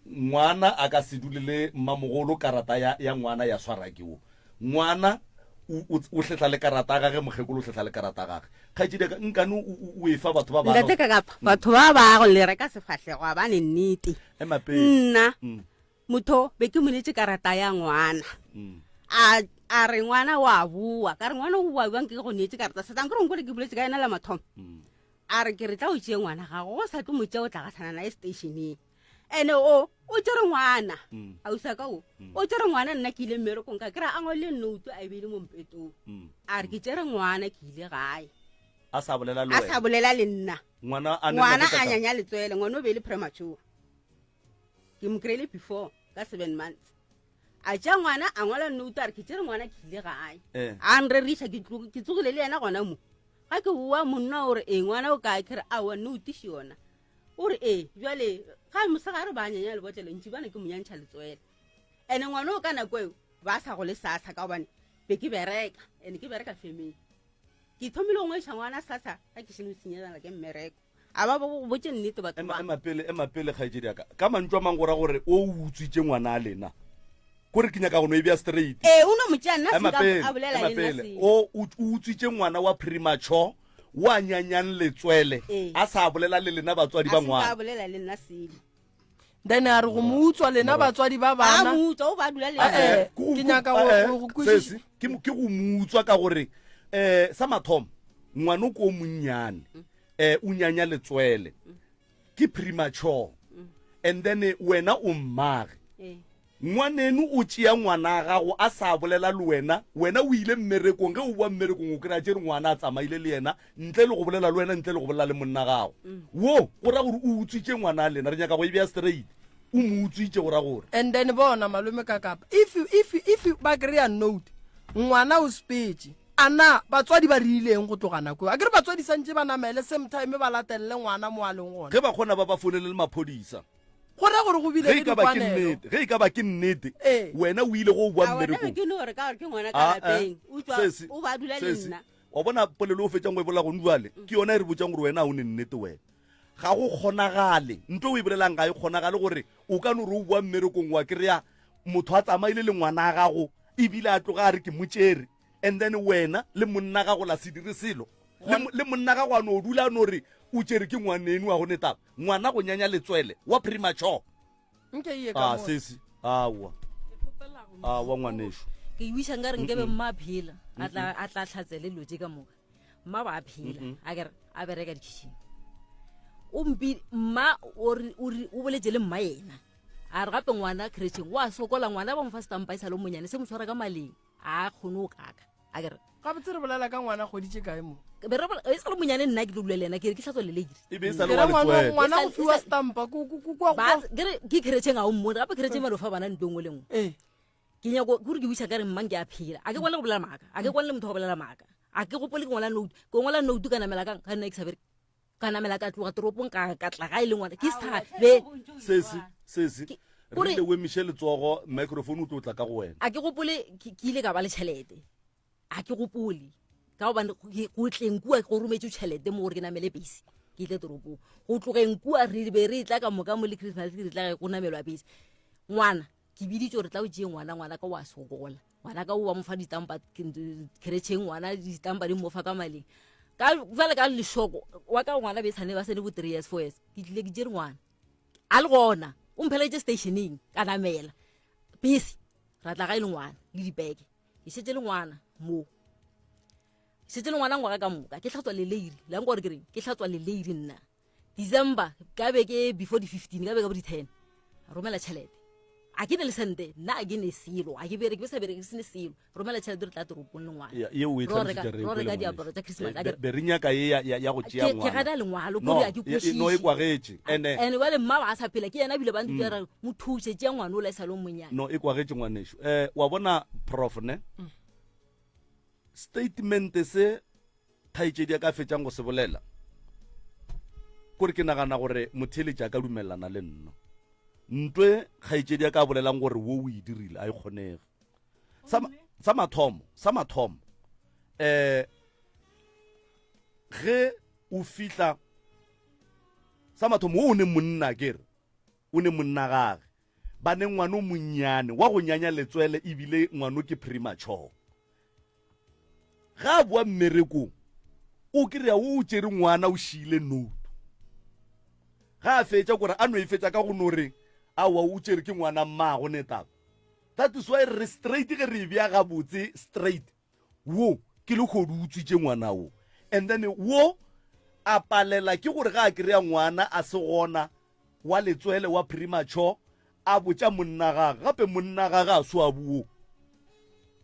Ngwana a ka se dule le mmamogolo karata ya, ya ngwana ya swara ke wo. Ngwana o, o, o hletla le karata ya gage, mokgekolo o hletla le karata ya gage. Kgaetšedi ya ka, nkane o, o, o e fa batho ba ba. Ntate Kakapa, batho ba ba go le reka sefahlego ga ba ne nnete. Ema pele. Nna motho be ke monetse karata ya ngwana mm. a a re ngwana wa bua ka re ngwana o bua bjang ke go neetse karata setang ke re nkole ke boletse ka ena la mathomo mm. a re ke re tla o tšee ngwana gago go sa tlo mo tšea o tla gatlhana naye stationeng ene o o tšere ngwana mm. ausa ka o o tšere ngwana nna ke ile mmerekong ka kry a ngwadile noto a e beile mo mpetong a re ke tšere ngwana ke ile gae a sa bolela le a sa bolela le nna ngwana a nyanya letswele ngwana o be e le premature ke mo kry-ile before ka seven months a tša ngwana a ngwala note a re ke tšere ngwana ke ile gae eh. a nreriša ke tsogile le yena gona mo ga ke boa monna o re ee ngwana o kae ke re aowa note še yona o re ee jale ga mosegare ba nyanya lebotlelo ntši bana ke monyantšha letswele ene ngwana o ka nako eo ba sa go le sasa ka gobane be ke bereka ene ke bereka femeng ke thomile go ngwaiša ngwana sasa ga ke šeno senyelana ke mmereko. A ba go botše nnete batho Ema ba. ema pele ema pele kgaetšedi ya ka. Ka mantšu a mang go ra gore o utswitše ngwana a lena. Kore ke nyaka go no e bea straight. Ee, o no mo tšea nna Ema se ka pele, a bolela ema le nna pele. selo. O o utswitše ngwana wa premature wa nyanyang letswele Ee. a sa bolela le lena batswadi A ba se ka a ngwana. bolela le nna selo. Then a re go mo utswa lena batswadi ba A bana. mo utswa o ba dula le Eh, nna. eh, Ke go- ke nyaka go- eh, go- go kwešiša. sesi, ke mo- ke go mo utswa ka gore um sa mathomo ngwana o ko o monnyane um o nyanya letswele ke premature and then eh, wena o mmage Ee. ngwaneno o tšea ngwana a gago a sa bolela le wena wena o ile mmerekong ge o boa mmerekong o kry-a tšere ngwana a tsamaile le yena ntle le go bolela le wena ntle le go bolela le monna gago wo go ra gore o utswitše ngwana a lena re nyaka go e bea straight o mo utswitše go ra gore And then bona malome ka kapa if if if ba kry-a note ngwana o sepetse a na batswadi ba rileng go tloga nako eo a kere batswadi santse ba namele same time ba latelele ngwana mo a leng gona ge ba kgona ba ba founele le maphodisa go ra gore go bile ge le e ka ba ke dikwanelo nnete ge e ka ba ke nnete Ee. wena o ile go o boa A wena mmerekong ke no gore ka gore ke ngwana ka Ah, eh. lapeng utswa Sesi, o ba dula le sesi. nna wa bona polelo o fetšang go e bolela gone jale ke yona e re botsang gore wena ga o ne nnete wena ga go kgonagale nto o e bolelang ga e kgonagale gore o ka no re o boa mmerekong wa kry-a motho a tsamaile le ngwana a gago ebile a tloga a re ke motšere and then wena le monna gago la se dire selo le, le monna gago a no dula a no re o tšere ke ngwaneno wa go ne taba ngwana go nyanya letswele wa premature nke e ye ka a mo sesi awa awa ngwaneso ke iwiša nka re nkebe mma a phela a tla a tla tlhatsele dilo tše ka moka mma ba a phela a kere a bereka dikitšhing o mpi mma o re- o re- o boletse le mma yena a re gape ngwana kretšheng wa sokola ngwana ba mo fa setampa e sa le monyane se mo tshwara ka maleng a kgone go kaka a kere gabotse re bolela ka ngwana goditše kae mo be re bola- e sa le monyane nna ke tlo dula le ena ke re ke tlhatswa leleiri e be e sa le ke wa re ngwana letswele ngwana E go sa- fiwa e sa- stampa ko- ko- ko- kwa- Ba- kwa- ke re ke kretšheng ga o mmone gape kretšheng ba no fa bana ntlo nngwe le nngwe ee ke nyako kore ke wiša ka re mmang ke a phela a ke kwane go bolela maaka a ke kwane le motho wa go bolela maaka a ke gopole ke ngwala note ke ngwala note ka namela kang ka nna ke sa bereke ka namela ka tloga toropong ka ka tla gae le ngwana ke sa be sesi sesi Ke- re kore- ile o emiše letsogo microphone o tlo tla ka go wena a ke gopole ke ke ile ka ba le tšhelete a ke gopole ka gobane ke- go tleng kua go rometse tšhelete mo gore ke namele bese ke tle toropong go tlogeng kua re be re tla ka moka mo le christmas re tla go namelwa bese ngwana ke biditse gore tla o tšee ngwana ngwana ka wa sokola ngwana ka o wa mo fa ditampa kretšheng ngwana ditampa di mo fa ka maleng ka jale ka lešoko wa ka ngwana be tshane ba sene bo three years four years ke tlile ke tšere ngwana a le gona o mpheleditše stationeng ka namela bese ra tla ga e le ngwana le dipeke ke šetse le ngwana mo šetse le ngwana ngwaga ka moka ke tlhatswa leleiri la nka gore ke reng ke tlhatswa leleiri nna december ka be ke before di 15 ka be ka bo di 10 romela tšhelete a ke ne le sente nna a ke ne selo a ke bereke be sa bereke se ne selo romela tšhelete re tla toropong le ngwana Ya, yeo o e Ro reka- tlhalositše re ro kwele reka ngwaneso. diaparo tsa Christmas, Eh, a be ke re- be re nyaka ye ya- ya ya go tšea ke ke ngwana gana lengwalo no kore a ke ye- ye- no e kwešiše kwagetše ene and bale mma ba a sa phela ke yena ebile ba ntse ra mo thuse tšea ngwana o la e sa le monyane no e kwagetše ngwaneso um wa bona prof ne statement se kgaetšedi a ka fetšang go se bolela kore ke nagana gore motheeletši a ka dumelelana le nna ntwe kgaetšedi a ka bolelang gore wo o e dirile a e kgonege sa, sa mathomo sa mathomo um ge o fihla sa mathomo wo o ne monna kere o ne monna gage ba ne ngwana o monnyane wa go nyanya letswele ebile ngwano ke premature Ga a boa mmerekong, o kry-a o o tšere ngwana o šiile note. Ga a fetša kore a no e fetša ka go no re aowa o tšere ke ngwana mmago ne taba. That is why re straight ge re e bea gabotse straight wo ke lehodu o tswitše ngwana wo and then wo a palela ke gore ga a kry-a ngwana a se gona wa letswele wa premature a botša monna gage gape monna gage a so a buo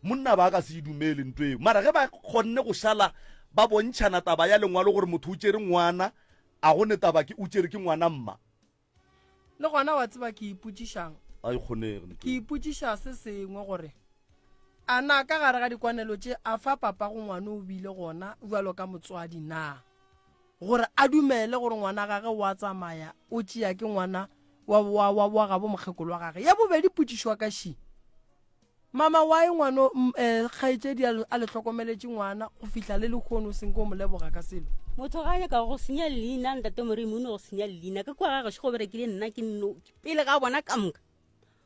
monna ba ka se e dumele nto eo mara ge ba kgonne go šala ba bontšhana taba ya lengwalo gore motho o tšere ngwana a go ne taba ke o tšere ke ngwana mma le gona wa tseba ke ipotšišang a e kgonege ke ipotšiša se sengwe gore a na ka gare ga dikwanelo tše a fa papa go ngwana o bile gona bjalo ka motswadi na gore a dumele gore ngwana gage wa tsamaya o tšea ke ngwana wa, wa, wa, wa gabo mokgekolo wa gage. Ya bobedi potšišo ya ka ši. Mama why ngwano eh, kgaetšedi a le hlokomeletše ngwana go fihla le lehono o senke o mo leboga ka selo? Motho ga a nyaka go senya leina ntate Moremi o ne go senya leina ka kua ga gešo go berekile nna ke nno pele ga bona ka moka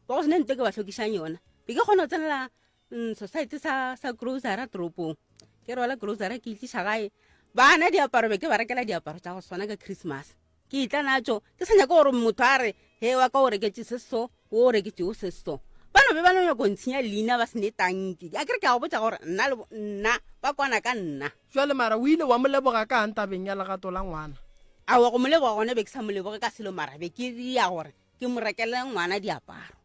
ba go sena nto ke ba hlokišang yona be ke kgona go tsenela mm, society sa sa grosera toropong ke rwala grosera ke itliša gae bana diaparo be ke ba rekela diaparo tša go swana ka christmas ke itla natso ke sa nyake gore motho a re he wa ka o reketse se so o reketsego se so ba no be ba no nyako ntshenya leina ba sene tanki a kere ke a go botsa gore nna le nna ba kwana ka nna jale mara o ile wa mo leboga ka ang tabeng ya legato la ngwana awa go mo leboga gone be ke sa mo leboge ka selo mara be ke ria gore ke mo rekele ngwana diaparo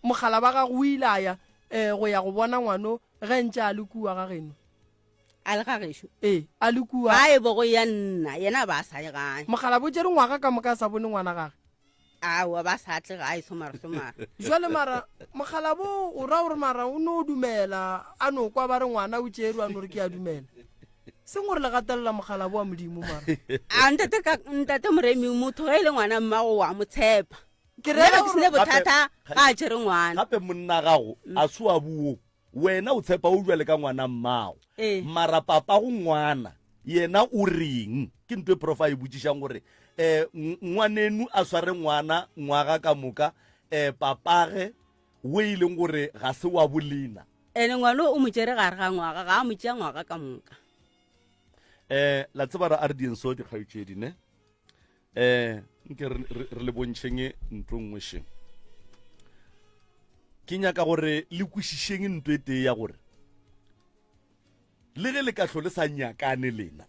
Mogala wa gago o ile a ya um go ya go bona ngwano ge ntše a le kua ga geno. A le ga gešo? Ee, a le kua. Gae bo go ya nna, yena ba sa ye gae. Mogala bo tšere ngwaga ka moka a sa bone ngwana gage. Aowa, ba sa tle gae somara somara. Jwale mara mogala bo o ra gore mara o no dumela a no kwa ba re ngwana o tšerwe a no re ke a dumela. Seng gore le gatelela mogala bo wa Modimo mara. A ntate ka ntate Moremi motho ge e le ngwana mmago wa mo tshepa. Ke rera ke sene bothata ga a tšere ngwana. Gape monna gago a se wa buo wena o tshepa o jwale ka ngwana mmago Ee. mara papa go ngwana yena o reng ke ntho e prof a e botšišang gore um ngwanenu a sware ngwana ngwaga ka moka um papage o e leng gore ga se wa bolena Ene ngwana o mo tšere gare ga ngwaga ga a mo tšea ngwaga ka moka. um la tseba ra a re dieng so dikgaetšedi ne um nke re le bontšheng ntlo nngwe še ke nyaka gore le kwešišeng ntlo e tee ya gore le ge le ka hlo le sa nyakane lena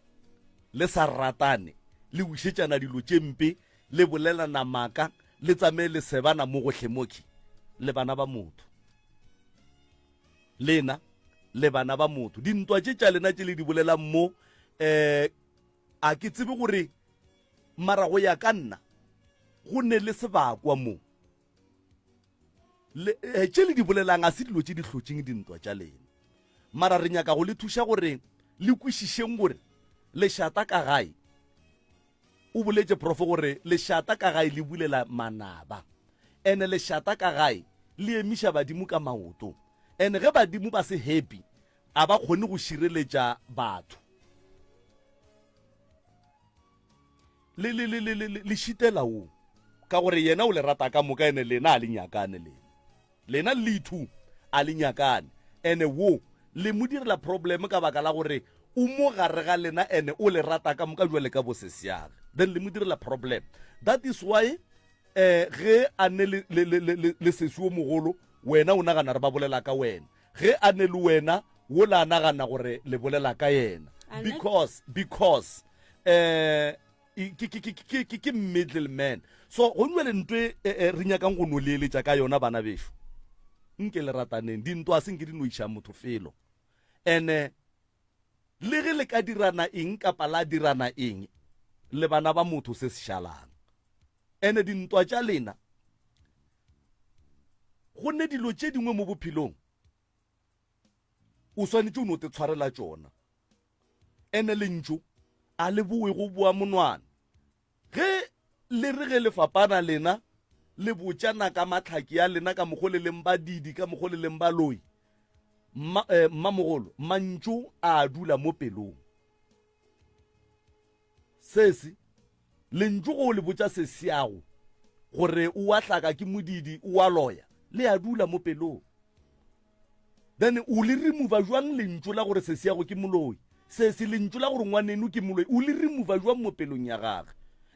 le sa ratane le wišetšana dilo tše mpe le bolelana maaka le tsamaye le sebana mo gohle moki le bana ba motho lena le bana ba motho dintwa tše tša lena tše le di bolelang mo um A ke tsebe gore mara go ya ka nna go ne le sebakwa mo. Le, eh, tše le di bolelang a se dilo tše di hlotšeng dintwa tša lena. Mara re nyaka go le thuša gore le kwešišeng gore lešata ka gae o boletše profo gore lešata ka gae le bulela manaba ene lešata ka gae le emiša badimo ka maoto ene ge badimo ba se happy A ba kgone go šireletša batho. Le, le, le, le, le, le šitela wo. Ka gore yena o le rata ka moka ene lena a le nyakane lena. Lena le two a le nyakane. Ene wo le mo direla problem ka baka la gore o mo gare ga lena ene o le rata ka moka jwale ka bosesiage. Then le mo direla problem. That is why eh ge a ne le, le, le, le, le sesi o mogolo wena o nagana re ba bolela ka wena. Ge a ne le wena, wola a nagana gore le bolela ka yena. Because, because, eh, ke, ke, ke, ke, ke, ke middle man. So, go nwe le ntwe e, e, re nyakang go no leeletša ka yona, bana bešo. Nke le rataneng. Dintwa a se nke di no iša motho felo. Ene, le ge le ka dirana eng kapa la dirana eng, le bana ba motho se se šalang. Ene dintwa tša lena, go ne dilo tše dingwe mo bophelong o swanetše o no te tshwarela tšona. Ene lentšu a le bowe go boa monwana. Ge le re ge le fapana lena le botšana ka matlhaki a lena ka mokgo le leng badidi ka mokgo le leng baloi, mma, eh, mmamogolo mantšu a dula mo pelong. Sesi, lentšu go le botša sesiago gore o a hlaka ke modidi o a loya, le a dula mo pelong. Then o le remova jwang lentšu la gore sesiago ke moloi? Sesi, lentšu la gore ngwaneno ke moloi o le remova jwang mo pelong ya gage?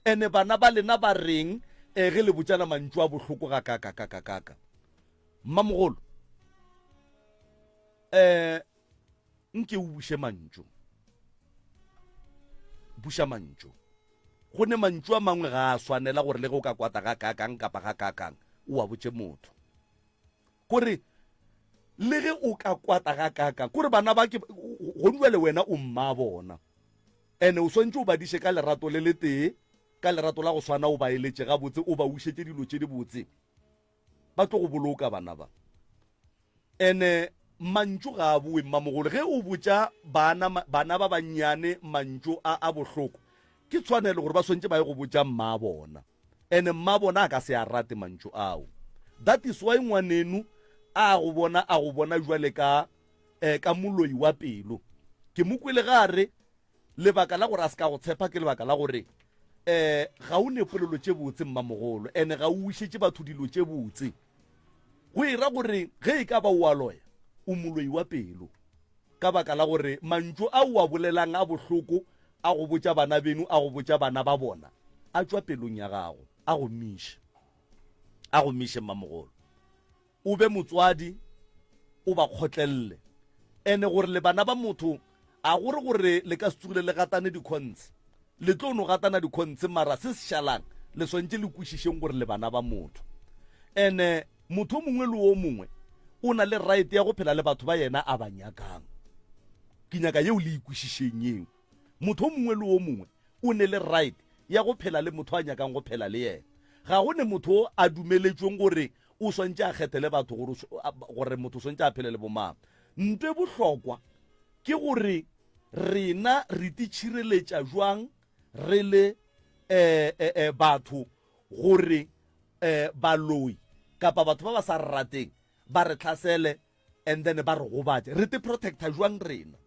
Ene bana ba lena ba reng eh, ge le botšana mantšu a bohloko ga kaka kaka kaka? Mmamogolo, eh, Nke o buše mantšu. Buša mantšu. Go ne mantšu a mangwe ga a swanela gore le ge o ka kwata ga kaakang kapa ga kaakang o a botše motho. Kore le ge o ka kwata ga kaakang, kore bana ba ke gonjwale wena o mma bona. Ene o swantše o ba diše ka lerato le letee, ka lerato la go swana o ba eletše gabotse, o ba ušetše dilo tše dibotse. Ba tlo go boloka bana ba. Ene mantšu ga a boe mmamogolo. Ge o botša bana, bana ba bannyane mantšu a a bohloko, ke tshwanelo gore ba swantše ba ye go botša mma bona. Ene mma bona a ka se a rate mantšu ao. That is why ngwanenu a go bona a go bona jwale ka eh, ka moloi wa pelo. Ke mo kwele ga a re lebaka la gore a se ka go tshepa ke lebaka la gore eh ga o ne polelo tše botse mmamogolo ene ga o wišetše batho dilo tše botse. Go e ra gore ge e ka ba o a loya o moloi wa pelo ka baka la gore mantšu a o a bolelang a bohloko a go botša bana beno a go botša bana ba bona a tšwa pelong ya gago a go miše a go miše mmamogolo. O be motswadi o ba kgotlelele ene gore le bana ba motho a gore gore le ka se tsogile le gatane dikhontshe le tlo no gatana dikhontshe mara se se šalang le swantše le kwešišeng gore le bana ba motho ene motho o mongwe le o mongwe o na le right ya go phela le batho ba yena a ba nyakang ke nyaka yeo le ikwešišeng yeo motho o mongwe le o mongwe o ne le right ya go phela le motho a nyakang go phela le yena ga go ne motho o a dumeletšweng gore o swantše a kgethele batho gore, gore motho o swantše a phele le bomang. Nto e bohlokwa ke gore rena re titšhireletša jwang re le eh, eh, eh, batho gore eh, baloi kapa batho ba ba sa re rateng ba re tlhasele and then ba re gobatše. Re te protecta jwang rena?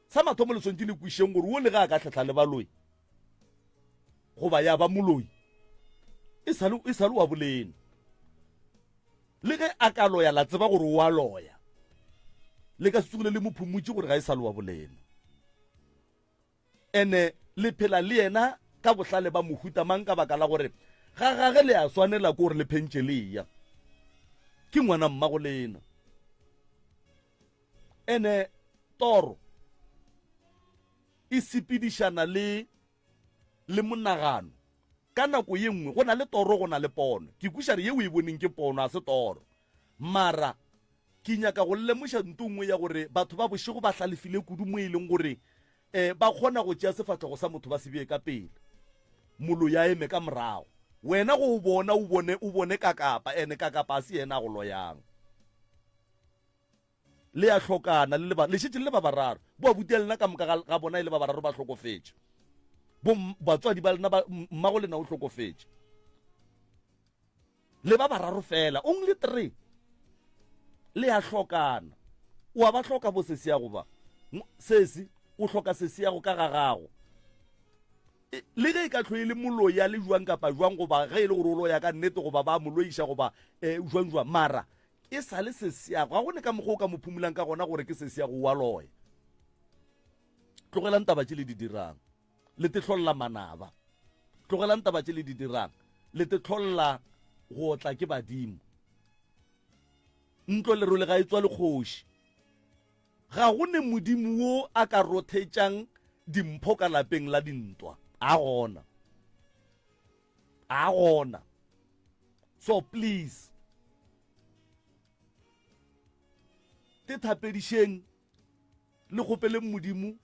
Sa mathomo le swantše le kwišeng gore wo le ge a ka tlhahla le baloi goba ya ba moloi e sale e sale wa bolena. Le ge a ka loya la tseba gore o a loya. Le ka se tsogile le mo phumutše gore ga e sale wa bolena. Ene le phela le yena ka bohlale ba mohuta mang ka baka la gore ga gage le a swanela ke gore le phentše le eya. Ke ngwana mmago lena. Ene toro e sepedišana le le monagano. Ka nako ye nngwe go na le toro go na le pono. Ke kweša re ye o e boneng ke pono a se toro. Mara ke nyaka go lemoša nto nngwe ya gore batho ba bošego ba hlalefile kudu mo e leng gore um ba kgona go tšea sefahlogo sa motho ba se bee ka pele, moloi a eme ka morago. Wena go o bona o bone o bone kakapa ene kakapa a se yena a go loyang. Le a hlokana le le ba, le šetše le le ba bararo. Bo abuti ya lena ka moka ga, ga bona e le ba bararo ba hlokofetše. Bo batswadi ba lena ba, mmago lena o hlokofetše. Le ba bararo fela, only three. Le a hlokana. O a ba hloka bo sesi ya go ba. Sesi, o hloka sesi ya go ka ga gago. E, le ge e ka hlwe e le moloi a le jwang kapa jwang goba ge e le gore o loya ka nnete goba ba mo loiša goba eh, jwang jwang mara E sa le sesiago. Ga go ne ka mokgwa o ka mo phumolang ka gona gore ke sesiago wa loya. Tlogelang taba tše le di dirang. Le te hlolla manaba. Tlogelang taba tše le di dirang. Le te hlolla go otla ke badimo. Ntlo lerole ga e tswa le kgoši. Ga go ne modimo wo a ka rothetšang dimpho ka lapeng la dintwa. A gona. A gona. So please. Te thapedišeng le kgopeleng Modimo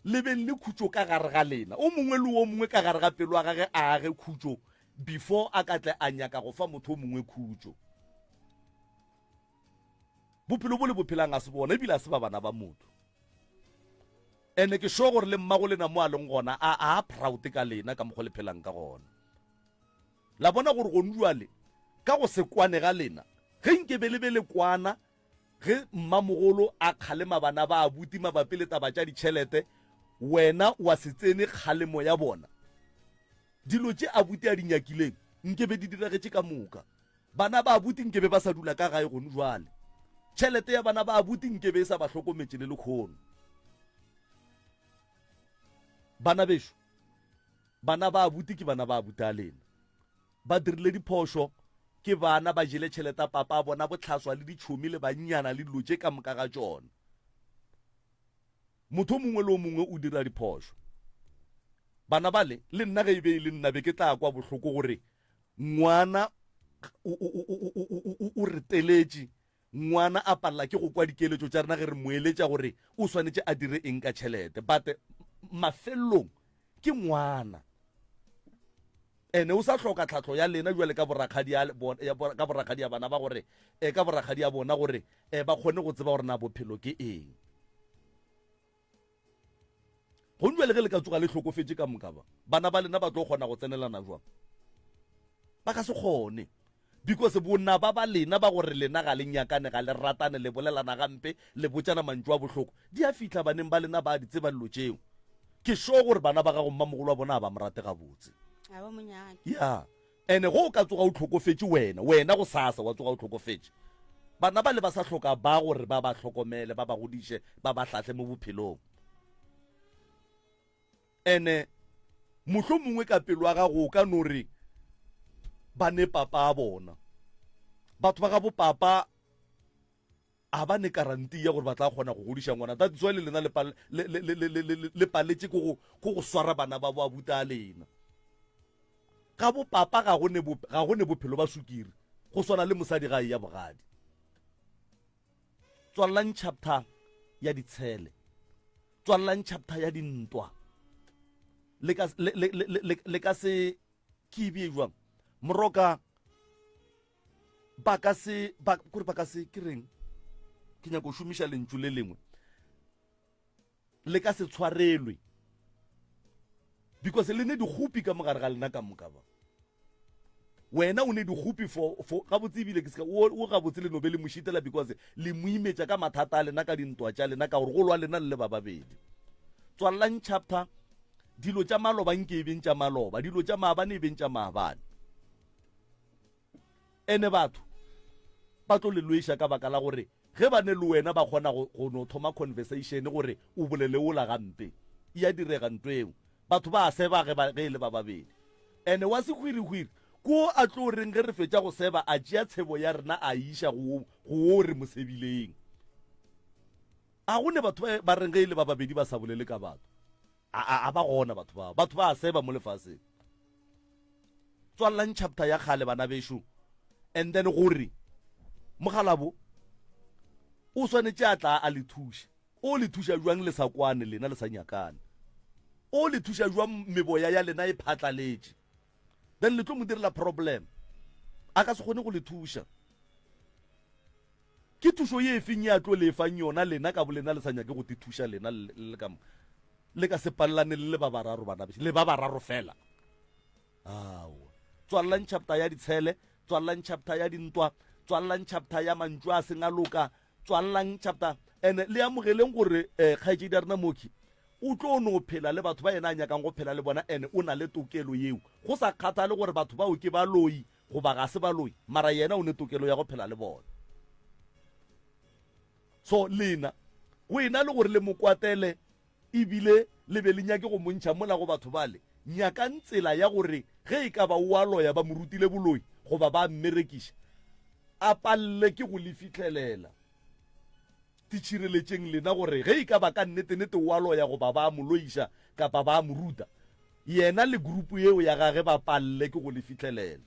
le beng le khutšo ka gare ga lena. O mongwe le o mongwe ka gare ga pelo ya gage a age khutšo before a ka tle a nyaka go fa motho o mongwe khutšo. Bophelo bo le bo phelang a se bona ebile a se ba bana ba motho. Ene ke sure gore le mmago lena mo a leng gona a a proud ka lena ka mokgwa le phelang ka gona. La bona gore gonu jwale ka go se kwane ga lena, ge nke be le be le kwana ge mmamogolo a kgalema bana ba abuti mabapi le taba tša ditšhelete, wena wa se tsene kgalemo ya bona. Dilo tše abuti a di nyakileng nke be di diragetše ka moka. Bana ba abuti nke be ba sa dula ka gae gonu jwale. Tšhelete ya bana ba abuti nke be e sa ba hlokometše le lekhono. Bana bešo, Bana ba abuti ke bana ba abuti a lena. Ba dirile diphošo, ke bana, ba jele tšhelete ya papa a bona bohlaswa le ditšhomi le bannyana le dilo tše ka moka ga tšona. Motho o mongwe le o mongwe o dira diphošo. Bana bale, le nna ge e be e le nna be ke tla kwa bohloko gore ngwana o, o, o, o, o, o, o re teletše Ngwana a palela ke go kwa dikeletšo tša rena ge re mo eletša gore o swanetše a dire eng ka tšhelete. But mafelelong ke ngwana. Ene o sa hloka tlhahlo ya lena jwale ka borakgadi a ka borakgadi a bana ba gore eh, ka borakgadi a bona gore eh, ba kgone go tseba gore na bophelo ke eng. Gong jwale ge le ka tsoga le hlokofetše ka moka ba, bana ba lena ba tlo kgona go tsenelana jwang? Ba ka se kgone. Because bonaba ba lena ba gore lena ga le nyakane, ga le ratane, le bolelana gampe, le botšana mantšu a bohloko, di a fihla baneng ba lena ba a di tseba dilo tšeo. Ke sure gore bana ba gago mmamogolo wa bona ga ba mo rate gabotse. Ga ba mo nyake. Ya. Ene go o ka tsoga o hlokofetše wena, wena go sasa wa tsoga o hlokofetše, bana ba le ba sa hloka ba gore ba ba hlokomele, ba ba godiše, ba ba hlahle mo bophelong. Ene mohlomongwe ka pelo ya gago o ka no re ba ne papa a bona. Batho ba gabo papa a ba ne karanti ya gore ba tla kgona go godiša ngwana. That's why le lena le le paletše ke go go swara bana ba bo abuta a lena. Ga bo papa ga go ne ga go ne bophelo ba sukiri go swana le mosadi ga e ya bogadi. Tswallang chapter ya ditshele. Tswallang chapter ya dintwa. Le ka le le le le ka se ke e bee jwang? Moroka ba ka se ba kore ba ka se ke reng? Ke nyaka go šomiša lentšu le lengwe. Le ka se tshwarelwe because le ne dikgopi ka mogare ga lena ka moka ba. Wena o ne dikgopi for for gabotse ebile ke seka o o gabotse le no be le mo šitela because le mo imetša ka mathata a lena ka dintwa tša lena ka gore go lwa lena le le ba babedi. Tswalelang chapter dilo tša maloba nke e beng tša maloba dilo tša maabane e beng tša maabane. Ene batho ba tlo le lweša ka baka la gore ge ba ne le wena ba kgona go go no thoma conversation gore o bolele ola gampe. E a direga nto eo. Batho ba a seba ge ba ge e le ba babedi. Ene wa sehwirihwiri ko a tlo reng ge re fetša go seba a tšea tshebo ya rena a e iša go go wo re mo sebileng. A go ne batho ba ba reng ge e le ba babedi ba sa bolele ka batho. A a a ba gona batho bao. Batho ba a seba mo lefaseng. Tswalelang chapter ya kgale bana bešo and then gore mogalabo o swanetše a tla a le thuše. O le thuša bjang le sa kwane lena le sa nyakane? O le thuša bjang meboya ya lena e phatlaletše? Then le tlo mo direla problem. A ka se kgone go le thuša. Ke thušo ye efeng ye a tlo le fang yona lena ka bolena le sa nyake go te thuša lena le ka le ka se palelane le le ba bararo bana bešo le ba bararo fela. Aowa. Tswalelang chapter ya ditshele, tswalelang chapter ya dintwa, tswalelang chapter ya mantšu a seng a loka, tswalelang chapter ene le amogeleng gore eh, kgaetšedi ya rena Moki o tlo no phela le batho ba yena a nyakang go phela le bona ene o na le tokelo yeo go sa kgathale gore batho bao ke baloi goba ga se baloi mara yena o ne tokelo ya go phela le bona so lena go ena le gore le mo kwatele ebile le be le nyake go mo ntšha mola go batho bale nyakang tsela ya gore ge e ka ba o a loya ba mo rutile boloi goba ba mmerekiša a palele ke go le fihlelela. Titšhireletšeng lena gore ge e ka ba ka nnetenete o a loya goba ba a mo loiša kapa ba a mo ruta, yena le grupu yeo ya gage ba palele ke go le fihlelela.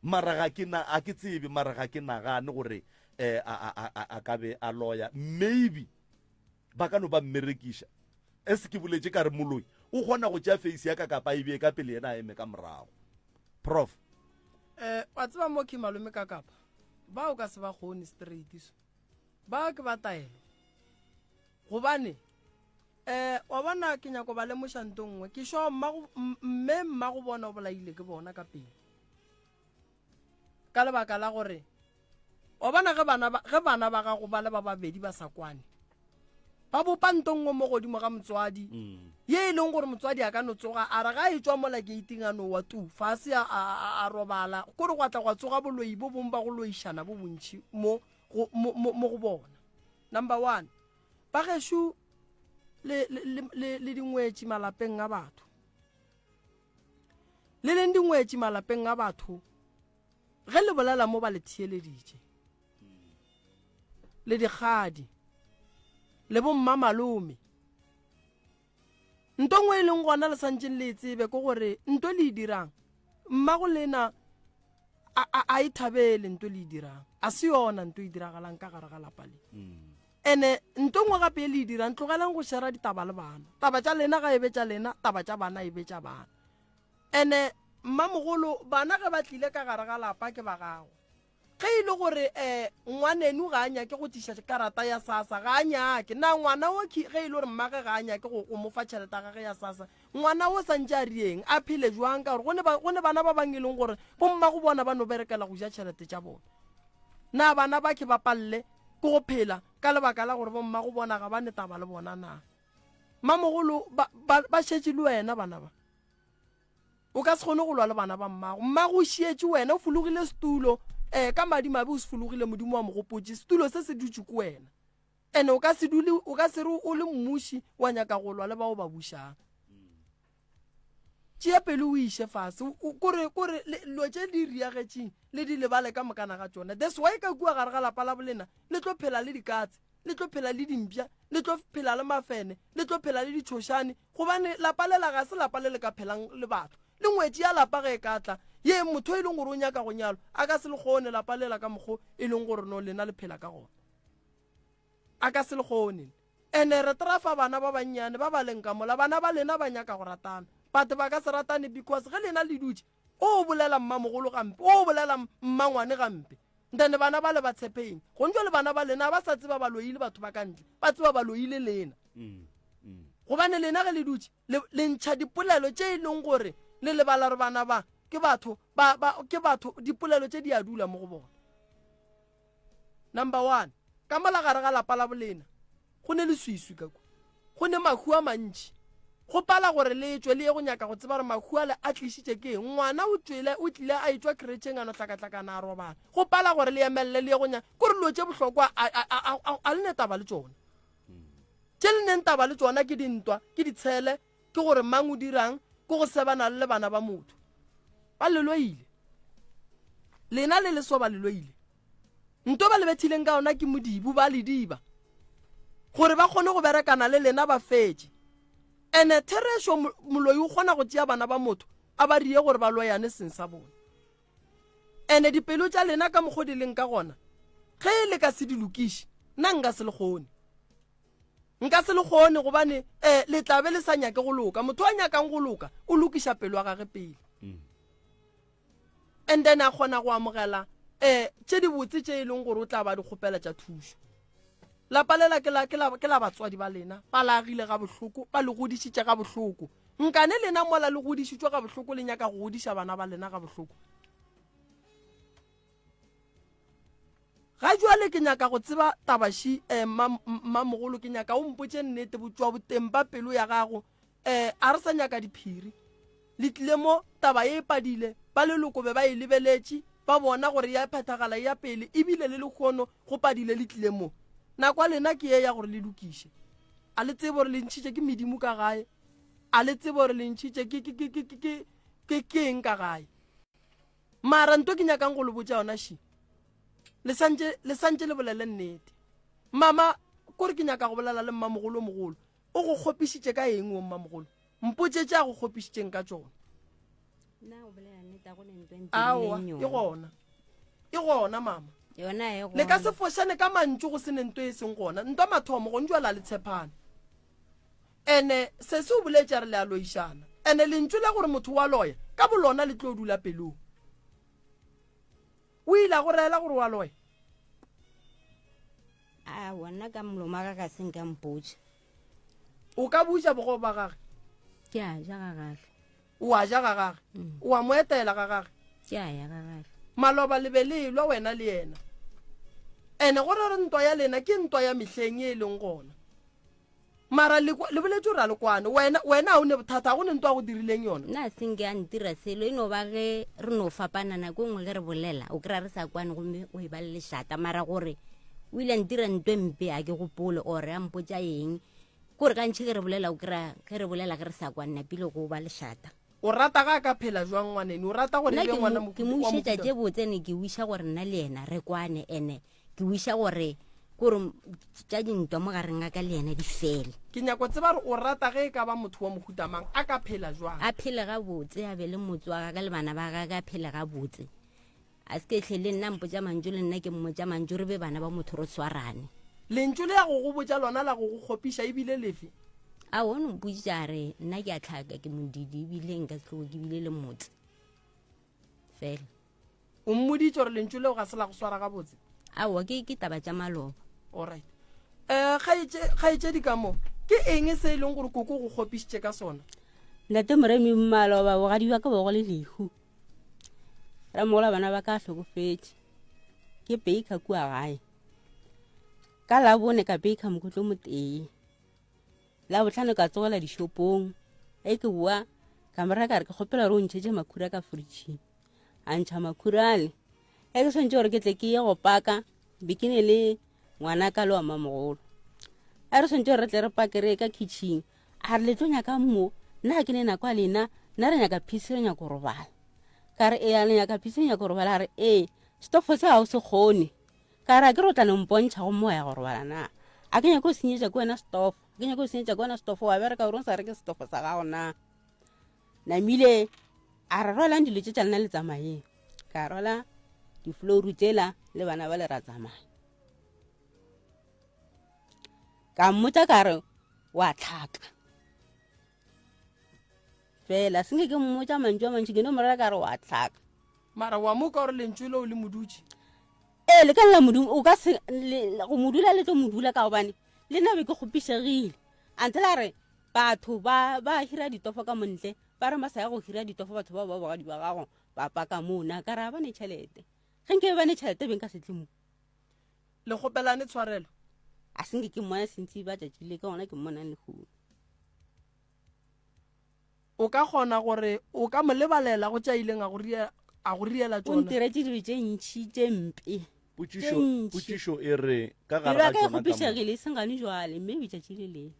Mara ga ke na, ga ke tsebe, mara ga ke nagane gore eh, a, a, a, a ka be a loya. Maybe ba ka no ba mmerekiša. As ke boletše ka re moloi o kgona go tšea face ya ka kapa e bee ka pele yena a eme ka morago. Prof. Eh, wa tseba mo ke malome ka kapa ba o ka se ba kgone straight so ba ke ba taelo gobane eh wa bona ke nyako ba lemoša nto nngwe ke sho mme mma go bona o bolaile ke bona ka pele ka lebaka la gore wa bona ge bana ba ge bana ba gago ba le ba babedi ba sa kwane ba bopa nto nngwe mo godimo ga motswadi mm. ye e leng gore motswadi a ka no tsoga a re ga e tswa mola geiting a no wa tu fase a, a, a, a robala kore gwa tla gwa tsoga boloi bo bong ba go loišana bo bontšhi mo go, mo, mo, mo go bona number one ba gešo le, le, le, le, le dingwetši malapeng a batho le leng dingwetši malapeng a batho ge le bolela mo ba le theeleditše le dikgadi le bomma malome nto nngwe e leng gona le santšeng le e tsebe ke gore nto le e dirang mmago lena a e thabele nto le e dirang a se yona nto e diragalang ka gare ga lapa le mm. ene nto nngwe gape e le e dirang tlogelang go shera ditaba le bana taba tša lena ga e be tša lena taba tša bana e be tša bana ene mmamogolo bana ge ba tlile ka gare ga lapa ke ba gago. Ge e le gore um ngwaneno ga a nyake go tliša karata ya SASSA, ga a nyake, na ngwana wo ge e le gore mmage ga a nyake go, go mo fa tšhelete ya gage ya SASSA, ngwana wo santše a rieng, a phele jwang? Ka gore go ne, go ne bana ba bang e leng gore bommago bona ba no berekela go ja tšhelete tša bona. Na bana ba ke ba palele ke go phela ka lebaka la gore bommago bona ga ba ne taba le bona na? Mamogolo ba, ba, ba šetše le wena bana ba. O ka se kgone go lwa le bana ba mmago. Mmago o šietše wena, o fologile setulo. Eh, ka madimabe o se fologile, Modimo wa mo gopotše. Setulo se se dutše ko wena. Ene o ka se dule, o ka se re o le mmuši wa nyaka go lwa le bao ba bušang. Tšea pelo o iše fase. Kore, kore, dilo tše di riagetšeng le di lebale ka mokana ga tšona. That's why ka kua gare ga lapa la bolena le tlo phela le dikatse, le tlo phela le dimpša, le tlo phela le mafene, le tlo phela le ditšhošane, Gobane lapa lela ga se lapa le le ka phelang le batho. Le ngwetši ya lapa ge e ka tla, ye motho e leng gore o nyaka go nyalwa, a ka se le kgone lapa lela ka mokgo e leng gore no lena le phela ka gona. A ka se le kgone. Ene re trafa bana ba bannyane ba ba leng ka mola, bana ba lena ba nyaka go ratana, but ba ka se ratane because ge lena le dutše, o bolela mmamogolo gampe, o bolela mmangwane gampe. Then bana ba le ba tshepeng. Gong jwale bana ba lena ba sa tseba ba loile batho ba ka ntle, ba tseba ba loile lena. Mm, mm. Gobane lena ge le dutše le, le ntšha dipolelo tše e leng gore le lebala gore bana ba ke batho ba, ba ke batho dipolelo tše di a dula mo go bona. Number one, ka mola gare ga lapa la bolena Go ne leswiswi ka kwa. Go ne mahu a mantši. Go pala gore le tšwe le ye go nyaka go tseba gore mahu ale a tlišitše ke eng. Ngwana o tšwele, o tlile a etšwa kretšheng a no hlakahlakana a robala. Go pala gore le emelele le ye go nyaka. Kore dilo tše bohlokwa a, a, a, a, a le ne taba le tšona. Tše le neng taba le tšona ke dintwa, ke ditshele, ke gore mang o dirang, ke go sebana le le bana ba motho. Ba le loile. Lena le leso ba le loile. Nto ba le bethileng ka yona ke modibu ba lediba gore ba kgone go berekana le lena ba fetše. Ene therešo moloi o kgona go tšea bana ba motho a ba rie gore ba loyane seng sa bona. Ene dipelo tša lena ka mokgo di leng ka gona ge le ka se di lokiše nna nka se le kgone. Nka se le kgone gobane um le tla be le sa nyake go loka. Motho a nyakang go loka o lokiša pelo ya gage pele. Mm. And then a kgona go amogela um tše dibotse tše e leng gore o tla ba di kgopela tša thušo. Lapa lela ke la, ke la, ke la batswadi ba lena, ba le agile ga bohloko, ba le godišitše ga bohloko. Nkane lena mola le godišitšwe ga bohloko le nyaka go godiša bana ba lena ga bohloko. Ga jwale ke nyaka go tseba tabaši eh, mmamogolo, ke nyaka o mpotše nnete botšwa boteng ba pelo ya gago. Eh, a re sa nyaka diphiri. Le tlile mo, taba ye e padile, ba leloko be ba e lebeletše, ba bona gore ya phethagala e ya pele, ebile le lehono go padile le tlile mo. Nako ya lena ke ye ya gore le lokiše. A le tsebe gore le ntšhitše ke medimo ka gae? A le tsebe gore le ntšhitše ke, ke, ke, ke, ke, ke, ke, ke eng ka gae? Mara nto ke nyakang go le botša yona še, le santše, le santše le bolele nnete. Mama, kore ke nyaka go bolela le mmamogolo mogolo. O go kgopišitše ka eng wo mmamogolo? Mpotše tše a go kgopišitšeng ka tšona. Nna o bolela nnete a go ne ntwa Aowa, e gona. E gona mama. Yona e gona. Le ka se fošane ka mantšu go se ne nto e seng gona. Ntwa mathomo go njwala le tshepana. Ene sesi o boletše a re le a loišana. Ene lentšu la gore motho wa loya ka bolona le tlo dula pelong. O ile a go reela gore wa loya? Aowa, nna ka molomo wa ka ga se nka mpotša. O ka buša bogobe ba gage? Ke a ja ga gage. O a ja ga gage? Mm. O a mo etela ga gage? Ke a ya ga gage. Maloba le be le elwa wena le yena. Ene go re ntwa ya lena ke ntwa ya mehleng e leng gona. Mara le le boletše gore a le kwane. Wena wena ha o ne bothata, ga go ne ntwa a go dirileng yona. Nna a se nke a ntira selo, e no ba ge re no fapana nako e nngwe ge re bolela, o kry-a re sa kwane gomme o e ba le lešata. Mara gore o ile a ntira ntwe mpe a ke gopole or a mpotša eng. Kore gantši ge re bolela o kry-a ge re bolela ge re sa kwane napile go ba lešata. O rata ga a ka phela jwang ngwaneno? O rata gore e Nna be ngwana ke mo wa wišetša mohuta? tše botse ene ke wiša gore nna le yena re kwane ene ke wiša gore kore tša dintwa mo gareng ga ka le yena di fele. Ke nyako tseba gore o rata ge e ka ba motho wa mohuta mang, a ka phela jwang? A phele gabotse, a be le motse wa gagwe le bana ba gagwe, a phele gabotse. A se ke hle le nna mpotša mantšu le nna ke mmotša mantšu, re be bana ba motho re swarane. Lentšu le ya go go botša lona la go go kgopiša e bile lefe? A o no mpoditše a re nna ke a tlhaka, ke modidi ebile nka se tloge ke bile le motse fela. O mmoditše gore lentšu leo ga se la go swara gabotse? Aowa, ke, ke taba tša maloba. Alright. Um kgaetšedi ka mo, ke eng se e leng gore koko go kgopišitše ka sona? Ntate Moremi, maloba bogadi bja ka bo go le lehu. Ramogola bana ba ka hlokofetše. Ke baker kua gae. Ka labone ka baker mokotlo motee. Labohlano ka tsogela dishopong. Ge ke boa ka mo reka re ke kgopela gore o ntšhetše makhura ka fridging. A ntšha makhura ale. Ge ke swantše gore ke tle ke ye go paka, be ke ne le ngwana ka le wa mamogolo. A re swantše gore re tle re pake re ye ka kitchen. A re le tlo nyaka mo, nna ga ke ne nako ya lena, nna re nyaka peace re nyaka go robala. Ka re ee, le nyaka peace le nyaka go robala, a re ee, stofo se ga o se kgone. Ka re a ke re o tla no mpontšha gomme wa ya go robala na. A ke nyake go senyetša ke wena stofo, ke nyake go senyetša ke wena stofo, wa bereka gore o sa reke stofo sa gago na. Namile a re rwalang dilo tše tša lena le tsamayeng. Ka rwala diflouru tšela le bana ba le ra tsamaya. Ka mmotša ka re wa tlhaka. Fela senke ke mmotša mantšu a mantši ke no mo rera ka re wa tlhaka. Mara wa mo kwa gore lentšu leo le mo dutše? Ee, le ka lla modimo o ka se go mo dula le tlo mo dula ka gobane le nna be ke kgopišegile. Until a re batho ba ba hira ditofo ka montle ba re ba sa ya go hira ditofo batho bao ba bogadi ba gago ba paka moo na ka re ga ba ne tšhelete. Ge nke be ba ne tšhelete be nka se tle mo. Le kgopelane tshwarelo? A se nke ke mmona sentse ba tšatši le ka gona ke mmonang lehono. O ka kgona gore o ka mo lebalela go tše a ileng a go ria, a go riela O tšona? ntiretše dilo tše ntši tše mpe. Tše Potšišo, ntši. potšišo e re, ka gare Pelo ya ga ka e tšona ka moka. kgopišegile e seng gane jwale, mme letšatši le leng.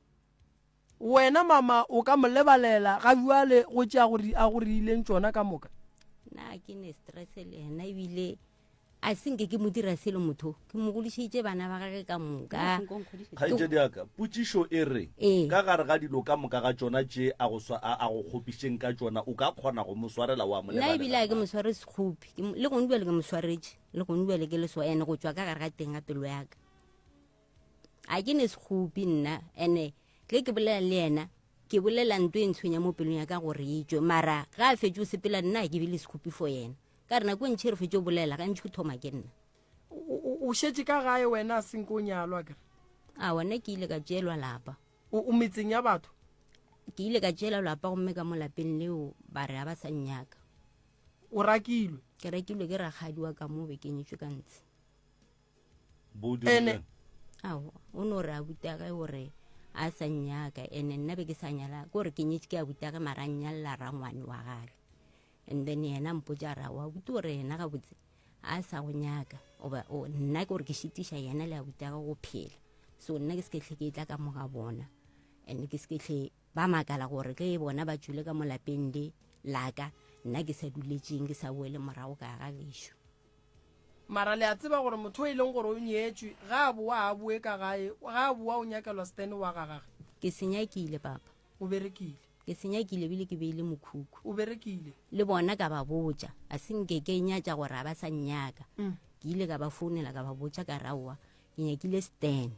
Wena mama o ka mo lebalela ga bjale go tše a go ri, a go riileng tšona ka moka? Nna ke ne stress le yena ebile a se nke ke mo dira selo motho ke mo godišeditše bana ba gage ka moka. Kgaetšedi ya ka, potšišo e re, Ee. ka gare ga dilo ka moka ga tšona tše a go swa, a, a go kgopišeng ka tšona, o ka kgona go mo swarela wa mo Nna ebile lebalela a ke na? mo sware sekgopi, Ke mo- le gone bjale ke mo swaretše, le gone bjale ke le so ene go tšwa ka gare ga teng ga pelo ya ka. A ke ne sekgopi nna, ene ge ke bolela le yena ke bolela nto e ntshwenya mo pelong ya ka gore e tšwe, mara ga a fetše o sepela nna a ke be le sekgopi for yena. Ka re nako e ntši re fetše o bolela, gantši o thoma ke nna. O, o, o šetše ka gae wena a senke o nyalwa kere? A wena ke ile ka tšeelwa lapa. O, o metseng ya batho? Ke ile ka tšeelwa lapa gomme ka mo lapeng leo ba re ga ba sa nnyaka. O rakilwe? Ke rakilwe ke rakgadi wa ka mo be ke nyetšwe ka ntshe. Bo Ene dirileng? Aowa, o no re abutage gore a sa nnyaka ene nna be ke sa nyala, ke gore ke nyetše ke abutage mara a nnyalla rangwane wa gage. And then yena mpotša a re aowa abuti gore yena gabotse a sa go nyaka oba o nna ke gore ke šitiša yena le abutage go phela. So nna ke se ke hle ke tla ka mo ga bona and ke se ke hle ba makala gore ge bona ba tšwile ka mo lapeng le laka nna ke sa duletšeng ke sa boele morago ka ga gešo. Mara le a tseba gore motho o e leng gore o nyetšwe ga a boa a boe ka gae, ga a boa o nyakelwa stand wa ga gage. Ke se nyakile papa. O berekile. Ke se nyakile ebile ke beile mokhukhu. O berekile. Le bona ka ba botša, a se nke ke nyatša gore ga ba sa nnyaka. Ke ile ka ba founela ka ba botša ka re aowa ke nyakile stand.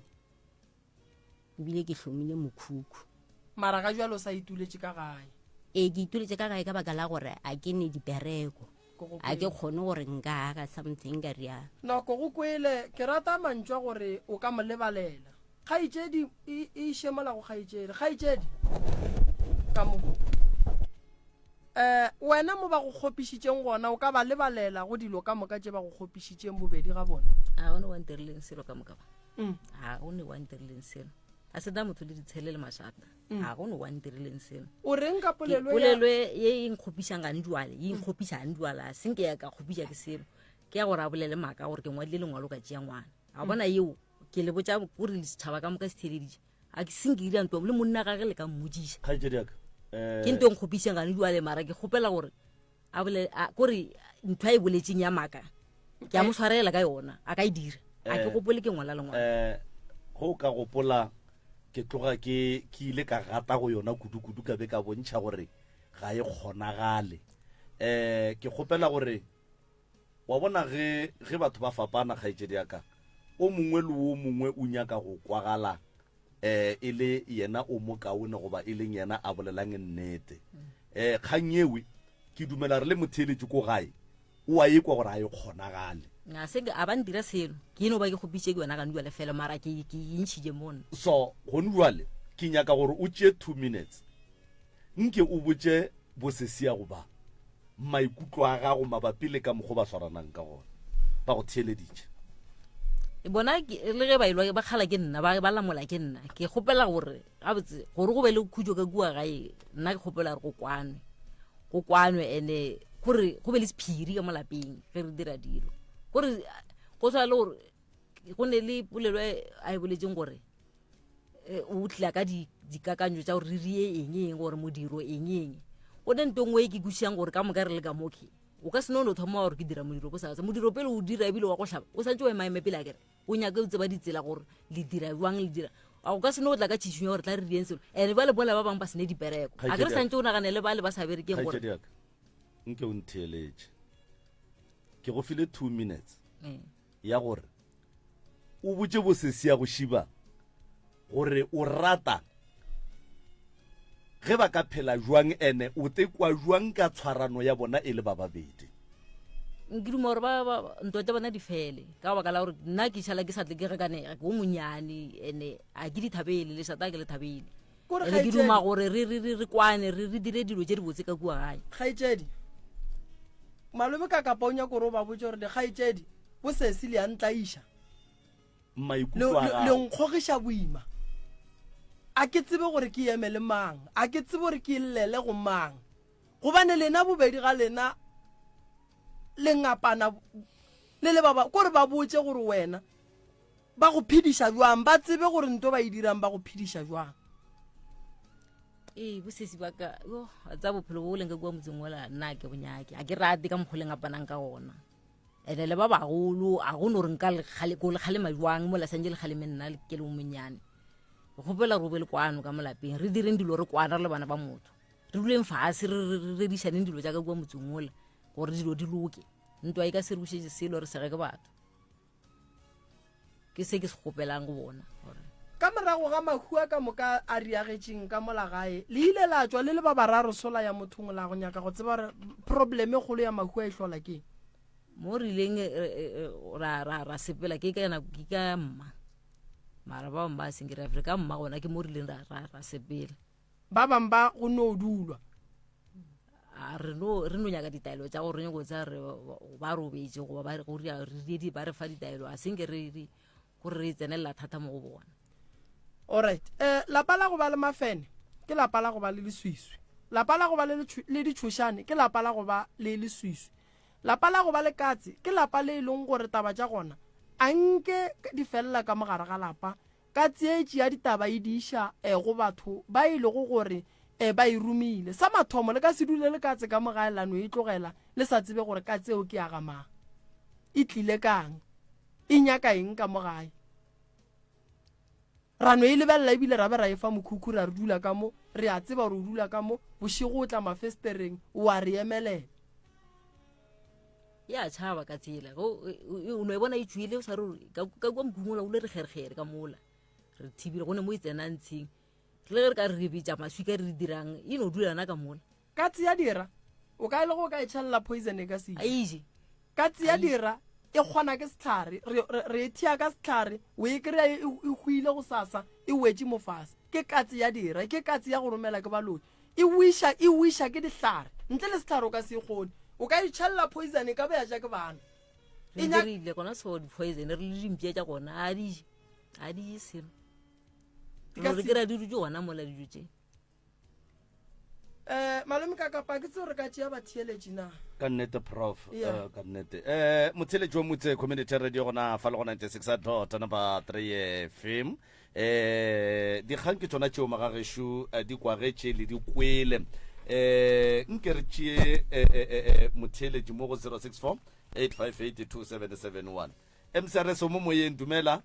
Ebile ke hlomile mokhukhu. Mara ga jwale o sa ituletše ka gae? Ee, ke ituletše ka gae ka baka la gore a ke ne dipereko. A ke kgone gore nka aga something ka ria. No, ko go kwele, ke rata mantšu a gore o ka mo lebalela. Kgaetšedi, e, e iše mola go kgaetšedi. Kgaetšedi, ka mo. Eh, wena mo ba go kgopišitšeng gona, o ka ba lebalela go dilo ka moka tše ba go kgopišitšeng bobedi ga bona? A go ne wa ntirileng selo ka moka ba. Mm. A go ne wa ntirileng selo. A se da motho le ditshele le mašata. Mm. A go ne wa ntirileng selo. O reng ka polelo ya Polelo ye e nkgopišang gane jwale, e nkgopišang jwale, a se nke ya ka kgopiša ke selo. Ke ya gore a bolele maaka gore ke ngwadile lengwalo ka tšea ngwana. A bona yeo ke le botša gore setšhaba ka moka se theeleditše. A ke senke ke dira ntwa le monna gage le ka mmotšiša. Kgaetšedi ya ka, eh, Ke ntho e nkgopišang gane jwale mara ke kgopela gore a bolele a kore ntho a e boletseng ya maaka ke a mo tshwarela ka yona a ka e dira. A ke Eh, gopole ke ngwala lengwalo. eh, go ka gopola ke tloga ke ke ile ka gata go yona kudu-kudu ka be ka bontšha gore ga e kgonagale. Eh, ke kgopela gore Wa bona, ge, ge batho ba fapana, kgaetšedi ya ka, o mongwe le wo mongwe o nyaka go kwagala eh, e le yena o mokaone goba e leng yena a bolelang nnete. Eh, kgang ewe, ke dumela re le motheeletši ko gae, O a ekwa gore a e kgonagale. A se a ba ntira selo. Ke no ba ke kgopitše ke yona gane jwale fela mara ke ke intšhitše mona. So gone jwale ke nyaka gore o tšee 2 minutes nke o botše bosesiago ba maikutlo a gago mabapi le ka mokgo ba swaranang ka gona. Ba go theeleditše. Bona le ge ba elwa ba kgala ke nna ba ba lamola ke nna. Ke kgopela gore gabotse gore go be le khutšo ka kua gae nna ke kgopela gore go kwanwe. Go kwanwe ene gore go be le sephiri ka mo lapeng ge re dira dilo. Gore go tshwana le gore go ne le polelo e a e boletseng gore eh, o tla ka dikakanyo tša gore re rie eng eng gore modiro eng eng go ne nto nngwe e ke kwešišang gore ka moka re le ka moke o ka se no no thoma gore ke dira modiro ko sa modiro pele o dira ebile wa go hlaba o santse o emaeme pele a kere o nyake o tseba ditsela gore le dira jwang le dira a o ka se no tla ka tšhišinyo gore tla re rieng selo and ba le bola ba bangwe ba sene dipereko a ke re santse o nagane le ba le ba sa berekeng gore nke o ntheeletše ke go file two minutes mm. ya gore o botše bosesi ya go šiba gore o rata ge ba ka phela jwang ene o tekwa jwang ka tshwarano ya bona e le ba babedi. Ke duma gore ba ntwa tša bona di fele ka baka la gore nna ke šala ke sa tle ke rekanega ke o monyane ene a ke di thabele lešata ke le thabele ene ke duma gore re re re kwane re re dire dilo tše dibotse ka kua gae. Kgaetšedi, malome ka kapa o nyaka gore o ba botše gore dikgaetšedi bo sesi le a ntlaiša. Maikutlo a gago. Le nkgogiša boima. A ke tsebe gore ke eme le mang, a ke tsebe gore ke llele go mang. Gobane lena bobedi ga lena le ngapana le le ba ba kore ba botše gore wena ba go phediša jwang, ba tsebe gore nto ba e dirang ba go phediša jwang. Ee, bosesi ba ka, yo, tsa bophelo bo leng ka kua motseng ola, nna ke bonyake. A ke rate ka mokgwa le ngapanang ka gona. Ene le ba bagolo, a go no re nka ko le kgalema jwang mola santse le kgaleme nna ke le monnyane. Ke kgopela gore o be le kwano ka mo lapeng, re direng dilo re kwana re le bana ba motho. Re duleng fase re rerišaneng dilo tša ka kua motseng ola gore dilo di loke. Ntwa e ka se re bušetše selo, re sege ke batho. Ke se ke se kgopelang go bona. Ka morago ga mahu a ka moka a riagetšeng ka mola gae, le ile la tšwa le le ba bararo sola ya mothong la go nyaka go tseba gore problem e kgolo ya mahu a e hlola ke eng. Mo re ileng ra, ra, ra sepela ke ka nako ke ka mma. Mara ba bangwe ba seng ke re ka mma gona ke mo re ileng ra, ra, ra sepela. Ba bangwe ba go no dulwa. A re no, re no nyaka ditaelo tša gore re nyako tsa re ba robetše goba ba re go ria re rie ba re fa ditaelo a senke re re gore re tsenelela thata mo go bona. Alright. Eh lapa la go ba le mafene ke lapa la go ba le leswiswi. Lapa la go ba le le ditšhošane ke lapa la go ba le leswiswi. Lapa la go ba le katse ke lapa le e leng gore taba tša gona a nke di felela ka mogare ga lapa Ka tsietši ya ditaba e di iša go batho ba e lego gore ba e romile. Sa mathomo, le ka se dule le katse ka mo gae la no e tlogela le sa tsebe gore katse eo ke ya ga mang, e tlile ka'ng, e nyaka eng ka mo gae. Ra no e lebelela ebile ra be ra e fa mokhukhu ra re dula ka mo, re a tseba gore o dula ka mo, bošego o tla mafestereng o a re emelela. Ya tšhaba ka tsela o no e bona e tšwile o sa re ka kua mokung ola o le re kgerekgere ka mola re thibile go ne mo e tsenang tsheng le ge re ka re betša maswika re dirang e no dula yona ka mola. Katse ya dira o ka e le go ka e tšhelela poison e ka se je. Katse ya dira e kgona ke sehlare re e thea ka sehlare o e kry-a e hwile go sasa e wetše mo fase ke katse ya dira ke katse ya go romela ke baloi E wiša, e wiša ke dihlare. Ntle le sehlare o ka se e kgone. O ka itšhelela poison e ka be ya ja ke bana. Re e dirile gona so di-poison re le dimpša tša gona a di je a di je selo. Re ke ra di dutše gona mola dijo tše. Eh malome ka kapa ke tseo re ka tšea batheeletši na? Ka nnete prof, yeah. uh, ka nnete. Eh motheeletši wa Motse Community Radio gona fa le go 96 dot number 3 FM. Eh, dikgang ke tšona tšeo magagešo eh, di kwagetše le di kwele. Eh, nke re tšee eh, eh, eh, eh, motheeletši mo go 064 858 2771. MCRS o mo moyeng, dumela.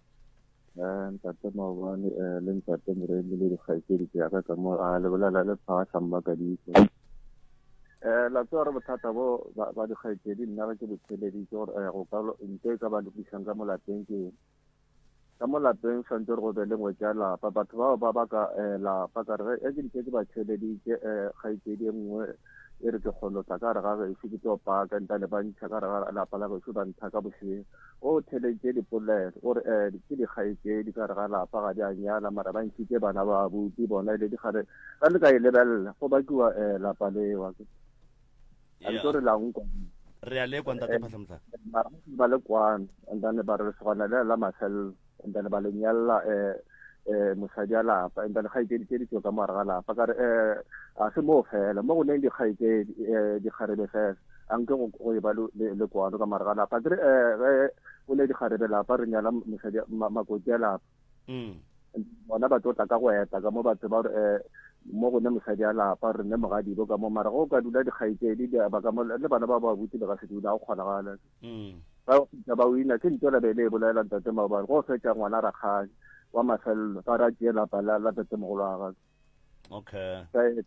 Eh, ntate maobane eh, le ntate moremi le dikgaetšedi tša ka ka mo a le bolela le phahla mmakadiso eh la tseba gore bothata bo ba ba dikgaetšedi nna ge ke bo theleditše gore eh, go ka nto e ka ba lokišang ka mo lapeng ke Ka mo lapeng swantse gore go be le ngwetši ya lapa. Batho bao ba baka um lapa ka re ge ke ntše ke ba theeleditše um kgaetšedi e nngwe E re ke kgone go tla ka gare ga gešo ke tlo paka, ntane ba ntšha ka gare ga lapa la gešo ba ntha ka bošego. O theleditše dipolelo, o re, eh, ke dikgaetšedi ka gare ga lapa ga di a nyala, mara ba ntšhitše bana ba abuti bona e le dikgare. Ga le ka e lebelela, go bakiwa eh, lapa lewa. A ke tlo re la nkwa. Re a lekwa ntate Phatlhamtlha. Mara ba le kwano, and then ba re lesogana le la mafelelo. And then ba le nyalla eh eh mosadi a lapa and then kgaetšedi tše di tšwa ka moare ga lapa ka re eh a se moo fela mo go neng dikgaetšedi eh dikgarebe fela a nke go go e ba le le kwano ka moare ga lapa ke re eh ge go ne dikgarebe lapa re nyala mosadi makoti a lapa mm. bona ba tlo tla ka go eta ka mo batho ba re eh mo go ne mosadi a lapa re ne mogadibo ka mo mara go ka dula dikgaetšedi ba ka mo le bana ba ba buti ba ka se dula go kgonagala mm. ba fetša ba wina ke ntho la be le e bolela ntate maobane go fetša ngwana rakgadi wa mafelelo ba ra tšee lapa la la tatemogolo wa gagwe okay re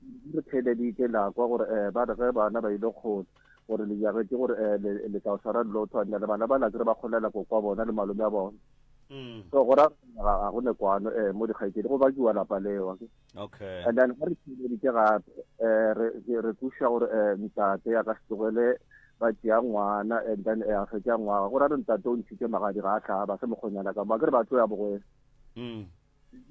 theleditše la kwa gore um ba re ge bana ba ile kgole gore le jagetše gore um le tla swara lotho and le bana ba la kere ba kgolela ko kwa bona le malome a bona mm. so go ra ga go ne kwano um mo dikgaitsedi go bakiwa lapa lewa okay and then ga re theleditše gape um re re kwešiša gore um ntate a ka se tlogele ba tšea ngwana and then eh, a fetša ngwaga go ra re ntate o ntšhitše magadi ga a hlaba se mokgonyana ka mo akere ba tlo ya bogweng mm.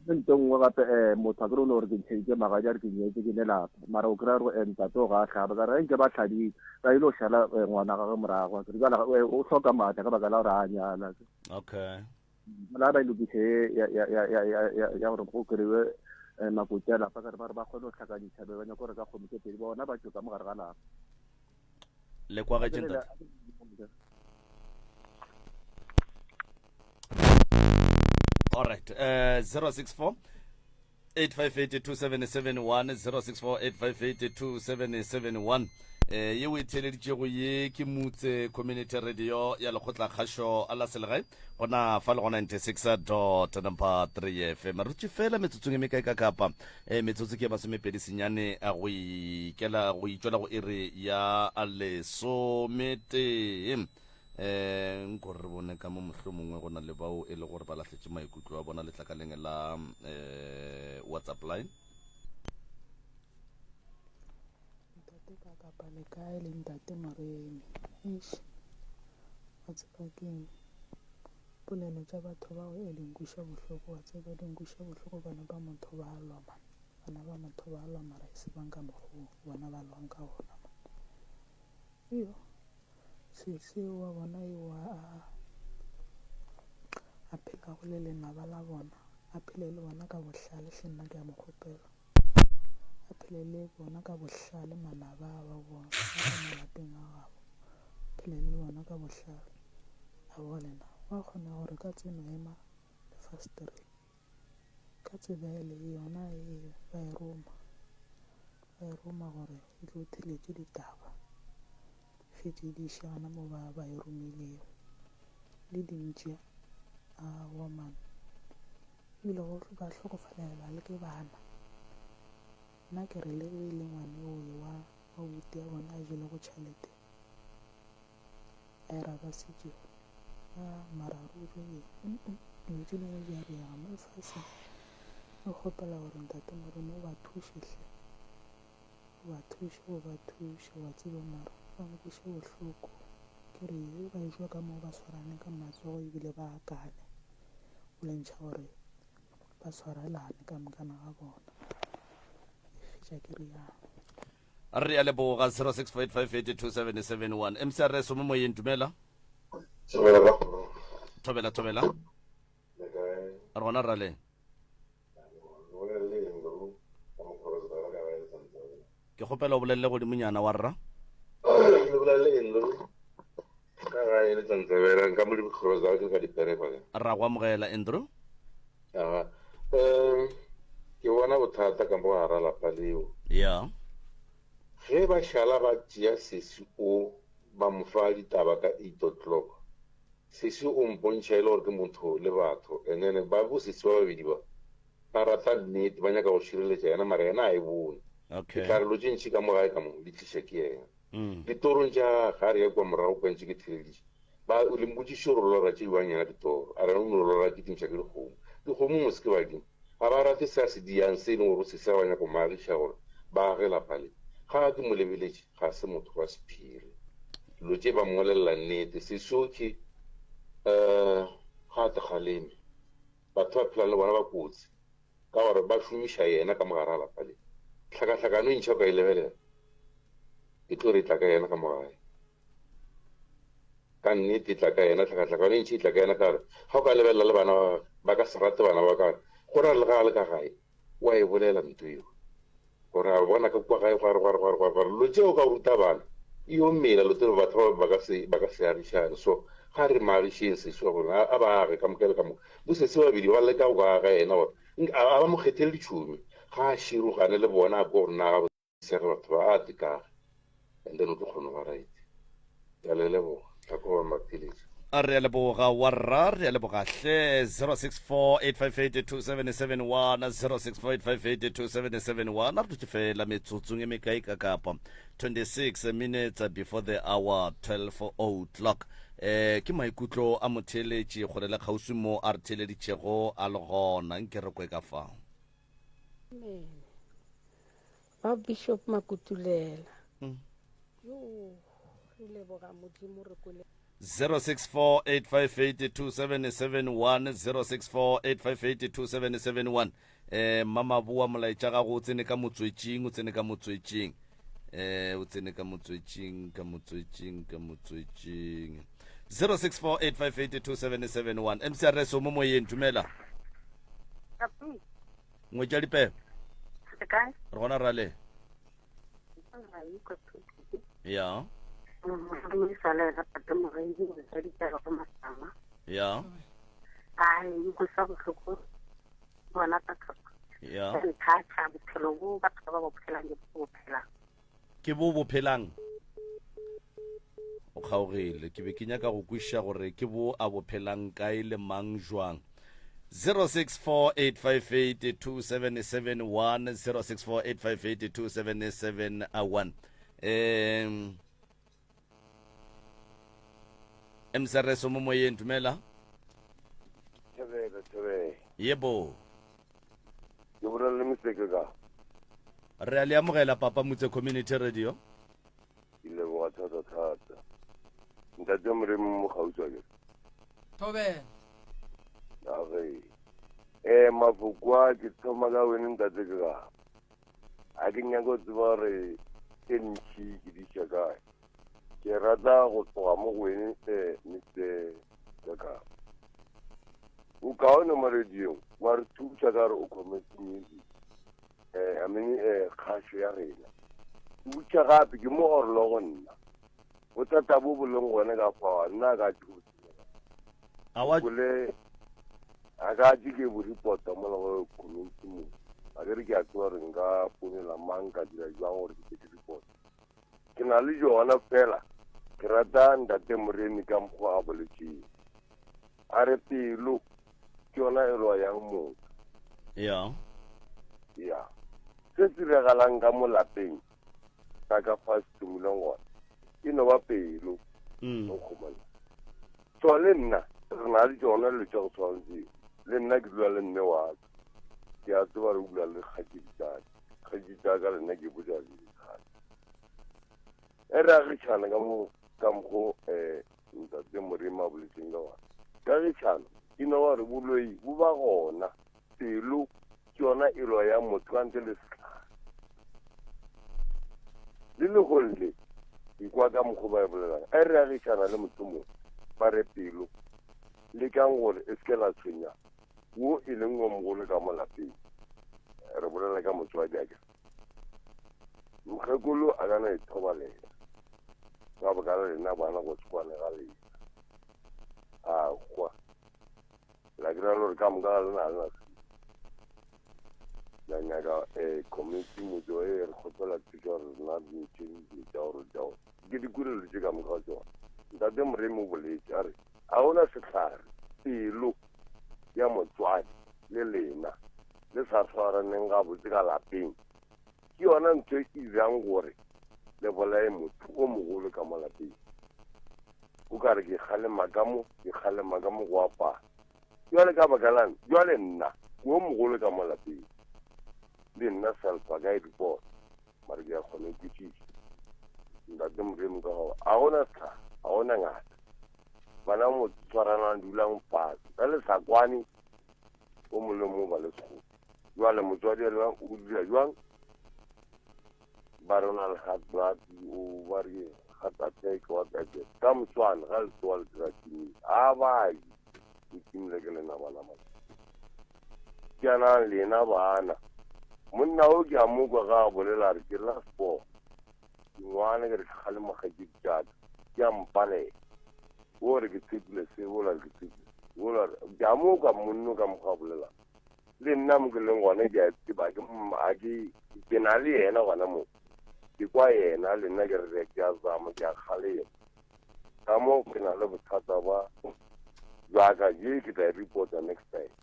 nto nngwe gape um motho a kere o ne gore ke ntšheditše magadi a re ke nyetse ke ne lapa mara o kry-a gore eh, ntate o ga a hlaba ka re nke ba tlhadile ba ile go šala eh, ngwana gage morago akere jala o hloka maatla ka baka la gore a nyala okay la ba e lokiše ya ya ya ya ya ya ya gore go kry-we eh, makoti a lapa kare ba re ba kgone go hlakantšha be ba nyaka gore ka kgomo tse pedi bona ba tšwe ka mo gare ga lapa le kwagetše ntate all right uh, 064 8582771 064 8582771 eh ye o e theeleditšego ye ke mutse community radio ya lekgotlakgašo la selegae gona fa le go 96 dot number 3 fm re tše fela metsotsong e mekae ka kapa eh, metsotso ke ya masomepedi senyane a go ikela go itšwela go iri ya lesometee um nko re bone ka mo mohlomongwe go na le bao e le gore ba lahletše maikutlo a bona letlakaleng la um whatsapp line Ntate ka kapa le kae le ntate Moremi? Eish, wa tseba keng? Polelo tša batho bao e di nkweša bohloko, wa tseba di nkweša bohloko bana ba motho ba lwa man. Bana ba motho ba lwa mara e se bang ka mokgwa o bona ba lwang ka gona man. Iyo, sesi wa bona eo a a phelago le lenaba la bona, a phele le bona ka bohlale hle nna ke a mo kgopela. A phele le bona ka bohlale manaba a ba bona ba ka malapeng a gabo. A phele le bona ka bohlale. Aowa lena, gwa kgona gore ka tseno ema lefasetereng. Ka tsela ele yona e ba e roma, ba e roma gore e tlo theletše ditaba. E fetše e di iše gona mo ba ba e romilego. Le dintši, aowa man. Ebile go ba hlokofalela le ke bana. Nna ke re le ge e le ngwane oyo wa wa buti ya bona a jelego tšhelete a e rabasitšego, a mara ruri dilo tše dingwe di a riega mo lefaseng. Ke kgopela gore Ntate Modimo o ba thuše hle, o ba thuše, o ba thuše wa tseba mara ba nkweša bohloko. Ke re ge ba etšwa ka mo ba swarane ka matsogo ebile ba akane. Go lentšha gore ba swarelane ka mokana ga bona. E fetša ke rialo. Re a leboga 0658582771 mcrs o mo moyeng dumela Thobela ba kgoro. thobela thobela Le kae? re gona rale Bolelele eng bro? Ka mokgwa o se ka ga e santse. Ke kgopela o bolelele godimonyana wa rra. Le bolelele eng bro? Ka gae le tsantsebela nka mo dikgoro tsa ke ka dipere fa. Ra go amogela Andrew. Aga. Eh ke bona bothata ka mo gara lapa leo. Ya. Ge ba šala ba tšea sesi o ba mo fa ditaba ka 8 o'clock. Sesi o mpontšha e le gore ke motho le batho and then ba bo sesi ba babedi ba ba rata nnete ba nyaka go šireletša yena mara yena a e bone. Okay. Ke tla re lo tše ntši ka mo gae ka mo di tliša ke yena. Mm. Ditorong tša gage a re ya kua morago kua ntše ke theleditše. Ba le mmotšiše gore o lora tše bjang yena ditoro. A re o no lora ke timiša ke dikgomo. Dikgomo mos ke badimo. Ga ba rate se a se diyang se e leng gore o se sega ba nyaka go mo agiša gore ba age lapa le. Ga ke mo lebeletše, ga se motho wa sephiri. Dilo tše ba mmolelela nnete. Sesokhi, um ga a tlakgaleme. Batho ba phelang le bona ba kotsi ka gore ba šomiša yena ka mogare ga lapa le. Tlhakahlakano e ntšha o ka e lebelela, e tlo re e tla ka yena ka mo gae. Ka nnete e tla ka yena, tlhakahlakano e ntšhi e tla ka yena ka gore ga o ka lebelela le bana ba gagwe, ba ka se rate bana ba ka gore go ra le ga a le ka gae o a e bolela nto eo. Gore a bona ka kua gae gware gware gware gware gware lo tšeo ka ruta bana e yo mela lo tsebe batho ba ba ka se ba ka se agišane. So ga re maagišeng sesi wa gore a ba age ka moka le ka moka. Bo sesi ba babedi ba leka go aga yena gore a ba mo kgethele ditšhomi ga a širogane le bona a kwe gore na ga sege batho ba a tekage and then o tlo kgona go ba right. Ke a le leboga tlhako ba matheletše. A re a leboga wa rra, re a leboga hle. 0648582771, 0648582771. A re dutše fela metsotsong e mekae ka kapa 26 minutes before the hour 12 o'clock. Eh ke maikutlo a motheeletši kgole le kgauswi mo a re theeleditšego a le gona. Nke re kwe ka fa. Amen. Ba Bishop Makutulela. Mm. Yo, re leboga Modimo re kwele. 0648582771 0648582771 eh mama boa molaetša gago o tsene ka motswetšing o tsene ka motswetšing eh o tsene ka motswetšing ka motswetšing ka motswetšing 0648582771 mcrs o mo moyeng dumela ngwetša dipego Le kae? Re gona rale. Ya. Ya. Ai, nkwisa bohloko bona batho. Ya. Nthatha bophelo bo batho ba bo phelang ke bo phelang. Ke bo bo phelang. O kgaogile. Ke be ke nyaka go kwešiša gore ke bo a bo phelang kae le mang jwang. 0648582771 0648582771 um msrs o mo moyeng dumela. Thobela, thobela. Yebo. Ke bolela le Moseke ka. Re a le amogela Papa Motse Community Radio. Ke leboga thata thata. Ntate Moremi mo kgauswa ke. Thobela. Age. Eh mafoko a ke thoma ka wene ntate ke ka. A ke nyaka go tseba gore tse ntši ke di iša kae. Ke rata go tloga mo go wene eh Mr. Kaka. O kaone mo radiong wa re thuša ka gore o community music. Eh I mean eh kgašo ya rena. Eupša gape ke mo gore le go nna. Bothata bo bo leng gone ka fao nna ka tše go Awa. Kole a ka tše ke bo reporta mola go community mo. A ke re ke a tseba gore nka founela mang ka dira jwang gore ke ke report. Ke na le jona fela ke rata ntate Moremi ka mokgwa a boletseng. A re pelo ke yona e loyang motho. Ya. Ya. Se se diragalang ka mo lapeng sa ka fa se thomileng gona e no ba pelo. Mm. So le nna re na le tsona dilo tša go tshwana tseo. Le nna ke dula le mme wa ka. Ke a tseba re dula le kgaetšedi tša ka. Kgaetšedi tša ka le nna ke botša le dithata. E re agišana ka mo ka mokgo um ntate Moremi a boletseng ka gona. Kagišano e no ba gore boloi bo ba gona, pelo ke yona e loyang motho ka ntle le sehlare. Le lehono le ke kwa ka mokgo ba e bolelang. E re agišana le motho mongwe ba re pelo lekang gore e se ke la tshwenya wo e leng wa mogolo ka mo lapeng. Re bolela ka motswadi a ke. Mokgekolo a ka no ithobalela ka baka la lena bana go se kwane ga lena. A hwa. La kry-a le gore ka moka ga lena ga lena selo. La nyaka um community motse e re kgopela thušo gore rena re ntšhe dilo tša gore tša gore. Ke di kwele dilo tše ka moka ga tšona. Ntate Moremi o boletše a re ga gona sehlare pelo ya motswadi le lena le sa swaraneng gabotse ka lapeng ke yona ntho e dirang gore le bolaye motho o mogolo ka mo lapeng. O ka re ke kgalema ka mo, ke kgalema ka mo go apara. Jwale ka baka lang? Jwale nna ke o mogolo ka mo lapeng. Le nna self a ka e report. Mara ke a kgona go kwešiša. Ntate Moremi ka gore a gona setlhare, a gona ngaka. Bana mo tshwaranang dulang fatshe. Ka le sa kwane o mongwe le mongwe ba le sekgopi. Jwale motswadi ena o dira jwang? Ba re o na le high blood, o ba re heart attack, what attack. Ka moswane ga le tsoga le dira timile. A ba je. O timile ke lena bana ba. Tšanang lena bana. Monna o ke a mo kwa ga a bolela a re ke last born. Ke ngwana ke re ke kgalema kgaetšedi tša ka. Ke a mpalela. O re ke tshepile se, o la re ke tshepile. O la re ke a mo kwa monno ka mokgwa a bolelang. Le nna mo ke leng gona ke a tseba ke a ke ke na le yena gona mo. Ke kwa yena le nna ke re ke a zama ke a kgalema. Ka mo ke na le bothata ba bjaka je ke tla e reporta next time.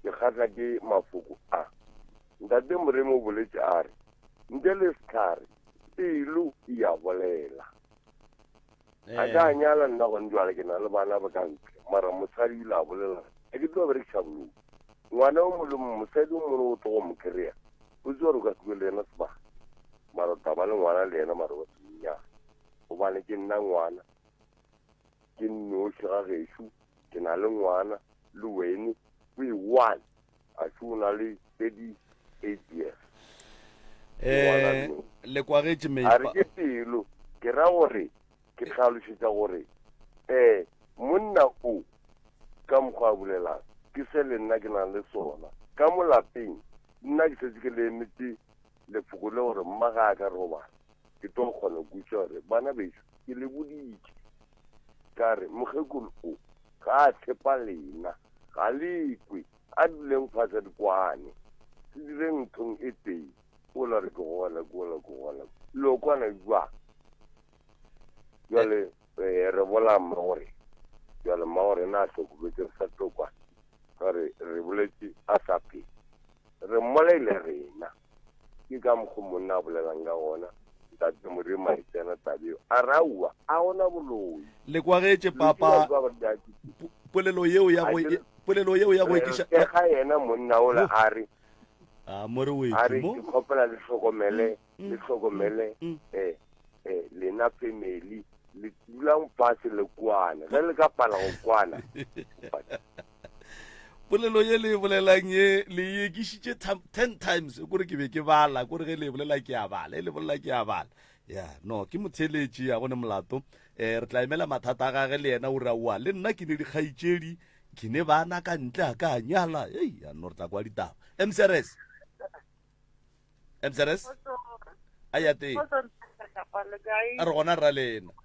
Ke kgatla ke mafoko a. Ntate Moremi o boletše a re, ntle le sehlare, pelo e a bolela. A ka nyala nna gone jwale ke na le bana ba ka ntle, mara mosadi o ile a bolela a ke tlo berekiša boloi. Ngwana o mongwe le mongwe, mosadi o mongwe o tlo go mo kry-a, o tseba gore o ka se bue le yena sebaka, mara o tla ba le ngwana le yena mara wa senyane. Gobane ke nna ngwana, ke nnoši ga gešo, ke na le ngwana le wene, o e one, a se o na le 38 years. Eh, le kwagetše me. A re ke pelo, ke ra gore ke hlalošetša gore eh monna o ka mokgwa a bolelang ke se le nna ke nang le sona ka mo lapeng nna ke setse ke le emetše lefoko le gore mma ga a ka robala ke tlo kgona go kwešiša gore bana bešo ke le boditše ka re mokgekolo o ga a tshepa lena ga le kwe a duleng fase re kwane se direng nthong e tee o la re ke gona ke gona ke gona lo kwana jwang jwale eh, re bola mma gore jwale mma gore na a hlokobetse re sa tlo kwana ka re re boletše a sa phela Re mmolaile rena. Ke ka mokgo monna a bolelang ka gona. Ntate Morimo a e tsena taba eo. A re aowa, a gona boloi. Le kwagetše papa polelo yeo ya go polelo yeo ya go ekiša. Re ga yena monna ola a re a mo re wetše a re ke kgopela le hlokomele le hlokomele eh eh lena family le dulang fase le kwane ge le ka pala go kwana. Polelo ye le e bolelang ye le e ekišitše ten times kore ke be ke bala kore ge le e bolela ke a bala e le bolela ke a bala ya no ke motheletši ya gone molato um re tla emela mathata a gage le yena o re aowa le nna ke ne dikgaetšedi ke ne bana ka ntle a ka nyala ei ya no re tla kwa ditaba mcrs mcrs a ya teng a re gona rra lena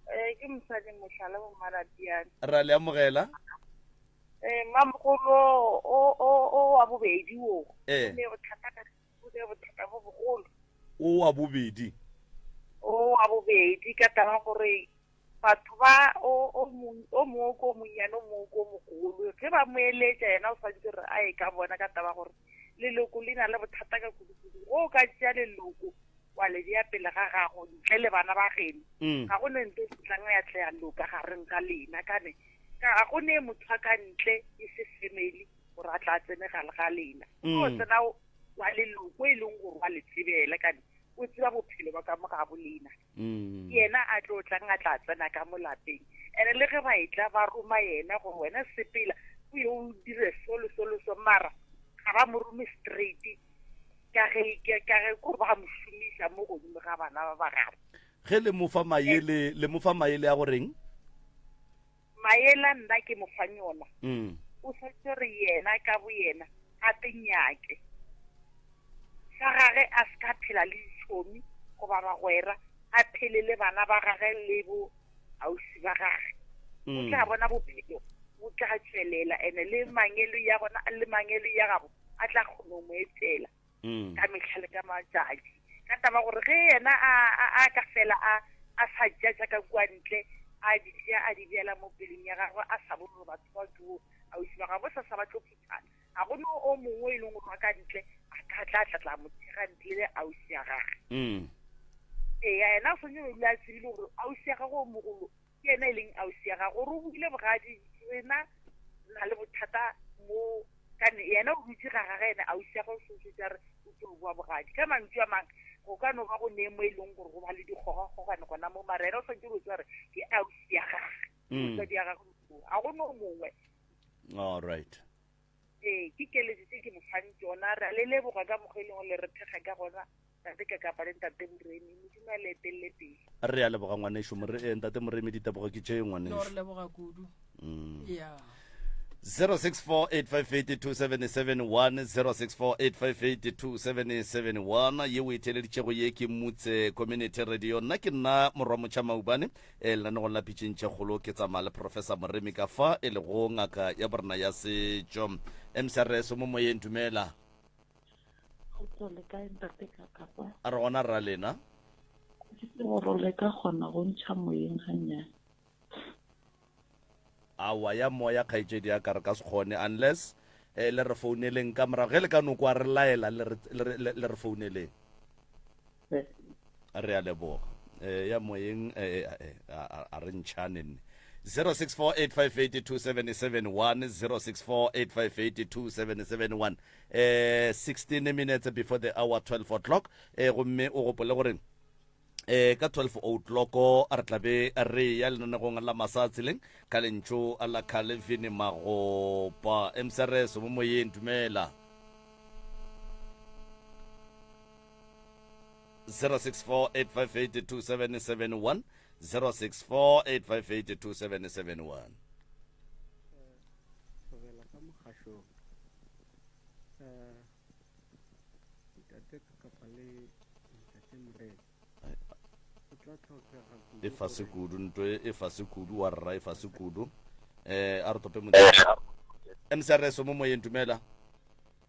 Eh, ke mosadi mohlala bo mmaradiane ra le amogela eh mamogolo o o o wa bobedi o Eh. o ne bothata ka o ne bothata bo bogolo o wa bobedi o wa bobedi ka taba gore Batho ba, o, o mong, o mongwe ko monnyane, o mongwe ko mogolo. Ge ba mo eletša, yena o swanetše gore a ye ka bona ka taba gore leloko le na le bothata ka kudu-kudu. Ge o ka tšea leloko wa le bea pele ga gago ntle le bana ba geno, mm. ga go ne nto e tlang ya tle ya loka gareng ga lena kane ka ga go ne motho a ka ntle e se family gore a tla tsene gare ga lena. Mm. O tsena wa leloko e leng gore wa le tsebela kane o tseba bophelo ba ka mo ga bo lena. mm. yena a tlo tlang a tla tsena ka mo lapeng ene le ge ba etla ba roma yena gore wena sepela o ye o dire so le so le so mara ga ba mo rome straight ka ge ka ge ko ba mo šomiša mo godimo ga bana ba ba gabo ge le mo fa maele le mo fa maele a goreng Maela nna ke mo fang yona. Mm. O swanetše gore yena ka boyena a te nyake. Sa gage a se ka phela le ditšhomi goba bagwera, a phele le bana ba gage le bo ausi ba gage. O mm. tla bona bophelo bo tla tšwelela ene le mangelo ya bona le mangelo ya gabo a tla kgona go mo etela. mm. ka mehla le ka matšatši ka taba gore ge yena a, a, a ka fela a, a sa tšea tša ka kua ntle a di tšea a di beela mo pelong ya gagwe a sa bone gore batho ba ke ausi ba gagwe sa sa ba tlo phuthana ga go no o mongwe e leng gore wa ka ntle a ka tla tla tla mo thega ntle le ausi ya gagwe mm. ee yena o swanetse go dula a tsebile gore ausi ya gagwe o mogolo ke yena e leng ausi ya gago gore o buile bogadi rena na le bothata mo kane yena o dutse ga gage ene ausi ya gago sotse tsa re o tlo bua bogadi ka mantšu a mang. Go ka no ba go ne mo e leng gore go ba le dikgogakgogano gona mo, mara yena o swanetše go tseba gore ke ausi ya gage, ke mosadi ya gagwe, ga go no mongwe. All right. Ee, ke keletšo tše ke mo fang tšona. Re a le leboga ka mokgwa e leng gore le re thekga ka gona, Ntate Kakapa le Ntate Moremi. Modimo a le etelele pele. Re a leboga ngwanešu More, eh, Ntate Moremi, ditebogo ke tše No, re ngwanešu. leboga kudu. Yeah. 0648582771 0648582771 ye o e theeleditšego ye ke Mutse Community Radio. Nna ke nna Morwa Motšha Maubane e lenanegong la Pitšeng tše Kgolo ke tsamaya le Professor Moremi ka fa e lego ngaka ya borena ya setšo. MCRS mo moyeng dumela. Kgotso le kae ntate Kakapa? A re gona rra lena. Ke gore le ka kgona go ntšha moyeng gannyane. Aowa ya moya kgaetšedi ya ka re ka se kgone unless eh, le re founeleng ka morago ge le ka no kwa re laela le re, le re, le re founeleng. Re a leboga. Eh, ya moyeng eh, eh, eh, a, a re ntšhane nne. 0648582771 0648582771 eh 16 minutes before the hour 12 o'clock eh gomme o gopole gore eh ka 12 o'clock re tla be re ya lenanegong la masa tseleng ka lentšu la Calvin Magopa MCRS mo moyeng dumela 0648582771 0648582771 Thobela ka mogašong um ntate kapa le ntate Morena go tla tlhokega kudu e fase gore kudu nto e e fase kudu wa rra e fase kudu um a re tope modimo mcrs mo moyeng dumela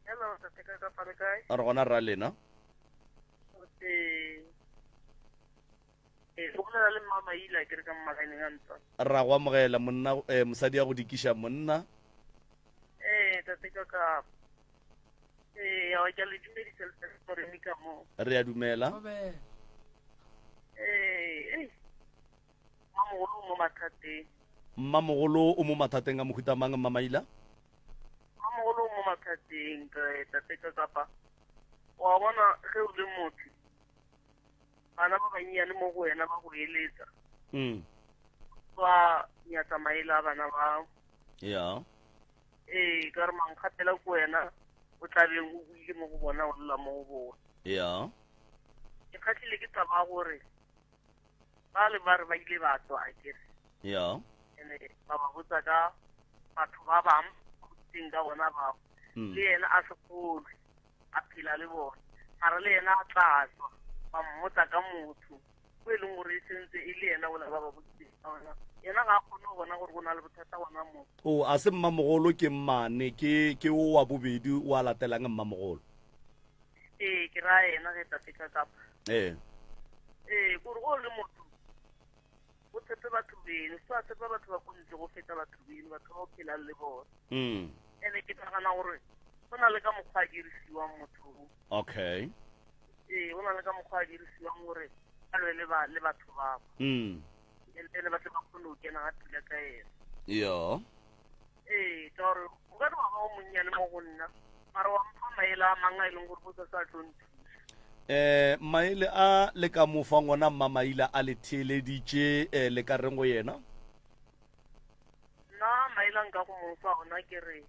Hello, tate ka kapa le kae? A re gona rra lena. Ee. Ee, o bolela le mma Maila ke re ka mmagaeneng a ntwa. Ra go amogela monna eh, mosadi ya go dikiša monna. Ee, tate ka kapa. Ee, awa ke a le dumedisa le tate Moremi ka mo. Re a dumela. Ee, ei. Mmamogolo o mo mathateng. Mmamogolo o mo mathateng a mohuta mang mma Maila? Mmamogolo o mo mathateng ka tate ka kapa. Wa bona ge o le motho bana ba bannyane mo go wena ba go eletsa. Ba nyatsa maele a bana bao. Ya. Ee, ka re mankgapela ko wena o tla beng o buile mo go bona o lla mo go bona. Ya. Ke kgahlile ke taba ya gore ba le ba re ba ile ba tswa akere. Ya. Ene ba ba botsa ka batho ba bang teng ka bona bao. Le yena a se kgolwe a phela le bona. Mara le yena a tla tswa ba mmotsa ka motho o e leng gore e sentse e le yena ola ba ba boditseng ka ona. Yena ga a kgone go bona gore go na le bothata gona moo. O a se mmamogolo ke mmane ke ke o wa bobedi o a latelang mmamogolo. Ee, ke raya yena ge tate ka kapa. Ee. Ee, kore go le motho o tshepe batho beno, se wa tshepa batho ba ko ntle go feta batho beno, batho ba o phelang le bona. Ene ke nagana gore go na le ka mokgwa a dirisiwang motho o. Okay. Ee, go na le ka mokgwa a dirisiwang gore a lwe le ba le batho ba. Ene ba tle ba kgone go kena ga pila ka yena. Yo. Ee, ka gore o ka re wa ba o monnyane mo go nna, mara wa mpha maele a mangwe a e leng gore bosasa a tlo nthuša. Eh, maele a le ka mo fang ona Mmamaila a le theeleditše, eh, le ka reng go yena? Nna maele a nka go mo fa ona ke re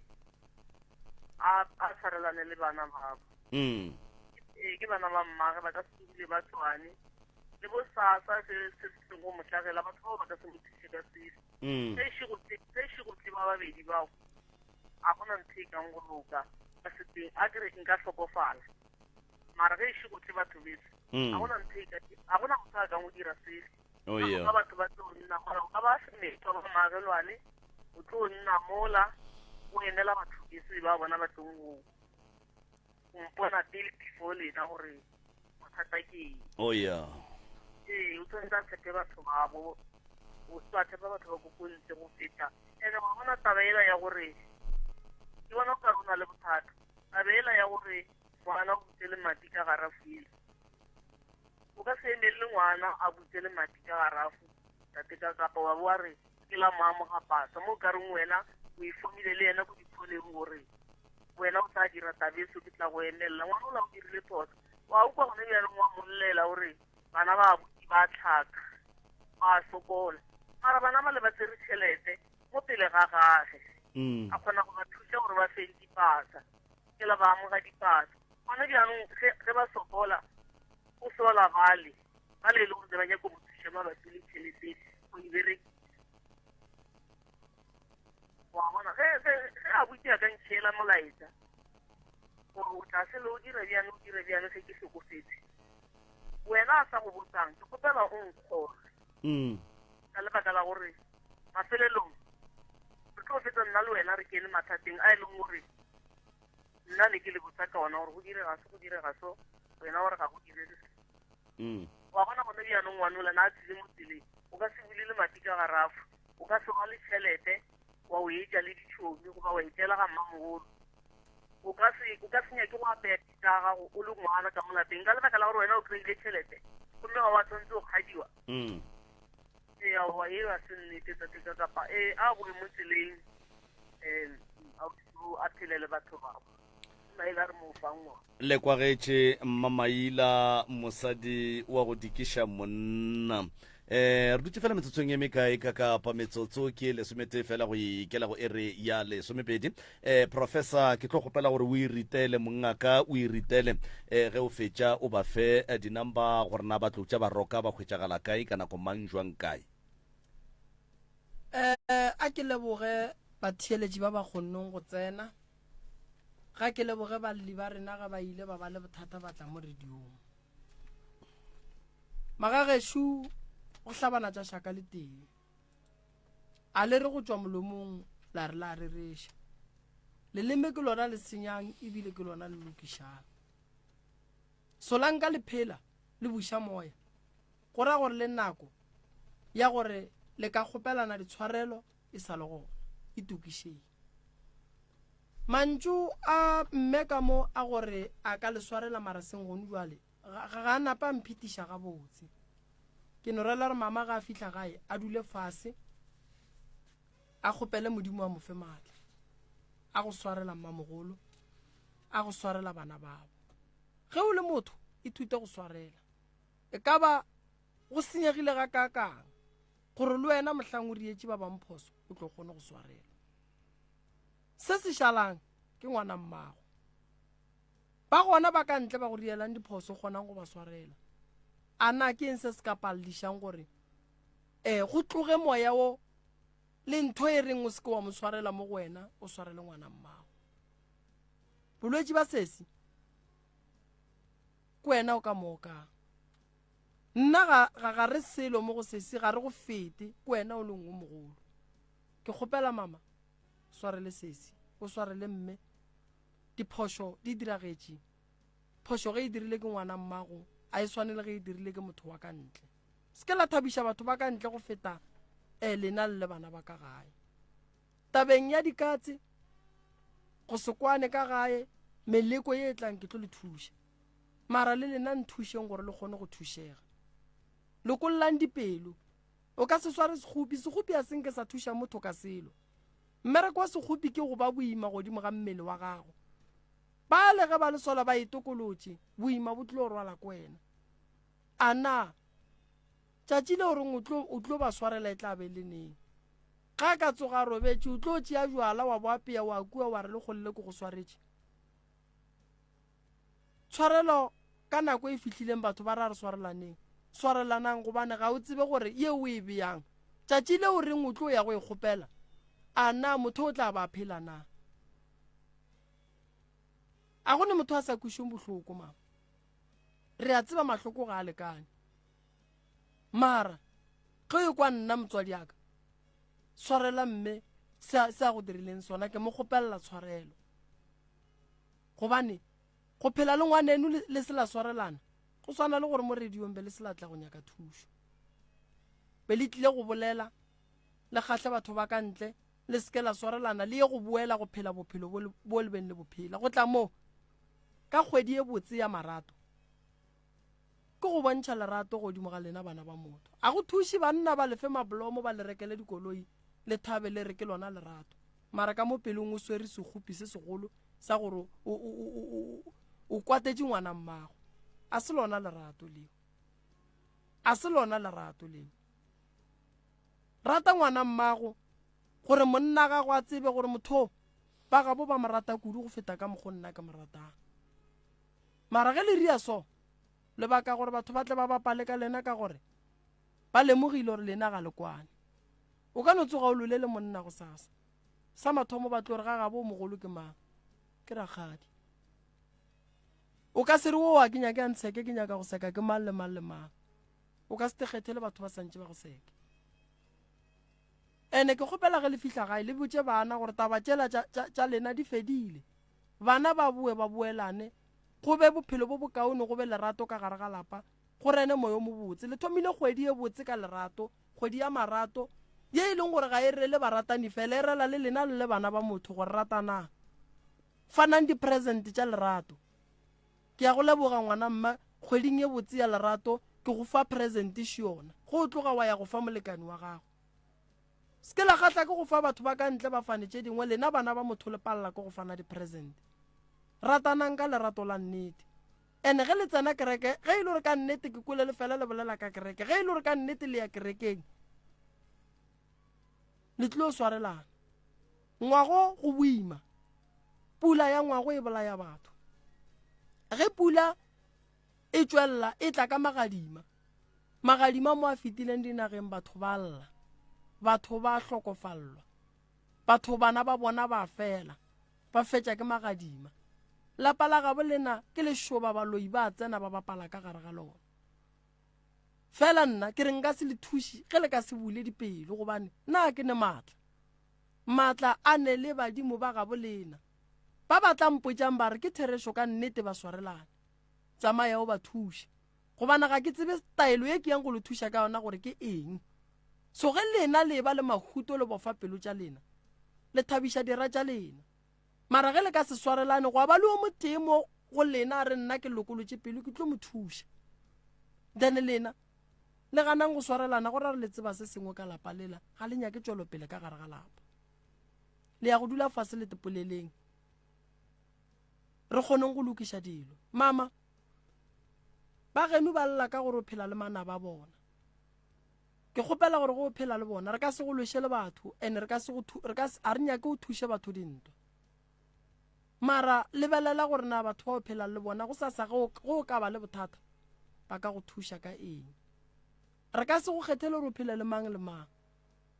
a a tshwarelane le bana babo. Ee, ke bana ba mmage ba ka se dule ba tswane le bo sasa se se se tleng go mo hlagela, batho bao ba ka se mo thuše ka selo. Ge e šego tle, ge e šego tle ba babedi bao, a gona ntho e kang go loka ka seteng. A ke re nka hlokofala, mara ge e šego tle batho beso, a gona ntho e ka, a gona motho a kang go dira selo. Oh, Ka yeah. moka batho ba tlo nna mola, o ka ba semetwa ba maagelwane, o tlo nna mola, o emela batho beso ba bona ba tlong go go mpona pele before lena gore bothata ke eng. Oh yeah. Ee, o tshwanetse a tshepe batho babo, o se a tshepa batho ba ko ko ntle go feta. Ene wa bona taba ela ya gore ke bona o ka re o na le bothata. Taba ela ya gore ngwana o butse lemati ka garafu ela. O ka se emelele ngwana a butse lemati ka garafu tate ka kapa wa bo wa re ke la mo amoga pasa mo o ka reng wena o e fomile le yena ko dikholeng gore wena o tla dira taba e so ke tla go emelela. Ngwana ola o dirile phoso. Wa ukwa gone bjanong wa mollela o re bana ba abuti ba tlhaka ba sokola mara bana ba le ba tsere tšhelete mo pele ga gage mm. a kgona go ba thuša gore ba feng dipasa ke la ba amoga dipasa gone bjanong ge ba sokola o sola bale ba le e le gore ne ba nyako mo thuša mabapi le tšhelete go e berekisa wa bona ge ge ge a butse a ka ntšhiela molaetša gore o tla sele o dire bjane o dire bjane ge ke hlokofetse wena a sa go botsang ke kgopela o nkgore mm. ka lebaka la gore mafelelong re tlo fetsa nna le wena re kene mathateng a e leng gore nna ne ke le botsa ka ona gore go direga so go direga so wena gore ga go direge se mm. wa bona gone bjanong ngwanola na a tsile mo tseleng o ka se bule lemati ka garafo o ka se rwale tšhelete wa o etša le ditšhomi goba wa etšela ga mmamogolo o ka se o ka se nyake go apeya tša gago o le ngwana ka mo lapeng ka lebaka la gore wena o kry-ile tšhelete gomme ga wa tshwanetse go kgadiwa mm. ee aowa e ga se nnete tate ka kapa ee a boe mo tseleng um a phele le batho bao maila re mo fang ngwana Le kwagetše Mmamaila, mosadi wa go dikiša monna. Eh, re dutše fela metsotsong e mekae ka kapa metsotso ke lesometee fela go ikela go ere ya lesomepedi. Eh, professor ke tlo kgopela gore o e ritele mongaka o e ritele eh, ge o fetša o ba fe eh, di-number gore na ba tlo tša ba roka ba hwetšagala kae ka nako mang jwang kae. Eh, a ke leboge batheeletši ba ba kgonneng go tsena Ga ke leboge balli ba rena ga ba ile ba ba le bothata ba tla mo radiong. Magagešo go hlabana tša šaka le tee. A le re go tšwa molomong la re la rereša. Leleme ke lona le senyang ebile ke lona le lokišang. Solanka le phela le buša moya. Go ra gore le nako ya gore le ka kgopelana ditshwarelo e sa le gona. Itokišeng. Mantšu a mme ka mo a gore a ka le swarela mara seng gonu jwale ga ga a napa a mphetiša gabotse. Ke no rela gore mama ga a fihla gae a dule fase a kgopele Modimo a mo fe maatla a go swarela mmamogolo a go swarela bana babo. Ge o le motho ithute go swarela. E ka ba go senyegile gakaakang gore le wena mohlang o rietše ba bang phoso o tlo kgone go swarela. Se se šalang ke ngwana mmago. Ba gona ba ka ntle ba go rielang diphoso o kgonang go ba swarela. A na ke eng se se ka paledišang gore um go tloge moya wo le ntho e reng o se ke wa mo swarela mo go wena o swarele ngwana mmago. Bolwetši ba sesi ke wena o ka mookang. Nna ga, ga, ga re selo mo go sesi, ga re go fete, ke wena o leng o mogolo. Ke kgopela mama, swarele sesi, o swarele mme. Diphošo di diragetše. Phošo ge e dirile ke ngwana mmago, a e swane le ge e dirile ke motho wa ka ntle. Se ke la thabiša batho ba ka ntle go feta eh, lena le le bana ba ka gae. Tabeng ya dikatse, go se kwane ka gae, meleko ye e tlang ke tlo le thuša. Mara le lena nthušeng gore le kgone go thušega. Lokollang dipelo. O ka se sware sekgopi, sekgopi a se nke sa thuša motho ka selo. Mmereko wa sekgopi ke go ba boima godimo ga mmele wa gago. Bale ge ba le sola ba itokolotše, boima bo tlo rwala ko wena. A na tšatši le o reng o tlo, o tlo ba swarela e tla be le neng? Ga a ka tsoga a robetše, o tlo tšea jwala wa bo apea wa kua wa re le kgolle ke go swaretše. Tshwarelo ka nako e fihlileng batho ba ra re swarelaneng. Swarelanang gobane ga o tsebe gore ye o e beyang tšatši le o reng o tlo ya go e kgopela a na motho o tla ba phela na. A go ne motho a sa kwešeng bohloko mama. Re a tseba mahloko ga a lekane. Mara ge o kwa nna motswadi aka swarela mme se a go dirileng sona ke mo kgopelela tshwarelo. Gobane go phela le ngwaneno le se la swarelana go swana le gore mo radiong be le se la tla go nyaka thušo. Be le tlile go bolela le kgahle batho ba ka ntle le se ke la swarelana le ye go boela go phela bophelo bo le beng le bophela. Go tla moo ka kgwedi e botse ya marato ke go bontšha lerato godimo ga lena bana ba motho. A go thuše banna ba lefe mablomo ba le rekele dikoloi le thabe le re ke lona lerato. Mara ka mo pelong o swere sekgopi se segolo sa gore o, o, o, o, o kwatetše ngwana mmago. A se lona lerato leo. A se lona lerato leo. Rata ngwana mmago gore monna gago a tsebe gore motho ba gabo ba mo rata kudu go feta ka mokgo nna ke mo ratang. Mara ge le ria so, lebaka gore batho ba tle ba bapale ka lena ka gore ba lemogile gore lena ga le kwane. O ka no tsoga o lole le monna go sasa. Sa mathomo ba tlo re ga gabo o mogolo ke mang? Ke rakgadi. O ka se re o a ke nyake a ntsheke ke nyaka go seka ke mang le mang le mang. O ka se te kgethele batho ba santše ba go seke. Ene ke kgopela ge le fihla gae le botše bana gore taba tšela tša lena di fedile. Bana ba boe ba boelane, go be bophelo bo bokaone, go be lerato ka gare ga lapa, go rene moyo mobotse. Le thomile kgwedi ye botse ka lerato, kgwedi ya marato, ye e leng gore ga e rele baratani fela, e rela le lena le le bana ba motho gore ratanang. Fanang di-present tša lerato. Ke a go leboga ngwana mma, kgweding ye botse ya lerato ke go fa present še yona. Go o tloga wa ya go fa molekani wa gago. Se ke la kgahla ke go fa batho ba ka ntle ba fane tše dingwe, lena bana ba motho le palela ke go fana di-present. Ratanang ka lerato la nnete. Ene ge le tsena kereke, ge e le gore ka nnete ke kwele le fela le bolela ka kereke, ge e le gore ka nnete le ya kerekeng, le tlilo swarelana. Ngwago go boima. Pula ya ngwago e bolaya batho. Ge pula e tšwelela e tla ka magadima. Magadima mo a fetileng dinageng batho ba lla. Batho ba hlokofallwa. Batho bana ba bona ba fela. Ba fetša ke magadima. Lapa la gabo lena ke lešoba baloi ba tsena ba bapala ka gare ga lona. Fela nna ke re nka se le thuše ge le ka se bule dipelo gobane nna ke ne maatla. Maatla a ne le badimo ba gabo lena. Ba ba tla mpotšang ba re ke therešo ka nnete ba swarelane. Tsamaya o ba thuše. Gobane ga ke tsebe taelo ye ke yang go le thuša ka yona gore ke eng. So ge lena le eba le mahuto le bofa pelo tša lena, le thabiša dira tša lena. Mara ge le ka se swarelane, gwa ba le o motee mo go lena a re nna ke lokolotše pelo ke tlo mo thuša. Then lena le ganang go swarelana go ra re le tseba se sengwe ka lapa lela, ga le nyake tšwelopele ka gare ga lapa. Le ya go dula fase le tepoleleng. Re kgoneng go lokiša dilo. Mama, ba geno ba lla ka gore o phela le manaba a bona. Ke kgopela gore go o phela le bona, re ka se go lweše le batho, and re ka se go re ka a re nyake o thuše batho dintwa. Mara lebelela gore na batho ba o phelang le bona go sasa go o ka ba le bothata ba ka go thuša ka eng. Re ka se go kgethele gore o phele le mang le mang,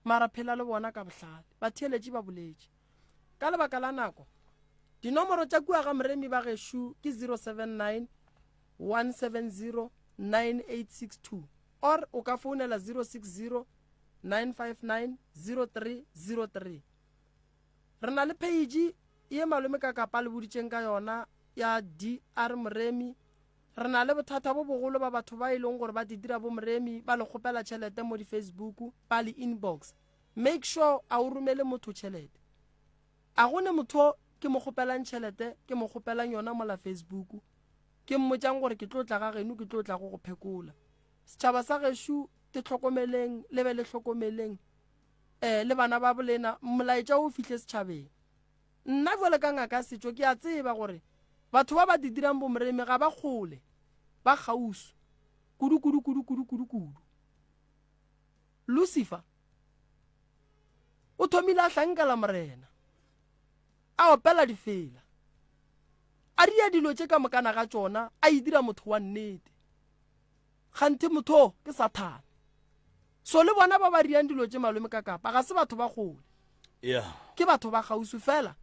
mara phela le bona ka bohlale. Batheeletši ba boletše. Ka lebaka la nako, dinomoro tša kua ga Moremi ba gešo ke 079 170 9862 or o ka founela 060 959 0303. Re na le page ye malome ka kapa le boditšeng ka yona ya DR Moremi. Re na le bothata bo bogolo ba batho ba e leng gore ba didira bo Moremi ba le kgopela tšhelete mo di-Facebook ba le inbox. Make sure a o romele motho tšhelete. A go ne motho ke mo kgopelang tšhelete ke mo kgopelang yona mola Facebook ke mmotšang gore ke tlo tla ga geno ke tlo tla go go phekola. Setšhaba sa gešo te hlokomeleng le be le hlokomeleng eh le bana ba bolena molaetša o fihle setšhabeng. Nna jwale ka ngaka ya setšo ke a tseba gore batho ba ba di dirang bomoremi ga ba kgole ba kgauswi kudu kudu kudu kudu kudu kudu. Lucifer o thomile a hlankela Morena, a opela difela, a ria dilo tše ka mokana ga tšona, a e dira motho wa nnete. Kganthe motho o ke Sathane. So le bona ba ba riang dilo tše malome ka kapa ga se batho ba kgole. Yeah. Ke batho ba kgauswi fela.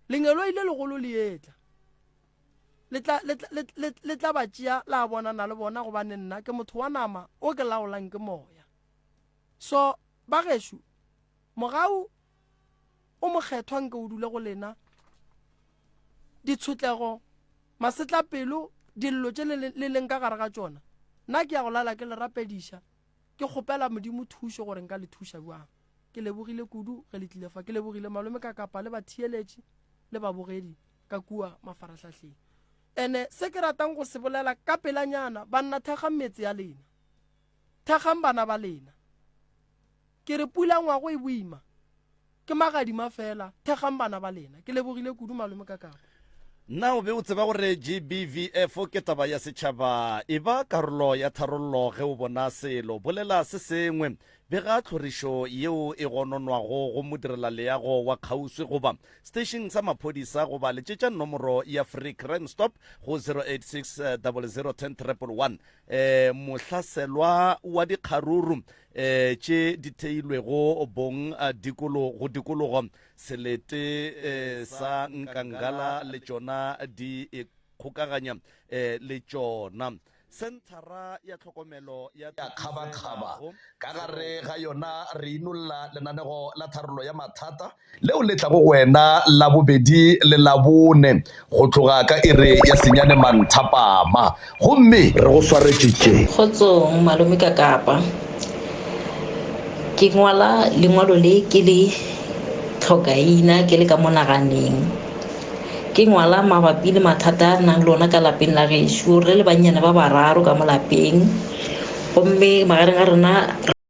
Lengeloi le legolo le etla. Le tla, le tla, le, le tla ba tšea la bonana le bona gobane nna ke motho wa nama o ke laolang ke moya. So ba gešo mogau o mokgethwa nke o dule go lena ditshotlego masetlapelo dillo tše le leng ka gare ga tšona nna ke ya go lala ke le rapediša ke kgopela modimo thušo gore nka le thuša bjang ke lebogile kudu ge le tlile fa ke lebogile malome ka kapa le batheeletši le babogedi ka kua mafarahlahleng ene se ke ratang go se bolela ka pelanyana banna thekgang metse ya lena thekgang bana ba lena ke re pula ngwago e boima ke magadima fela thekgang bana ba lena ke lebogile kudu malome ka kapa. Na o be o tseba gore GBVF ke taba ya setšhaba? Eba karolo ya tharollo ge o bona selo. Bolela se sengwe. Bega tlhorišo yeo e gononwago go modirelaleago wa kgauswi goba seteišeng sa maphodisa goba letšetša nomoro ya Free Crime Stop go 086 00 10 111. E, mohlaselwa wa dikgaruru e, tše di theilwego bong dikolo, go dikologo Selete eh, sa Nkangala le tšona di ikgokaganya eh, le tšona. Senthara ya tlhokomelo ya Ya kgabakgaba. Ka gare ga yona re inolla lenanego la tharollo ya mathata leo le tlago go wena Labobedi le Labone go tloga ka iri ya senyane manthapama. Gomme. Re go swaretše tše. Kgotsong malome ka Kapa. Ke ngwala lengwalo le ke le tlhokaina ke le ka mo naganeng. Ke ngwala mabapi le mathata a re nang le ona ka lapeng la gešo. Re le bannyane ba bararo ka mo lapeng gomme magareng ga rena.